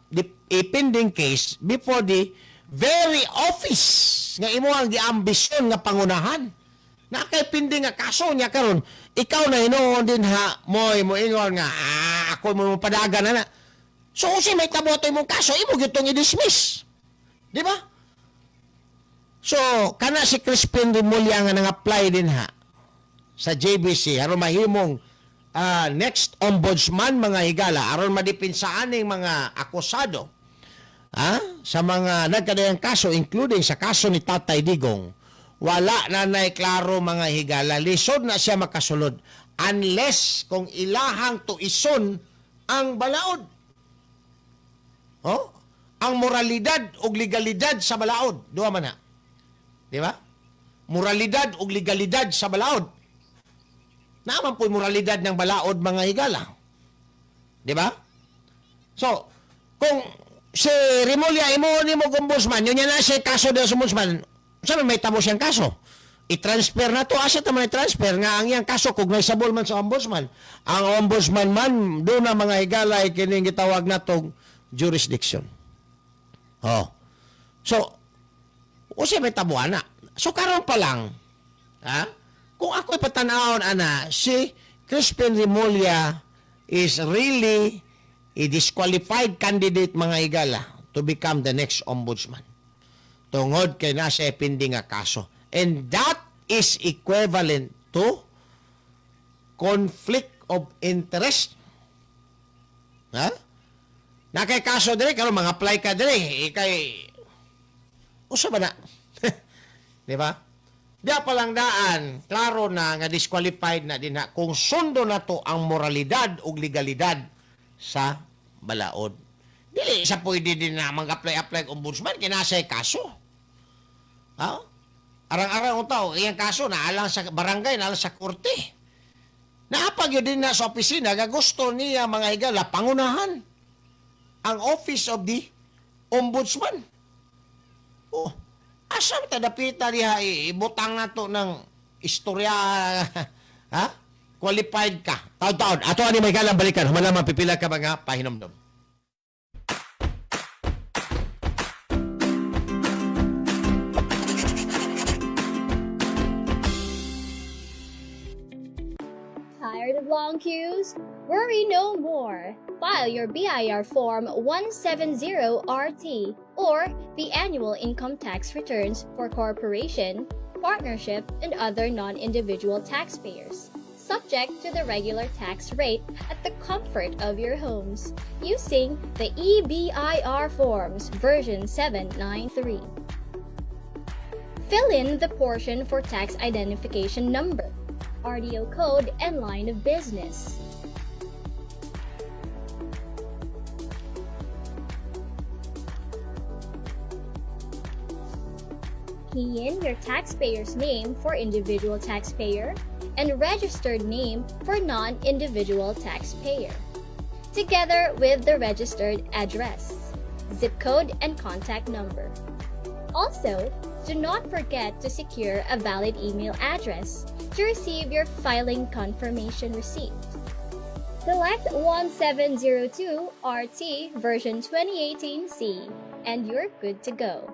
[SPEAKER 6] a pending case before the very office nga imo ang giambisyon nga pangunahan. Na kay pending nga kaso niya karon, ikaw na hinuon din ha moy mo ingon nga ako mo padagan na na. So unsay may tabo ato imong kaso, imo gyud tong i-dismiss. Di ba? So, kana si Crispin Remulla nga nang-apply din ha sa JBC aron mahimong next ombudsman, mga higala, aron madipensaan ning mga akusado sa mga nagkadayang kaso, including sa kaso ni Tatay Digong, wala na nay klaro, mga higala. Lisod na siya makasulod unless kung ilahang tuison ang balaod, oh, ang moralidad ug legalidad sa balaod. Duha man na, di ba? Moralidad ug legalidad sa balaod. Naman po'y moralidad ng balaod, mga higala. Di ba? So, kung si Remulla imo ni mo ombudsman, yun yan na siya kaso din sa ombudsman, saan may tabo siyang kaso? I-transfer na to. Asa man i-transfer nga ang iyang kaso cognizable man sa ombudsman? Ang ombudsman man, doon na, mga higala, ay kining gitawag natong jurisdiction. Oh. So, unsay may tabuan na? So karon pa lang, ha? Kung ako'y patanawon ana, si Crispin Remulla is really a disqualified candidate, mga higala, to become the next ombudsman. Tungod kay nasa pending nga kaso. And that is equivalent to conflict of interest. Ha? Na kay kaso dire karon, mga apply ka dire kay usa ba na? Di ba? Diya pa lang daan, klaro na nga disqualified na din na kung sundo na to ang moralidad o legalidad sa balaod. Dili sa pwede din na mag-apply-apply ombudsman, kinasay kaso. Ha? Arang-arang ang tao, iyang kaso, naalang sa barangay, naalang sa korte. Naapag yun din na sa opisina, gagusto niya, mga higala, pangunahan. Ang Office of the Ombudsman. Oh, asa ta dapita diha ibutang nato ng istorya, ha? Qualified ka. Taon-taon. Ato ani may galang balikan. Human lamang pipila ka mga pahinomdom.
[SPEAKER 1] Tired of long queues? Worry no more. File your BIR Form 170RT or the annual income tax returns for corporation, partnership, and other non individual taxpayers, subject to the regular tax rate at the comfort of your homes using the eBIR Forms version 793. Fill in the portion for tax identification number, RDO code, and line of business. Key in your taxpayer's name for individual taxpayer and registered name for non individual taxpayer, together with the registered address, zip code, and contact number. Also, do not forget to secure a valid email address to receive your filing confirmation receipt. Select 1702 RT version 2018C and you're good to go.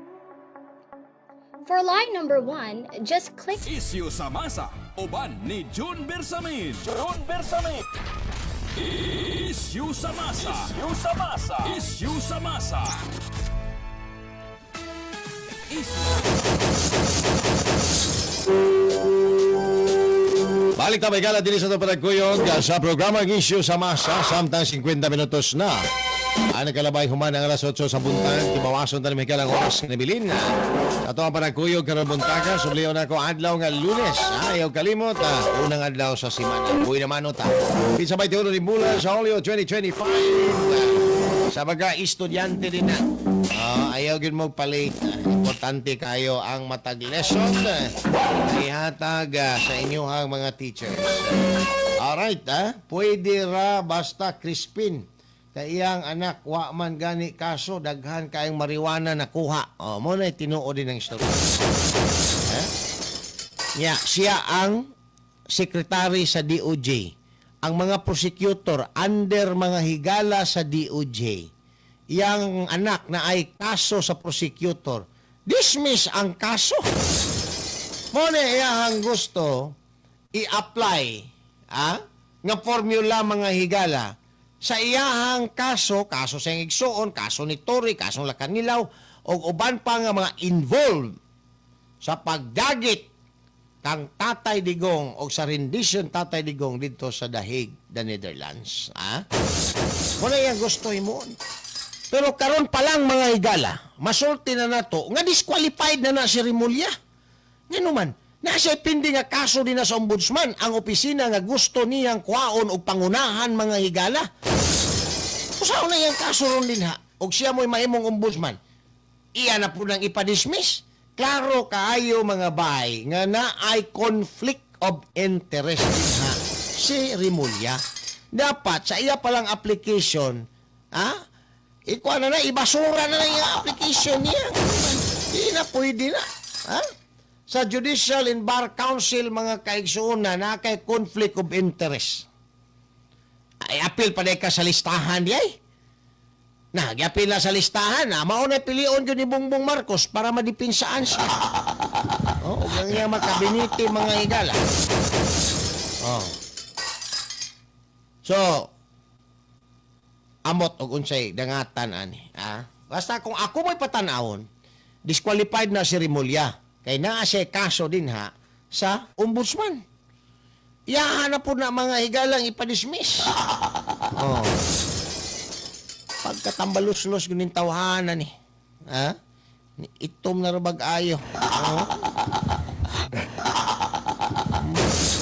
[SPEAKER 1] For line number 1, just click
[SPEAKER 2] Isyu sa masa, uban ni June Bersamin.
[SPEAKER 3] June Bersamin.
[SPEAKER 2] Isyu sa masa.
[SPEAKER 3] Isyu sa masa.
[SPEAKER 2] Isyu sa masa.
[SPEAKER 6] Balik ta may gala dinhi sa atong panagkuyog sa programa ng Isyu sa Masa samtang 50 minutos na ang nagkalabay human ang alas 8 sa buntag. Timawason ta ni may ang oras nga nabilin. Sa ato ang panagkuyog karon buntaga, subliyon nako adlaw nga Lunes. Ayaw kalimot, unang adlaw sa simana. Buhi naman ta. Pizza by Teodoro ni Bula sa Hulyo 2025. Sa mga estudyante din na. Ayaw gyud mo palate. Importante kayo ang matag lesson ihatag sa inyong mga teachers. Alright, pwede ra basta Crispin. Kay iyang anak wa man gani kaso, daghan kayong marijuana nakuha. Oh, mo na tinuod din ang istorya. Eh? Nya, siya ang secretary sa DOJ. Ang mga prosecutor under mga higala sa DOJ. Yang anak na ay kaso sa prosecutor, dismiss ang kaso. Mo na iyahang gusto i-apply nga formula, mga higala, sa iyahang kaso, kaso sa iyang igsuon, kaso ni Torre, kaso Lacanilao, o uban pa nga mga involved sa pagdagit kang Tatay Digong o sa rendition Tatay Digong dito sa The Hague, the Netherlands. Ha? Muna iyang gusto himuon. Pero karon pa lang, mga higala, masulti na nato nga disqualified na na si Remulla. Ngano man, nasa pending nga kaso din na sa ombudsman ang opisina nga gusto niyang kuhaon og pangunahan, mga higala. Usaw na iyang kaso ron din ha, og siya mo'y mahimong ombudsman. Iya na po nang ipa-dismiss. Klaro kaayo, mga bay, nga naay conflict of interest din ha si Remulla. Dapat sa iya palang application, ha? Ikuha na na, ibasura na na yung application niya. Di na pwede na. Ha? Sa Judicial and Bar Council, mga kaigsuonan, na kay conflict of interest. Ay, apil pa ka sa listahan di ay. Na, giapil na sa listahan, na, mao na pilion yun ni Bongbong Marcos para madipinsaan siya. Oh, ug ang iyang makabiniti, mga higala. Oh. So, amot og unsay dangatan ani, ah. Basta kung ako mo'y patanawon, disqualified na si Remulla kay naa siya kaso din ha sa ombudsman. Iyahan na po na, mga higalang, ipa-dismiss. Oh. Pagkatambaluslos gunin tawhanan ni. Ha? Ni Itom na rabag ayo. Oh.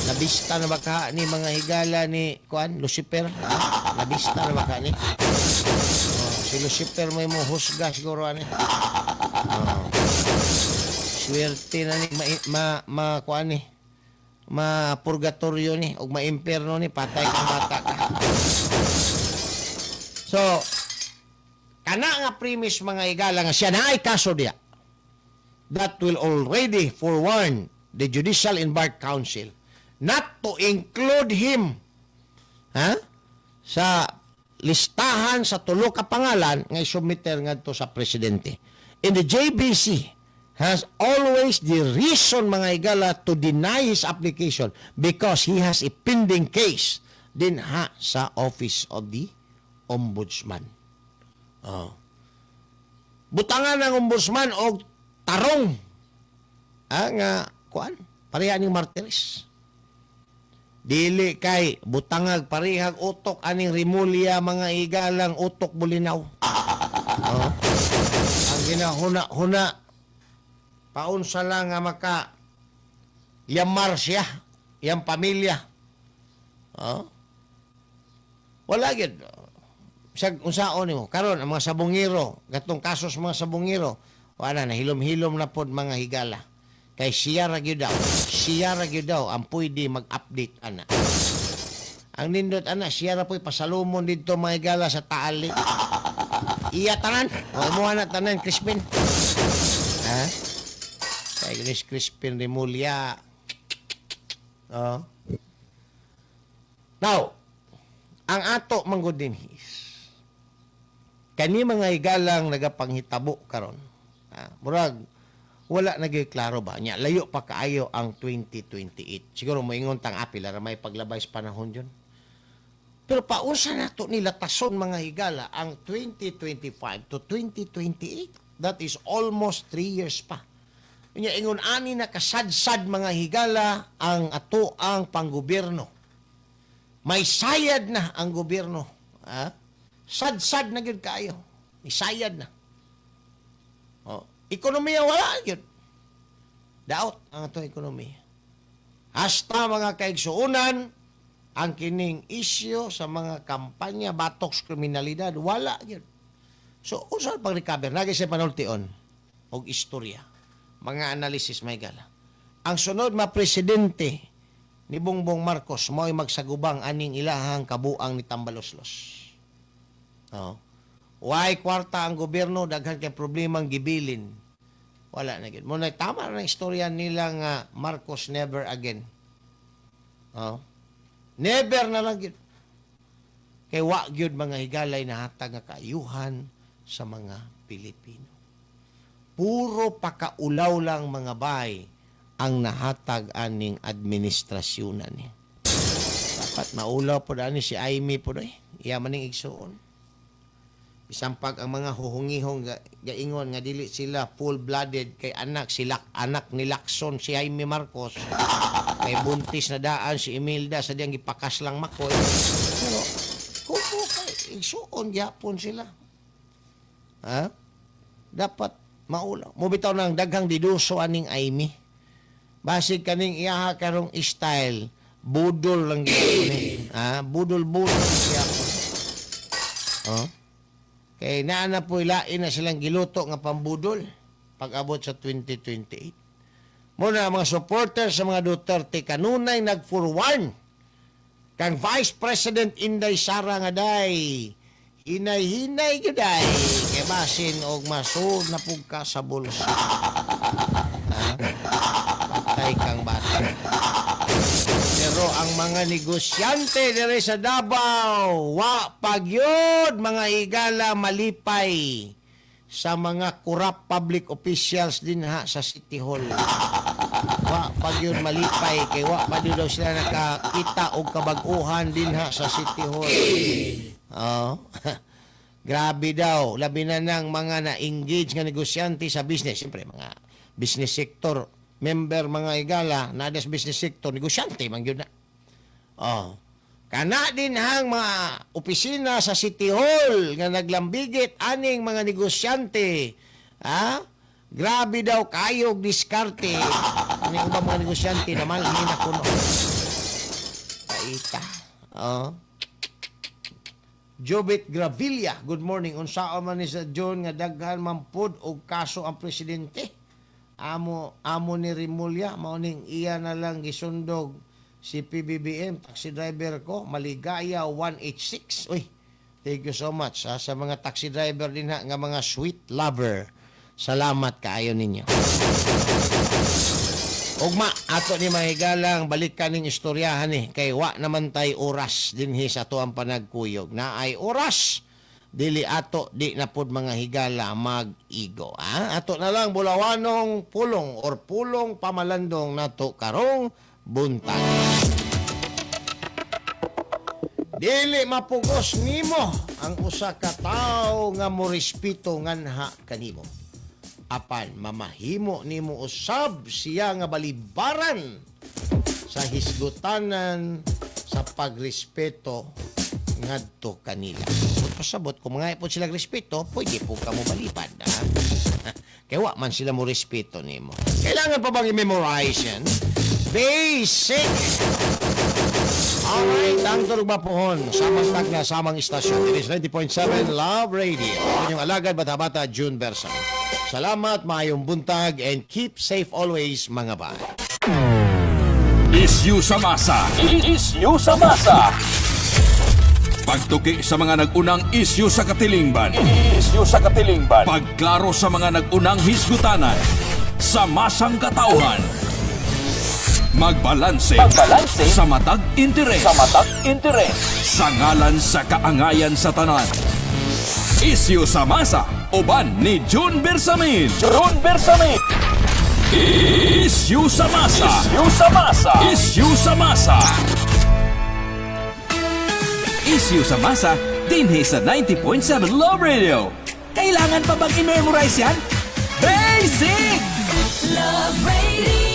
[SPEAKER 6] Nabista na baka ni, mga higala, ni kuan Lucifer, ha? Nabista na baka ni. Oh, si Lucifer may mo husga siguro ani. Oh. Swerte na ni ma, ma, ma kuan ni. Ma purgatorio ni ug ma-impierno ni, patay kang bata ka. So, Kana nga premise, mga higala, nga siya naay kaso diya, that will already forewarn the Judicial and Bar Council not to include him, ha, sa listahan sa tulo ka pangalan nga isumiter ngadto sa presidente. And the JBC has always the reason, mga higala, to deny his application because he has a pending case din ha sa Office of the Ombudsman. Oh. Butangan ng ombudsman og tarong, ah, nga kuan pareha ning martires. Dili kay butangag parehag utok aning Remulla, mga higalang utok bulinaw. Oh. Ang ginahuna-huna paunsa lang nga maka yamar siya, iyang pamilya. Oh. Wala gyud. Sag unsaon nimo karon ang mga sabungero, gatong kaso sa mga sabungero, wala na, hilom-hilom na pod, mga higala. Kay siya ra gyud daw, siya ra gyud daw ang pwede mag-update ana. Ang nindot ana, siya ra po'y pasalumon didto, mga higala, sa Taal. Iya tanan, o imuha na tanan Crispin. Ha? Kay Chris Crispin Remulla. Oh. Now, ang ato manggod din is kani mga higalang nagapanghitabo karon. Ah, murag wala na gyud klaro ba nya, layo pa kaayo ang 2028. Siguro moingon tang apil ra may paglabay sa panahon yun. Pero paunsa nato nila tason, mga higala, ang 2025 to 2028? That is almost 3 years pa. Nya ingon ani na kasadsad, mga higala, ang ato ang panggobyerno. May sayad na ang gobyerno. Ha? Sadsad na gyud kaayo. May sayad na. Oh. Ekonomiya wala gyud. Daot ang atong ekonomiya. Hasta, mga kaigsuonan, ang kining isyu sa mga kampanya batok sa kriminalidad, wala gyud. So, unsa pag-recover? Nagi sa panultion og istorya. Mga analysis may gala. Ang sunod ma presidente ni Bongbong Marcos mo'y magsagubang aning ilahang kabuang ni Tambaloslos. Oh. Way kwarta ang gobyerno, daghan kay problemang gibilin. Wala na gyud. Muna tama na ang istorya nila nga Marcos never again. Oh. Never na lang gyud. Kay wa gyud, mga higalay, nahatag nga kaayuhan sa mga Pilipino. Puro pakaulaw lang, mga bay, ang nahatag aning administrasyonan ni. Dapat maulaw po ani si Imee po eh. Iya maning igsuon. Bisan pag ang mga huhungihong gaingon nga dili sila full-blooded kay anak sila, anak ni Lacson si Imee Marcos, kay buntis na daan si Imelda sa diyang gipakas lang Makoy, pero kuko kay igsuon gyapon sila, ha, dapat maulaw mo bitaw ng daghang diduso aning Imee. Basig kaning iyaha karong style, budol lang gyapon eh. Ha, budol budol gyapon, oh. Kay naa na po lain na silang giluto nga pambudol pag-abot sa 2028. Muna ang mga supporters sa mga Duterte kanunay nag-forewarn kang Vice President Inday Sara nga day hinay-hinay gyud ay kay basin og masud na pug ka sa bulsa. Ha? Patay kang bata. Pero ang mga negosyante dire sa Davao, wa pagyod, mga higala, malipay sa mga corrupt public officials din ha sa City Hall. Wa pagyod malipay kay wa pa daw sila nakakita og kabag-uhan din ha sa City Hall. Oh. Grabe daw, labi na ng mga na-engage nga negosyante sa business. Siyempre, mga business sector member, mga higala, na sa business sector, negosyante man gyud na. Oh. Kana din hang mga opisina sa City Hall nga naglambigit aning mga negosyante. Ha? Grabe daw kayog diskarte. Ani ubang mga negosyante na malhin na kuno. Paita. Oh. Jobit Gravilla, good morning. Unsaon man ni sa John nga daghan man pud og kaso ang presidente? Amo amo ni Remulla, mao ning iya na lang gisundog si PBBM, taxi driver ko, Maligaya 186. Uy, Thank you so much, ha, sa mga taxi driver din ha, nga mga sweet lover. Salamat kaayo ninyo. Ugma, ato ni mahigalang balik kaning istoryahan ni kay wa naman tay oras dinhi sa ato ang panagkuyog. Na ay oras dili ato di na pod, mga higala, mag-igo. Ha? Ato na lang bulawanong pulong or pulong pamalandong nato karong buntag. Dili mapugos nimo ang usa ka tawo nga morespeto nganha kanimo. Apan mamahimo nimo usab siya nga balibaran sa hisgutanan sa pagrespeto ngadto kanila. Kung pasabot, kung mga po sila respeto, pwede po ka mo balibad. Ha? Kaya wa man sila mo respeto nimo. Kailangan pa bang i-memorize yan? Basic! Alright, ang tulog pohon? Samang tagna, samang istasyon. It is 90.7 Love Radio. Inyong alagad, bata-bata, June Bersa. Salamat, maayong buntag, and keep safe always, mga bay.
[SPEAKER 2] Isyu sa masa.
[SPEAKER 3] Isyu sa masa.
[SPEAKER 2] Pagtuki sa mga nag-unang isyu sa katilingban.
[SPEAKER 3] Isyu sa katilingban.
[SPEAKER 2] Pagklaro sa mga nag-unang hisgutanan. Sa masang katauhan. Magbalanse.
[SPEAKER 3] Magbalanse.
[SPEAKER 2] Sa matag interes.
[SPEAKER 3] Sa matag interes.
[SPEAKER 2] Sa ngalan sa kaangayan sa tanan. Isyu sa masa. Uban ni June Bersamin.
[SPEAKER 3] June Bersamin.
[SPEAKER 2] Isyu sa masa.
[SPEAKER 3] Isyu sa masa.
[SPEAKER 2] Isyu sa masa. Isyu sa masa, dinhi sa 90.7 Love Radio.
[SPEAKER 4] Kailangan pa bang i-memorize yan? Basic!
[SPEAKER 5] Love Radio.